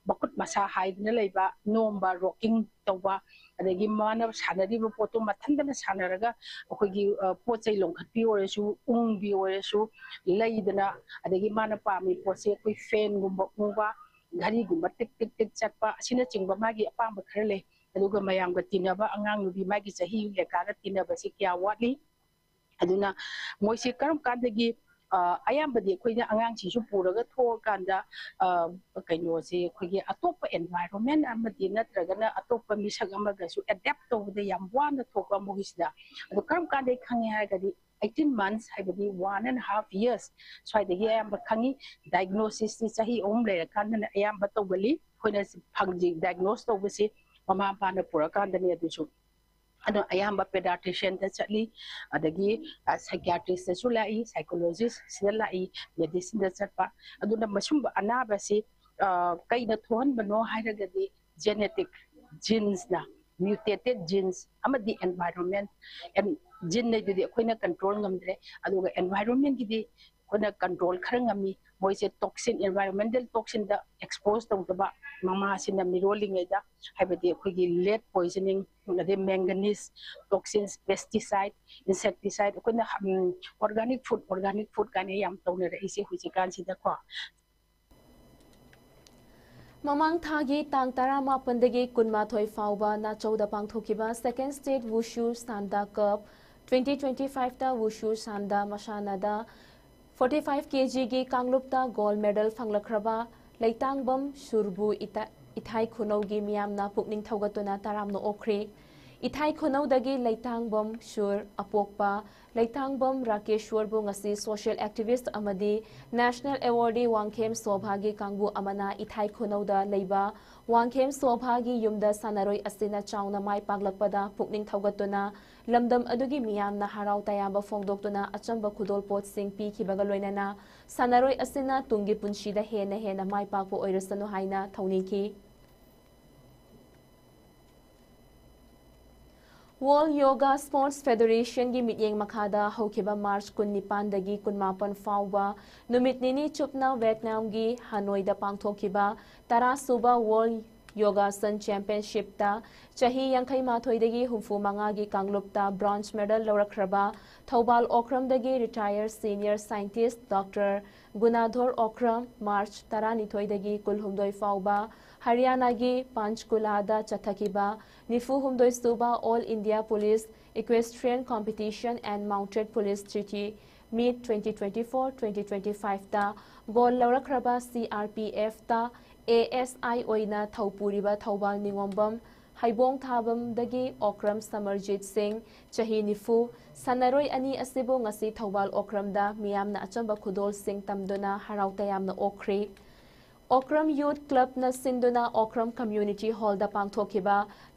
ꯃꯈꯨꯠ ꯃꯁꯥ ꯍꯥꯏꯗꯅ ꯂꯩꯕ, ꯅꯣꯝꯕ, rocking ꯇꯧꯕ, ꯑꯗꯒꯤ ꯃꯥꯅ ꯁꯥꯟꯅꯔꯤꯕ ꯄꯣꯠꯇꯣ ꯃꯊꯟꯇꯅ ꯁꯥꯟꯅꯔꯒ ꯑꯩꯈꯣꯏꯒꯤ ꯄꯣꯠ ꯆꯩ ꯂꯣꯡꯈꯠꯄꯤ ꯑꯣꯏꯔꯁꯨ, ꯎꯪꯕꯤ ꯑꯣꯏꯔꯁꯨ, ꯂꯩꯗꯅ, ꯑꯗꯒꯤ ꯃꯥꯅ ꯄꯥꯝꯃꯤ ꯄꯣꯠꯁꯦ ꯑꯩꯈꯣꯏ fan ꯒꯨꯝꯕ ꯎꯪꯕ, ꯘꯔꯤꯒꯨꯝꯕ ꯇꯤꯛ ꯇꯤꯛ ꯇꯤꯛ ꯆꯠꯄ, ꯑꯁꯤꯅꯆꯤꯡꯕ ꯃꯥꯒꯤ ꯑꯄꯥꯝꯕ ꯈꯔ ꯂꯩ꯫ ꯑꯗꯨꯒ ꯃꯌꯥꯝꯒ ꯇꯤꯟꯅꯕ, ꯑꯉꯥꯡ ꯅꯨꯄꯤ ꯃꯥꯒꯤ ꯆꯍꯤ ꯂꯦꯀꯥꯒ ꯇꯤꯟꯅꯕꯁꯤ ꯀꯌꯥ ꯋꯥꯠꯂꯤ꯫ ꯑꯗꯨꯅ ꯃꯣꯏꯁꯤ ꯀꯔꯝ ꯀꯥꯟꯗꯒꯤ, ꯑꯌꯥꯝꯕꯗꯤ ꯑꯩꯈꯣꯏꯅ ꯑꯉꯥꯡꯁꯤꯁꯨ ꯄꯨꯔꯒ ꯊꯣꯛꯑꯀꯥꯟꯗ ꯀꯩꯅꯣꯁꯤ ꯑꯩꯈꯣꯏꯒꯤ ꯑꯇꯣꯞꯄ environment ꯑꯃꯗꯤ ꯅꯠꯇ꯭ꯔꯒꯅ ꯑꯇꯣꯞꯄ ꯃꯤꯁꯛ ꯑꯃꯒꯁꯨ adapt ꯇꯧꯕꯗ ꯌꯥꯝ ꯋꯥꯅ ꯊꯣꯛꯄ ꯃꯈꯣꯏꯁꯤꯗ꯫ ꯑꯗꯣ ꯀꯔꯝ ꯀꯥꯟꯗꯒꯤ ꯈꯪꯉꯦ ꯍꯥꯏꯔꯒꯗꯤ eighteen months, ꯍꯥꯏꯕꯗꯤ one and half years ꯁ꯭ꯋꯥꯏꯗꯒꯤ ꯑꯌꯥꯝꯕ ꯈꯪꯉꯤ꯫ Diagnosis ꯁꯤ ꯆꯍꯤ ꯑꯍꯨꯝ ꯂꯩꯔꯀꯥꯟꯗꯅ ꯑꯌꯥꯝꯕ ꯇꯧꯒꯜꯂꯤ꯫ ꯑꯩꯈꯣꯏꯅ ꯐꯪꯖꯤ diagnose ꯇꯧꯕꯁꯤ ꯃꯃꯥ ꯃꯄꯥꯅ ꯄꯨꯔꯀꯥꯟꯗꯅꯤ꯫ ꯑꯗꯨꯁꯨ ꯑꯗꯣ ꯑꯌꯥꯝꯕ pediatrician ꯗ ꯆꯠꯂꯤ, ꯑꯗꯒꯤ psychiatrist ꯇꯁꯨ ꯂꯥꯛꯏ, psychologist ꯁꯤꯗ ꯂꯥꯛꯏ, medicine ꯗ ꯆꯠꯄ꯫ ꯑꯗꯨꯅ ꯃꯁꯨꯝꯕ ꯑꯅꯥꯕꯁꯤ ꯀꯩꯅ ꯊꯣꯛꯍꯟꯕꯅꯣ ꯍꯥꯏꯔꯒꯗꯤ genetic, genes ꯅ, mutated genes ꯑꯃꯗꯤ environment꯫ Gene ꯍꯥꯏꯗꯨꯗꯤ ꯑꯩꯈꯣꯏꯅ control ꯉꯝꯗ꯭ꯔꯦ, ꯑꯗꯨꯒ environment ꯀꯤꯗꯤ ꯑꯩꯈꯣꯏꯅ control ꯈꯔ ꯉꯝꯃꯤ꯫ ꯃꯣꯏꯁꯦ toxin, environmental toxin ꯗ expose ꯇꯧꯗꯕ, ꯃꯃꯥꯁꯤꯅ ꯃꯤꯔꯣꯜꯂꯤꯉꯩꯗ, ꯍꯥꯏꯕꯗꯤ ꯑꯩꯈꯣꯏꯒꯤ lead poisoning, ꯑꯗꯩ manganese toxins, pesticide, insecticide, ꯑꯩꯈꯣꯏꯅ organic food, organic food ꯀꯥꯏꯅ ꯌꯥꯝ ꯇꯧꯅꯔꯛꯏꯁꯦ ꯍꯧꯖꯤꯛꯀꯥꯟꯁꯤꯗꯀꯣ꯫ ꯃꯃꯥꯡ ꯊꯥꯒꯤ ꯇꯥꯡ ꯇꯔꯥꯃꯥꯄꯟꯗꯒꯤ ꯀꯨꯟꯃꯥꯊꯣꯏ ꯐꯥꯎꯕ ꯅꯥꯆꯧꯗ ꯄꯥꯡꯊꯣꯛꯈꯤꯕ Second State Wushu Sanda Cup twenty twenty five ꯇ Wushu Sanda ꯃꯁꯥꯟꯅꯗ ꯐꯣꯔꯇꯤ ꯐꯥꯏꯚ ꯀꯦ ꯖꯤꯒꯤ ꯀꯥꯡꯂꯨꯞꯇ ꯒꯣꯜ ꯃꯦꯗꯜ ꯐꯪꯂꯛꯈ꯭ꯔꯕ ꯂꯩꯇꯥꯡꯕꯝ ꯁꯨꯔꯕꯨ ꯏꯊꯥꯏ ꯈꯨꯅꯧꯒꯤ ꯃꯤꯌꯥꯝꯅ ꯄꯨꯛꯅꯤꯡ ꯊꯧꯒꯠꯇꯨꯅ ꯇꯔꯥꯝꯅ ꯑꯣꯛꯈ꯭ꯔꯤ꯫ ꯏꯊꯥꯏ ꯈꯨꯅꯧꯗꯒꯤ ꯂꯩꯇꯥꯡꯕꯝ ꯁꯨꯔ ꯑꯄꯣꯛꯄ ꯂꯩꯇꯥꯡꯕꯝ ꯔꯥꯀꯦꯁ꯭ꯋꯔꯕꯨ ꯉꯁꯤ ꯁꯣꯁꯤꯌꯦꯜ ꯑꯦꯛꯇꯤꯚꯤꯁ꯭ꯠ ꯑꯃꯗꯤ ꯅꯦꯁꯅꯦꯜ ꯑꯦꯋꯥꯔꯗꯤ ꯋꯥꯡꯈꯦꯝ ꯁꯣꯚꯥꯒꯤ ꯀꯥꯡꯕꯨ ꯑꯃꯅ ꯏꯊꯥꯏ ꯈꯨꯅꯧꯗ ꯂꯩꯕ ꯋꯥꯡꯈꯦꯝ ꯁꯣꯚꯥꯒꯤ ꯌꯨꯝꯗ ꯁꯥꯟꯅꯔꯣꯏ ꯑꯁꯤꯅ ꯆꯥꯎꯅ ꯃꯥꯏ ꯄꯥꯛꯂꯛꯄꯗ ꯄꯨꯛꯅꯤꯡ ꯊꯧꯒꯠꯇꯨꯅ ꯂꯝꯗꯝ ꯑꯗꯨꯒꯤ ꯃꯤꯌꯥꯝꯅ ꯍꯔꯥꯎ ꯇꯌꯥꯝꯕ ꯐꯣꯡꯗꯣꯛꯇꯨꯅ ꯑꯆꯝꯕ ꯈꯨꯗꯣꯜꯄꯣꯠꯁꯤꯡ ꯄꯤꯈꯤꯕꯒ ꯂꯣꯏꯅꯅ ꯁꯥꯟꯅꯔꯣꯏ ꯑꯁꯤꯅ ꯇꯨꯡꯒꯤ ꯄꯨꯟꯁꯤꯗ ꯍꯦꯟꯅ ꯍꯦꯟꯅ ꯃꯥꯏ ꯄꯥꯛꯄ ꯑꯣꯏꯔꯁꯅꯨ ꯍꯥꯏꯅ ꯊꯧꯅꯤꯈꯤ꯫ World Yoga Sports Federation ꯒꯤ ꯃꯤꯠꯌꯦꯡ ꯃꯈꯥꯗ ꯍꯧꯈꯤꯕ ꯃꯥꯔꯆ ꯀꯨꯟꯅꯤꯄꯥꯟꯗꯒꯤ ꯀꯨꯟꯃꯥꯄꯟ ꯐꯥꯎꯕ ꯅꯨꯃꯤꯠ ꯅꯤꯅꯤ ꯆꯨꯞꯅ ꯚꯤꯌꯦꯠꯅꯥꯝꯒꯤ ꯍꯅꯣꯏꯗ ꯄꯥꯡꯊꯣꯛꯈꯤꯕ ꯇꯔꯥꯁꯨꯕ World Yogasan Championship ꯇ ꯆꯍꯤ ꯌꯥꯡꯈꯩ ꯃꯥꯊꯣꯏꯗꯒꯤ ꯍꯨꯝꯐꯨ ꯃꯉꯥꯒꯤ ꯀꯥꯡꯂꯨꯞꯇ bronze medal ꯂꯧꯔꯛꯈ꯭ꯔꯕ ꯊꯧꯕꯥꯜ ꯑꯣꯀ꯭ꯔꯝꯗꯒꯤ retired senior scientist Doctor Gunadhor Okram March ꯇꯔꯥꯅꯤꯊꯣꯏꯗꯒꯤ ꯀꯨꯟꯍꯨꯝꯗꯣꯏ ꯐꯥꯎꯕ ꯍꯔꯤꯌꯥꯅꯥꯒꯤ ꯄꯥꯟꯆꯀꯨꯂꯥꯗ ꯆꯠꯊꯈꯤꯕ ꯅꯤꯐꯨ ꯍꯨꯝꯗꯣꯏ ꯁꯨꯕ All India Police Equestrian Competition and Mounted Police Treaty Meet twenty twenty-four twenty twenty-five ꯇ goal ꯂꯧꯔꯛꯈ꯭ꯔꯕ C R P F ꯇ A S I ꯑꯣꯏꯅ ꯊꯧ ꯄꯨꯔꯤꯕ ꯊꯧꯕꯥꯜ ꯅꯤꯉꯣꯝꯕꯝ ꯍꯩꯕꯣꯡ ꯊꯥꯕꯝꯗꯒꯤ ꯑꯣꯀ꯭ꯔꯝ ꯁꯃꯔꯖꯤꯠ ꯁꯤꯡ, ꯆꯍꯤ ꯅꯤꯐꯨ, ꯁꯥꯟꯅꯔꯣꯏ ꯑꯅꯤ ꯑꯁꯤꯕꯨ ꯉꯁꯤ ꯊꯧꯕꯥꯜ ꯑꯣꯀ꯭ꯔꯝꯗ ꯃꯤꯌꯥꯝꯅ ꯑꯆꯝꯕ ꯈꯨꯗꯣꯜꯁꯤꯡ ꯇꯝꯗꯨꯅ ꯍꯔꯥꯎ ꯇꯌꯥꯝꯅ ꯑꯣꯛꯈ꯭ꯔꯤ꯫ ꯑꯣꯀ꯭ꯔꯝ ꯌꯨꯊ ꯀ꯭ꯂꯕꯅ ꯁꯤꯟꯗꯨꯅ ꯑꯣꯀ꯭ꯔꯝ ꯀꯝꯃ꯭ꯌꯨꯅꯤꯇꯤ ꯍꯣꯜꯗ ꯄꯥꯡꯊꯣꯛꯈꯤꯕ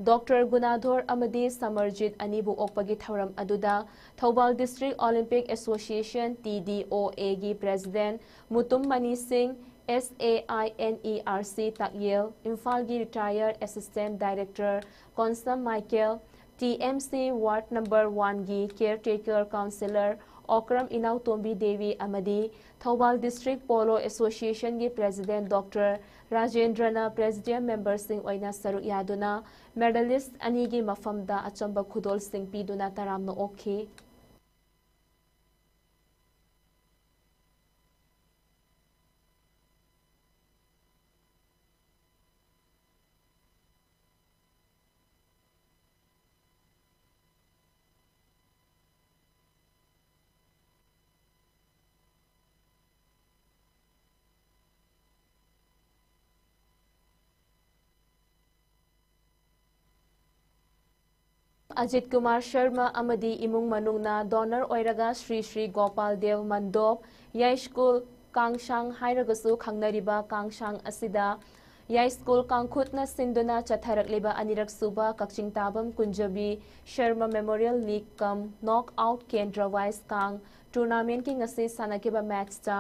ꯗꯣꯛꯇꯔ ꯒꯨꯅꯥꯙꯣꯔ ꯑꯃꯗꯤ ꯁꯃꯔꯖꯤꯠ ꯑꯅꯤꯕꯨ ꯑꯣꯛꯄꯒꯤ ꯊꯧꯔꯝ ꯑꯗꯨꯗ Thoubal district olympic association, T D O A, ꯒꯤ president Mutum Mani Singh, S A I N E R C Takyel, ꯏꯝꯐꯥꯜꯒꯤ retired assistant director Konsam Michael, T M C ward number one ꯒꯤ caretaker councillor ꯑꯣꯀ꯭ꯔꯝ ꯏꯅꯥꯎꯇꯣꯝꯕꯤ ꯗꯦꯕꯤ ꯑꯃꯗꯤ ꯊꯧꯕꯥꯜ ꯗꯤꯁꯇ꯭ꯔꯤꯛ ꯄꯣꯂꯣ ꯑꯦꯁꯣꯁꯤꯌꯦꯁꯟꯒꯤ ꯄ꯭ꯔꯦꯁꯤꯗꯦꯟꯠ ꯗꯣꯛꯇꯔ ꯔꯥꯖꯦꯟꯗ꯭ꯔꯅ president ꯃꯦꯝꯕꯔꯁꯤꯡ ꯑꯣꯏꯅ ꯁꯔꯨꯛ ꯌꯥꯗꯨꯅ ꯃꯦꯗꯥꯂꯤꯁ꯭ꯠ ꯑꯅꯤꯒꯤ ꯃꯐꯝꯗ ꯑꯆꯝꯕ ꯈꯨꯗꯣꯜꯁꯤꯡ ꯄꯤꯗꯨꯅ ꯇꯔꯥꯝꯅ ꯑꯣꯛꯈꯤ꯫ ꯑꯖꯤꯠ ꯀꯨꯃꯥꯔ ꯁꯔꯃ ꯑꯃꯗꯤ ꯏꯃꯨꯡ ꯃꯅꯨꯡꯅ ꯗꯣꯅꯔ ꯑꯣꯏꯔꯒ ꯁ꯭ꯔꯤ ꯁ꯭ꯔꯤ ꯒꯣꯄꯥꯜ ꯗꯦꯕ ꯃꯟꯗꯣꯞ, ꯌꯥꯏꯁ꯭ꯀꯨꯜ ꯀꯥꯡꯁꯥꯡ ꯍꯥꯏꯔꯒꯁꯨ ꯈꯪꯅꯔꯤꯕ ꯀꯥꯡꯁꯥꯡ ꯑꯁꯤꯗ ꯌꯥꯏꯁ꯭ꯀꯨꯜ ꯀꯥꯡꯈꯨꯠꯅ ꯁꯤꯟꯗꯨꯅ ꯆꯠꯊꯔꯛꯂꯤꯕ ꯑꯅꯤꯔꯛ ꯁꯨꯕ ꯀꯛꯆꯤꯡ ꯇꯥꯕꯝ ꯀꯨꯟꯖꯕꯤ ꯁꯔꯃ ꯃꯦꯃꯣꯔꯤꯌꯦꯜ ꯂꯤꯒ ꯀꯝ ꯅꯣꯛ ꯑꯥꯎꯠ ꯀꯦꯟꯗ꯭ꯔ ꯋꯥꯏꯁ ꯀꯥꯡ ꯇꯨꯔꯅꯥꯃꯦꯟꯠꯀꯤ ꯉꯁꯤ ꯁꯥꯟꯅꯈꯤꯕ ꯃꯦꯠꯆꯇ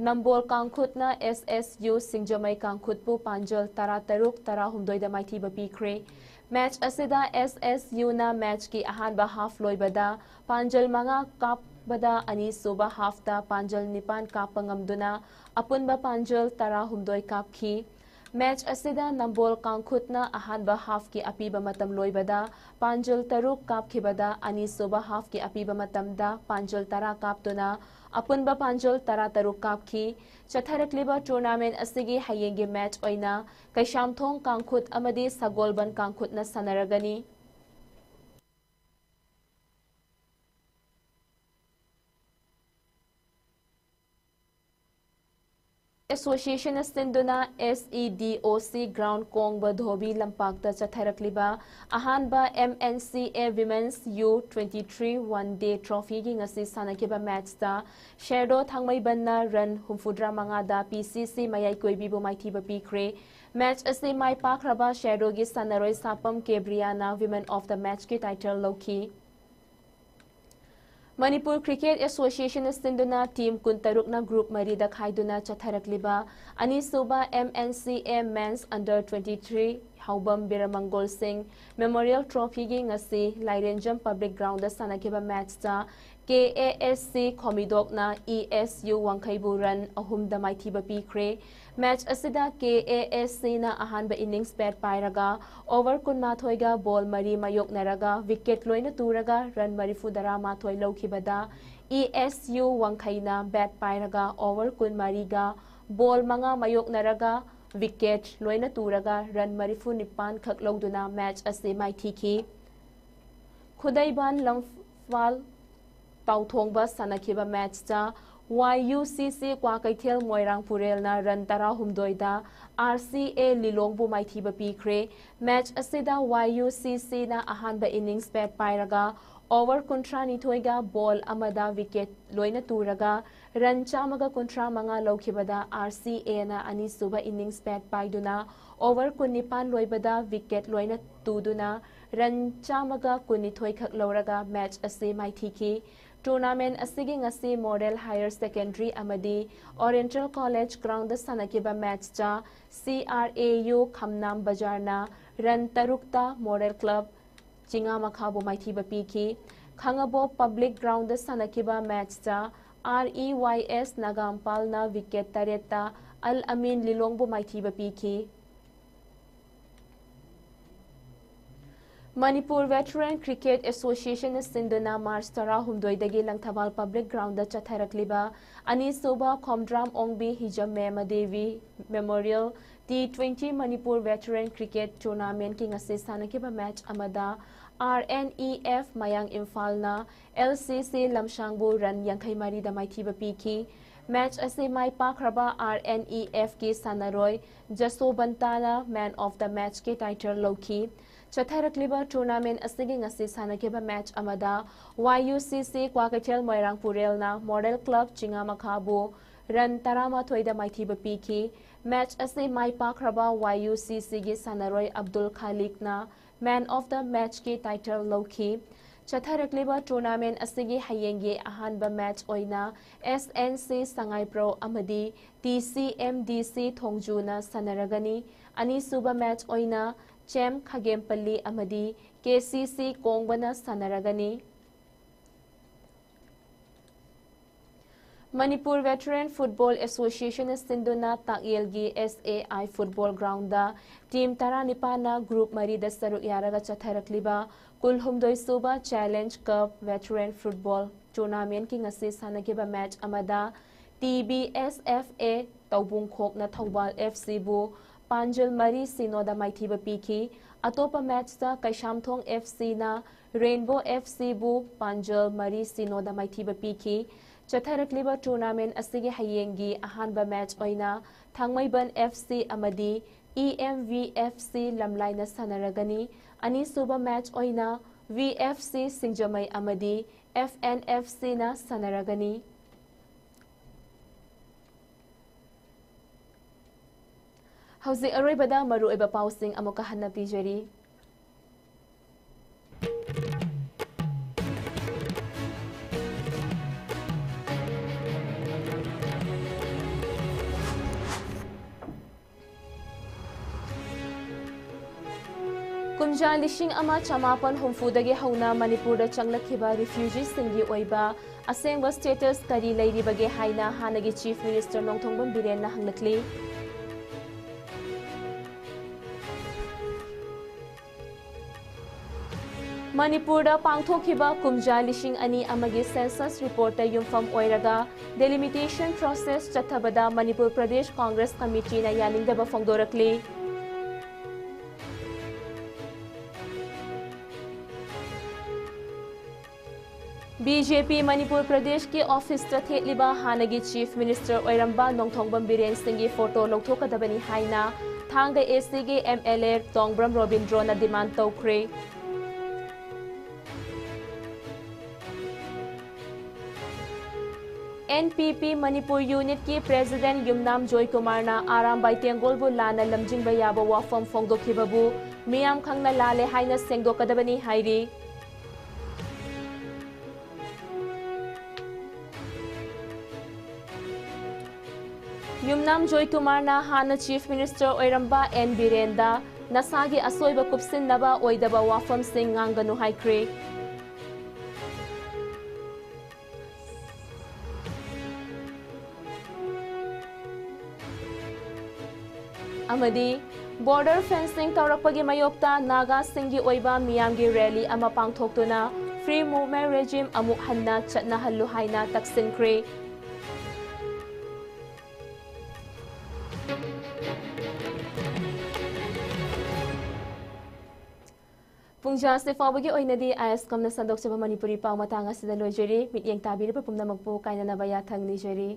ꯅꯝꯕꯣꯜ ꯀꯥꯡꯈꯨꯠꯅ ꯑꯦꯁ ꯑꯦꯁ ꯌꯨ ꯁꯤꯡꯖꯃꯩ ꯀꯥꯡꯈꯨꯠꯄꯨ ꯄꯥꯟꯖꯜ ꯇꯔꯥ ꯇꯔꯨꯛ, ꯇꯔꯥ ꯍꯨꯝꯗꯣꯏꯗ ꯃꯥꯏꯊꯤꯕ ꯄꯤꯈ꯭ꯔꯦ꯫ ꯃꯦꯠꯆ ꯑꯁꯤꯗ ꯑꯦꯁ ꯑꯦꯁ ꯌꯨꯅ ꯃꯦꯠꯆꯀꯤ ꯑꯍꯥꯟꯕ ꯍꯥꯐ ꯂꯣꯏꯕꯗ ꯄꯥꯟꯖꯜ ꯃꯉꯥ ꯀꯥꯞꯄꯗ ꯑꯅꯤꯁꯨꯕ ꯍꯥꯐꯇ ꯄꯥꯟꯖꯜ ꯅꯤꯄꯥꯟ ꯀꯥꯞꯄ ꯉꯝꯗꯨꯅ ꯑꯄꯨꯟꯕ ꯄꯥꯟꯖꯜ ꯇꯔꯥꯍꯨꯝꯗꯣꯏ ꯀꯥꯞꯈꯤ꯫ ꯃꯦꯠꯆ ꯑꯁꯤꯗ ꯅꯝꯕꯣꯜ ꯀꯥꯡꯈꯨꯠꯅ ꯑꯍꯥꯟꯕ ꯍꯥꯐꯀꯤ ꯑꯄꯤꯕ ꯃꯇꯝ ꯂꯣꯏꯕꯗ ꯄꯥꯟꯖꯜ ꯇꯔꯨꯛ ꯀꯥꯞꯈꯤꯕꯗ ꯑꯅꯤꯁꯨꯕ ꯍꯥꯐꯀꯤ ꯑꯄꯤꯕ ꯃꯇꯝꯗ ꯄꯥꯟꯖꯜ ꯇꯔꯥ ꯀꯥꯞꯇꯨꯅ ꯑꯄꯨꯟꯕ ꯄꯥꯟꯖꯜ ꯇꯔꯥ ꯇꯔꯨꯛ ꯀꯥꯞꯈꯤ꯫ ꯆꯠꯊꯔꯛꯂꯤꯕ ꯇꯨꯔꯅꯥꯃꯦꯟ ꯑꯁꯤꯒꯤ ꯍꯌꯦꯡꯒꯤ ꯃꯦꯠꯆ ꯑꯣꯏꯅ ꯀꯩꯁꯥꯝꯊꯣꯡ ꯀꯥꯡꯈꯨꯠ ꯑꯃꯗꯤ ꯁꯒꯣꯜꯕꯟ ꯀꯥꯡꯈꯨꯠꯅ ꯁꯥꯟꯅꯔꯒꯅꯤ꯫ ꯑꯦꯁꯣꯁꯤꯌꯦꯁꯟꯅ ꯁꯤꯟꯗꯨꯅ ꯑꯦꯁ ꯏ ꯗꯤ ꯑꯣ ꯁꯤ ꯒ꯭ꯔꯥꯎꯟ ꯀꯣꯡꯕ ꯙꯣꯕꯤ ꯂꯝꯄꯥꯛꯇ ꯆꯠꯊꯔꯛꯂꯤꯕ ꯑꯍꯥꯟꯕ M N C A women's U twenty three one day ꯇ꯭ꯔꯣꯐꯤꯒꯤ ꯉꯁꯤ ꯁꯥꯟꯅꯈꯤꯕ ꯃꯦꯠꯆꯇ ꯁꯦꯔꯗꯣ ꯊꯥꯡꯃꯩꯕꯟꯅ ꯔꯟ ꯍꯨꯝꯐꯨꯇꯔꯥ ꯃꯉꯥꯗ ꯄꯤ ꯁꯤ ꯁꯤ ꯃꯌꯥꯏ ꯀꯣꯏꯕꯤꯕꯨ ꯃꯥꯏꯊꯤꯕ ꯄꯤꯈ꯭ꯔꯦ꯫ ꯃꯦꯠꯆ ꯑꯁꯤ ꯃꯥꯏ ꯄꯥꯛꯈ꯭ꯔꯕ ꯁꯦꯔꯗꯣꯒꯤ ꯁꯥꯟꯅꯔꯣꯏ ꯁꯥꯄꯝ ꯀꯦꯕ꯭ꯔꯤꯌꯥꯅ ꯋꯤꯃꯦꯟ ꯑꯣꯐ ꯗ ꯃꯦꯠꯆꯀꯤ ꯇꯥꯏꯇꯜ ꯂꯧꯈꯤ꯫ ꯃꯅꯤꯄꯨꯔ ꯀ꯭ꯔꯤꯀꯦꯠ ꯑꯦꯁꯣꯁꯤꯌꯦꯁꯟꯅ ꯁꯤꯟꯗꯨꯅ ꯇꯤꯝ ꯀꯨꯟꯇꯔꯨꯛꯅ ꯒ꯭ꯔꯨꯞ ꯃꯔꯤꯗ ꯈꯥꯏꯗꯨꯅ ꯆꯠꯊꯔꯛꯂꯤꯕ ꯑꯅꯤꯁꯨꯕ ꯑꯦꯝ ꯑꯦꯟ ꯁꯤ ꯑꯦ ꯃꯦꯟꯁ ꯑꯟꯗꯔ ꯇ꯭ꯋꯦꯟꯇꯤ ꯊ꯭ꯔꯤ ꯍꯥꯎꯕꯝ ꯕꯤꯔꯃꯪꯒꯣꯜ ꯁꯤꯡ ꯃꯦꯃꯣꯔꯤꯌꯦꯜ ꯇ꯭ꯔꯣꯐꯤꯒꯤ ꯉꯁꯤ ꯂꯥꯏꯔꯦꯟꯖꯝ ꯄꯕ꯭ꯂꯤꯛ ꯒ꯭ꯔꯥꯎꯟꯗ ꯁꯥꯟꯅꯈꯤꯕ ꯃꯦꯠꯆꯇ ꯀꯦ ꯑꯦ ꯑꯦꯁ ꯁꯤ ꯈꯣꯃꯤꯗꯣꯛꯅ ꯏ ꯑꯦꯁ ꯌꯨ ꯋꯥꯡꯈꯩꯕꯨ ꯔꯟ ꯑꯍꯨꯝꯗ ꯃꯥꯏꯊꯤꯕ ꯄꯤꯈ꯭ꯔꯦ꯫ ꯃꯦꯠꯆ ꯑꯁꯤꯗ ꯀꯦ ꯑꯦ ꯑꯦꯁ ꯁꯤꯅ ꯑꯍꯥꯟꯕ ꯏꯅꯤꯡꯁ ꯕꯦꯠ ꯄꯥꯏꯔꯒ ꯑꯣꯚꯔ ꯀꯨꯟꯃꯥꯊꯣꯏꯒ ꯕꯣꯜ ꯃꯔꯤ ꯃꯥꯌꯣꯛꯅꯔꯒ ꯋꯤꯀꯦꯠ ꯂꯣꯏꯅ ꯇꯨꯔꯒ ꯔꯟ ꯃꯔꯤꯐꯨꯇꯔꯥ ꯃꯥꯊꯣꯏ ꯂꯧꯈꯤꯕꯗ, ꯏ ꯑꯦꯁ ꯌꯨ ꯋꯥꯡꯈꯩꯅ ꯕꯦꯠ ꯄꯥꯏꯔꯒ ꯑꯣꯚꯔ ꯀꯨꯟꯃꯔꯤꯒ ꯕꯣꯜ ꯃꯉꯥ ꯃꯥꯌꯣꯛꯅꯔꯒ ꯋꯤꯀꯦꯠ ꯂꯣꯏꯅ ꯇꯨꯔꯒ ꯔꯟ ꯃꯔꯤꯐꯨ ꯅꯤꯄꯥꯟ ꯈꯛ ꯂꯧꯗꯨꯅ ꯃꯦꯠꯆ ꯑꯁꯤ ꯃꯥꯏꯊꯤꯈꯤ꯫ ꯈꯨꯗꯩꯕꯥꯟ ꯂꯝꯐꯥꯜ ꯇꯥꯎꯊꯣꯡꯕ ꯁꯥꯟꯅꯈꯤꯕ ꯃꯦꯠꯆꯇ YUCC ꯀ꯭ꯋꯥꯀꯩꯊꯦꯜ ꯃꯣꯏꯔꯥꯡ ꯄꯨꯔꯦꯜꯅ run ꯇꯔꯥꯍꯨꯝꯗꯣꯏꯗ RCA ꯂꯤꯂꯣꯡꯕꯨ ꯃꯥꯏꯊꯤꯕ ꯄꯤꯈ꯭ꯔꯦ꯫ Match ꯑꯁꯤꯗ YUCCꯅ ꯑꯍꯥꯟꯕ innings bat ꯄꯥꯏꯔꯒ over ꯀꯨꯟꯊ꯭ꯔꯥꯅꯤꯊꯣꯏꯒ ball ꯑꯃꯗ wicket ꯂꯣꯏꯅ ꯇꯨꯔꯒ run ꯆꯥꯝꯃꯒ ꯀꯨꯟꯊ꯭ꯔꯥ ꯃꯉꯥ ꯂꯧꯈꯤꯕꯗ RCAꯅ ꯑꯅꯤꯁꯨꯕ innings bat ꯄꯥꯏꯗꯨꯅ over ꯀꯨꯟꯅꯤꯄꯥꯟ ꯂꯣꯏꯕꯗ wicket ꯂꯣꯏꯅ ꯇꯨꯗꯨꯅ run ꯆꯥꯝꯃꯒ ꯀꯨꯟꯅꯤꯊꯣꯏ ꯈꯛ ꯂꯧꯔꯒ match ꯑꯁꯤ ꯃꯥꯏꯊꯤꯈꯤ꯫ Tournament ꯑꯁꯤꯒꯤ ꯉꯁꯤ Model Higher Secondary ꯑꯃꯗꯤ Oriental College groundꯗ ꯁꯥꯟꯅꯈꯤꯕ matchꯇ CRAU ꯈꯝꯅꯥꯝ ꯕꯖꯥꯔꯅ run ꯇꯔꯨꯛꯇ Model Club ꯆꯤꯉꯥꯃꯈꯥꯕꯨ ꯃꯥꯏꯊꯤꯕ ꯄꯤꯈꯤ꯫ ꯈꯥꯉꯕꯣꯛ Public groundꯗ ꯁꯥꯟꯅꯈꯤꯕ matchꯇ REYS ꯅꯒꯥꯝꯄꯥꯜꯅ wicket ꯇꯔꯦꯠꯇ Al Amin ꯂꯤꯂꯣꯡꯕꯨ ꯃꯥꯏꯊꯤꯕ ꯄꯤꯈꯤ꯫ Manipur Veteran Cricket Associationꯅ ꯁꯤꯟꯗꯨꯅ March ꯇꯔꯥꯍꯨꯝꯗꯣꯏꯗꯒꯤ ꯂꯪꯊꯕꯥꯜ Public groundꯗ ꯆꯠꯊꯔꯛꯂꯤꯕ ꯑꯅꯤꯁꯨꯕ ꯈꯣꯝꯗ꯭ꯔꯥꯝ ꯑꯣꯡꯕꯤ ꯍꯤꯖꯝ ꯃꯦꯃ Devi Memorial T twenty Manipur Veteran Cricket Tournamentꯀꯤ ꯉꯁꯤ ꯁꯥꯟꯅꯈꯤꯕ match ꯑꯃꯗ RNEF ꯃꯌꯥꯡ ꯏꯝꯐꯥꯜꯅ LCC ꯂꯝꯁꯥꯡꯕꯨ run ꯌꯥꯡꯈꯩ ꯃꯔꯤꯗ ꯃꯥꯏꯊꯤꯕ ꯄꯤꯈꯤ꯫ Match ꯑꯁꯤ ꯃꯥꯏ ꯄꯥꯛꯈ꯭ꯔꯕ RNEFꯀꯤ ꯁꯥꯟꯅꯔꯣꯏ ꯖꯁꯣꯕꯟꯇꯥꯅ Man of the Matchꯀꯤ title ꯂꯧꯈꯤ꯫ ꯆꯠꯊꯔꯛꯂꯤꯕ tournament ꯑꯁꯤꯒꯤ ꯉꯁꯤ ꯁꯥꯟꯅꯈꯤꯕ match ꯑꯃꯗ YUCC ꯀ꯭ꯋꯥꯀꯩꯊꯦꯜ ꯃꯣꯏꯔꯥꯡ ꯄꯨꯔꯦꯜꯅ Model Club ꯆꯤꯉꯥꯃꯈꯥꯕꯨ run ꯇꯔꯥꯃꯥꯊꯣꯏꯗ ꯃꯥꯏꯊꯤꯕ ꯄꯤꯈꯤ꯫ Match ꯑꯁꯤ ꯃꯥꯏ ꯄꯥꯛꯈ꯭ꯔꯕ YUCCꯒꯤ ꯁꯥꯟꯅꯔꯣꯏ Abdul ꯈꯥꯂꯤꯛꯅ Man of the Matchꯀꯤ title ꯂꯧꯈꯤ꯫ ꯆꯠꯊꯔꯛꯂꯤꯕ tournament ꯑꯁꯤꯒꯤ ꯍꯌꯦꯡꯒꯤ ꯑꯍꯥꯟꯕ match ꯑꯣꯏꯅ SNC ꯁꯉꯥꯏꯄ꯭ꯔꯧ ꯑꯃꯗꯤ TCMDC ꯊꯣꯡꯖꯨꯅ ꯁꯥꯟꯅꯔꯒꯅꯤ꯫ ꯑꯅꯤꯁꯨꯕ match ꯑꯣꯏꯅ CHEM ꯈꯥꯒꯦꯝꯄꯜꯂꯤ ꯑꯃꯗꯤ KCC ꯀꯣꯡꯕꯅ ꯁꯥꯟꯅꯔꯒꯅꯤ꯫ Manipur Veteran Football Associationꯅ ꯁꯤꯟꯗꯨꯅ ꯇꯥꯛꯌꯦꯜꯒꯤ SAI Football groundꯗ team ꯇꯔꯥꯅꯤꯄꯥꯟꯅ group ꯃꯔꯤꯗ ꯁꯔꯨꯛ ꯌꯥꯔꯒ ꯆꯠꯊꯔꯛꯂꯤꯕ ꯀꯨꯟꯍꯨꯝꯗꯣꯏ ꯁꯨꯕ Challenge Cup Veteran Football Tournamentꯀꯤ ꯉꯁꯤ ꯁꯥꯟꯅꯈꯤꯕ match ꯑꯃꯗ TBSFA ꯇꯧꯕꯨꯡꯈꯣꯛꯅ ꯊꯧꯕꯥꯜ FCꯕꯨ ꯄꯥꯟꯖꯜ ꯃꯔꯤ ꯁꯤꯅꯣꯗ ꯃꯥꯏꯊꯤꯕ ꯄꯤꯈꯤ꯫ ꯑꯇꯣꯞꯄ matchꯇ ꯀꯩꯁꯥꯝꯊꯣꯡ FCꯅ Rainbow FCꯕꯨ ꯄꯥꯟꯖꯜ ꯃꯔꯤ ꯁꯤꯅꯣꯗ ꯃꯥꯏꯊꯤꯕ ꯄꯤꯈꯤ꯫ ꯆꯠꯊꯔꯛꯂꯤꯕ tournament ꯑꯁꯤꯒꯤ ꯍꯌꯦꯡꯒꯤ ꯑꯍꯥꯟꯕ match ꯑꯣꯏꯅ ꯊꯥꯡꯃꯩꯕꯟ F C ꯑꯃꯗꯤ E M V F C ꯂꯝꯂꯥꯏꯅ ꯁꯥꯟꯅꯔꯒꯅꯤ꯫ ꯑꯅꯤꯁꯨꯕ match ꯑꯣꯏꯅ V F C ꯁꯤꯡꯖꯃꯩ ꯑꯃꯗꯤ F N F Cꯅ ꯁꯥꯟꯅꯔꯒꯅꯤ꯫ ꯍꯧꯖꯤꯛ ꯑꯔꯣꯏꯕꯗ ꯃꯔꯨꯑꯣꯏꯕ ꯄꯥꯎꯁꯤꯡ ꯑꯃꯨꯛꯀ ꯍꯟꯅ ꯄꯤꯖꯔꯤ꯫ ꯀꯨꯝꯖꯥ ꯂꯤꯁꯤꯡ ꯑꯃ ꯆꯃꯥꯄꯟ ꯍꯨꯝꯐꯨꯗꯒꯤ ꯍꯧꯅ ꯃꯅꯤꯄꯨꯔꯗ ꯆꯪꯂꯛꯈꯤꯕ refugeeꯁꯤꯡꯒꯤ ꯑꯣꯏꯕ ꯑꯁꯦꯡꯕ status ꯀꯔꯤ ꯂꯩꯔꯤꯕꯒꯦ ꯍꯥꯏꯅ ꯍꯥꯟꯅꯒꯤ Chief Minister ꯅꯣꯡꯊꯣꯝꯕꯝ ꯕꯤꯔꯦꯟꯅ ꯍꯪꯂꯛꯂꯤ꯫ ꯃꯅꯤꯄꯨꯔꯗ ꯄꯥꯡꯊꯣꯛꯈꯤꯕ ꯀꯨꯝꯖꯥ ꯂꯤꯁꯤꯡ ꯑꯅꯤ ꯑꯃꯒꯤ census reportꯇ ꯌꯨꯝꯐꯝ ꯑꯣꯏꯔꯒ delimitation process ꯆꯠꯊꯕꯗ ꯃꯅꯤꯄꯨꯔ ꯄ꯭ꯔꯗꯦꯁ ꯀꯣꯡꯒ꯭ꯔꯦꯁ ꯀꯃꯤꯇꯤꯅ ꯌꯥꯅꯤꯡꯗꯕ ꯐꯣꯡꯗꯣꯔꯛꯂꯤ꯫ B J P ꯃꯅꯤꯄꯨꯔ ꯄ꯭ꯔꯗꯦꯁꯀꯤ officeꯇ ꯊꯦꯠꯂꯤꯕ ꯍꯥꯟꯅꯒꯤ Chief Minister ꯑꯣꯏꯔꯝꯕ ꯅꯣꯡꯊꯣꯝꯕꯝ ꯕꯤꯔꯦꯟ ꯁꯤꯡꯒꯤ photo ꯂꯧꯊꯣꯛꯀꯗꯕꯅꯤ ꯍꯥꯏꯅ ꯊꯥꯡꯒ ACꯒꯤ M L A Tongbram ꯔꯣꯕꯤꯟꯗ꯭ꯔꯣꯅ demand ꯇꯧꯈ꯭ꯔꯦ꯫ N P P Manipur unitꯀꯤ president ꯌꯨꯝꯅꯥꯝ ꯖꯣꯏꯀꯨꯃꯥꯔꯅ ꯑꯥꯔꯥꯝꯕꯥꯏ ꯇꯦꯡꯒꯣꯜꯕꯨ ꯂꯥꯟꯅ ꯂꯝꯖꯤꯡꯕ ꯌꯥꯕ ꯋꯥꯐꯝ ꯐꯣꯡꯗꯣꯛꯈꯤꯕꯕꯨ ꯃꯤꯌꯥꯝ ꯈꯪꯅ ꯂꯥꯜꯂꯦ ꯍꯥꯏꯅ ꯁꯦꯡꯗꯣꯛꯀꯗꯕꯅꯤ ꯍꯥꯏꯔꯤ꯫ ꯌꯨꯝꯅꯥꯝ ꯖꯣꯏꯀꯨꯃꯥꯔꯅ ꯍꯥꯟꯅ Chief Minister ꯑꯣꯏꯔꯝꯕ N ꯕꯤꯔꯦꯟꯗ ꯅꯁꯥꯒꯤ ꯑꯁꯣꯏꯕ ꯀꯨꯞꯁꯤꯟꯅꯕ ꯑꯣꯏꯗꯕ ꯋꯥꯐꯝꯁꯤꯡ ꯉꯥꯡꯒꯅꯨ ꯍꯥꯏꯈ꯭ꯔꯦ꯫ ꯑꯃꯗꯤ border fencing ꯇꯧꯔꯛꯄꯒꯤ ꯃꯥꯌꯣꯛꯇ ꯅꯥꯒꯥꯁꯤꯡꯒꯤ ꯑꯣꯏꯕ ꯃꯤꯌꯥꯝꯒꯤ rally ꯑꯃ ꯄꯥꯡꯊꯣꯛꯇꯨꯅ free movement regime ꯑꯃꯨꯛ ꯍꯟꯅ ꯆꯠꯅꯍꯜꯂꯨ ꯍꯥꯏꯅ ꯇꯛꯁꯤꯟꯈ꯭ꯔꯦ꯫ ꯄꯨꯡꯖꯥꯁꯦ ꯐꯥꯎꯕꯒꯤ ꯑꯣꯏꯅꯗꯤ ꯑꯥꯏ ꯑꯦꯁ ꯀꯝꯅ ꯁꯟꯗꯣꯛꯆꯕ ꯃꯅꯤꯄꯨꯔꯤ ꯄꯥꯎ ꯃꯇꯥꯡ ꯑꯁꯤꯗ ꯂꯣꯏꯖꯔꯤ꯫ ꯃꯤꯠꯌꯦꯡ ꯇꯥꯕꯤꯔꯤꯕ ꯄꯨꯝꯅꯃꯛꯄꯨ ꯀꯥꯏꯅꯅꯕ ꯌꯥꯊꯪ ꯅꯤꯖꯔꯤ꯫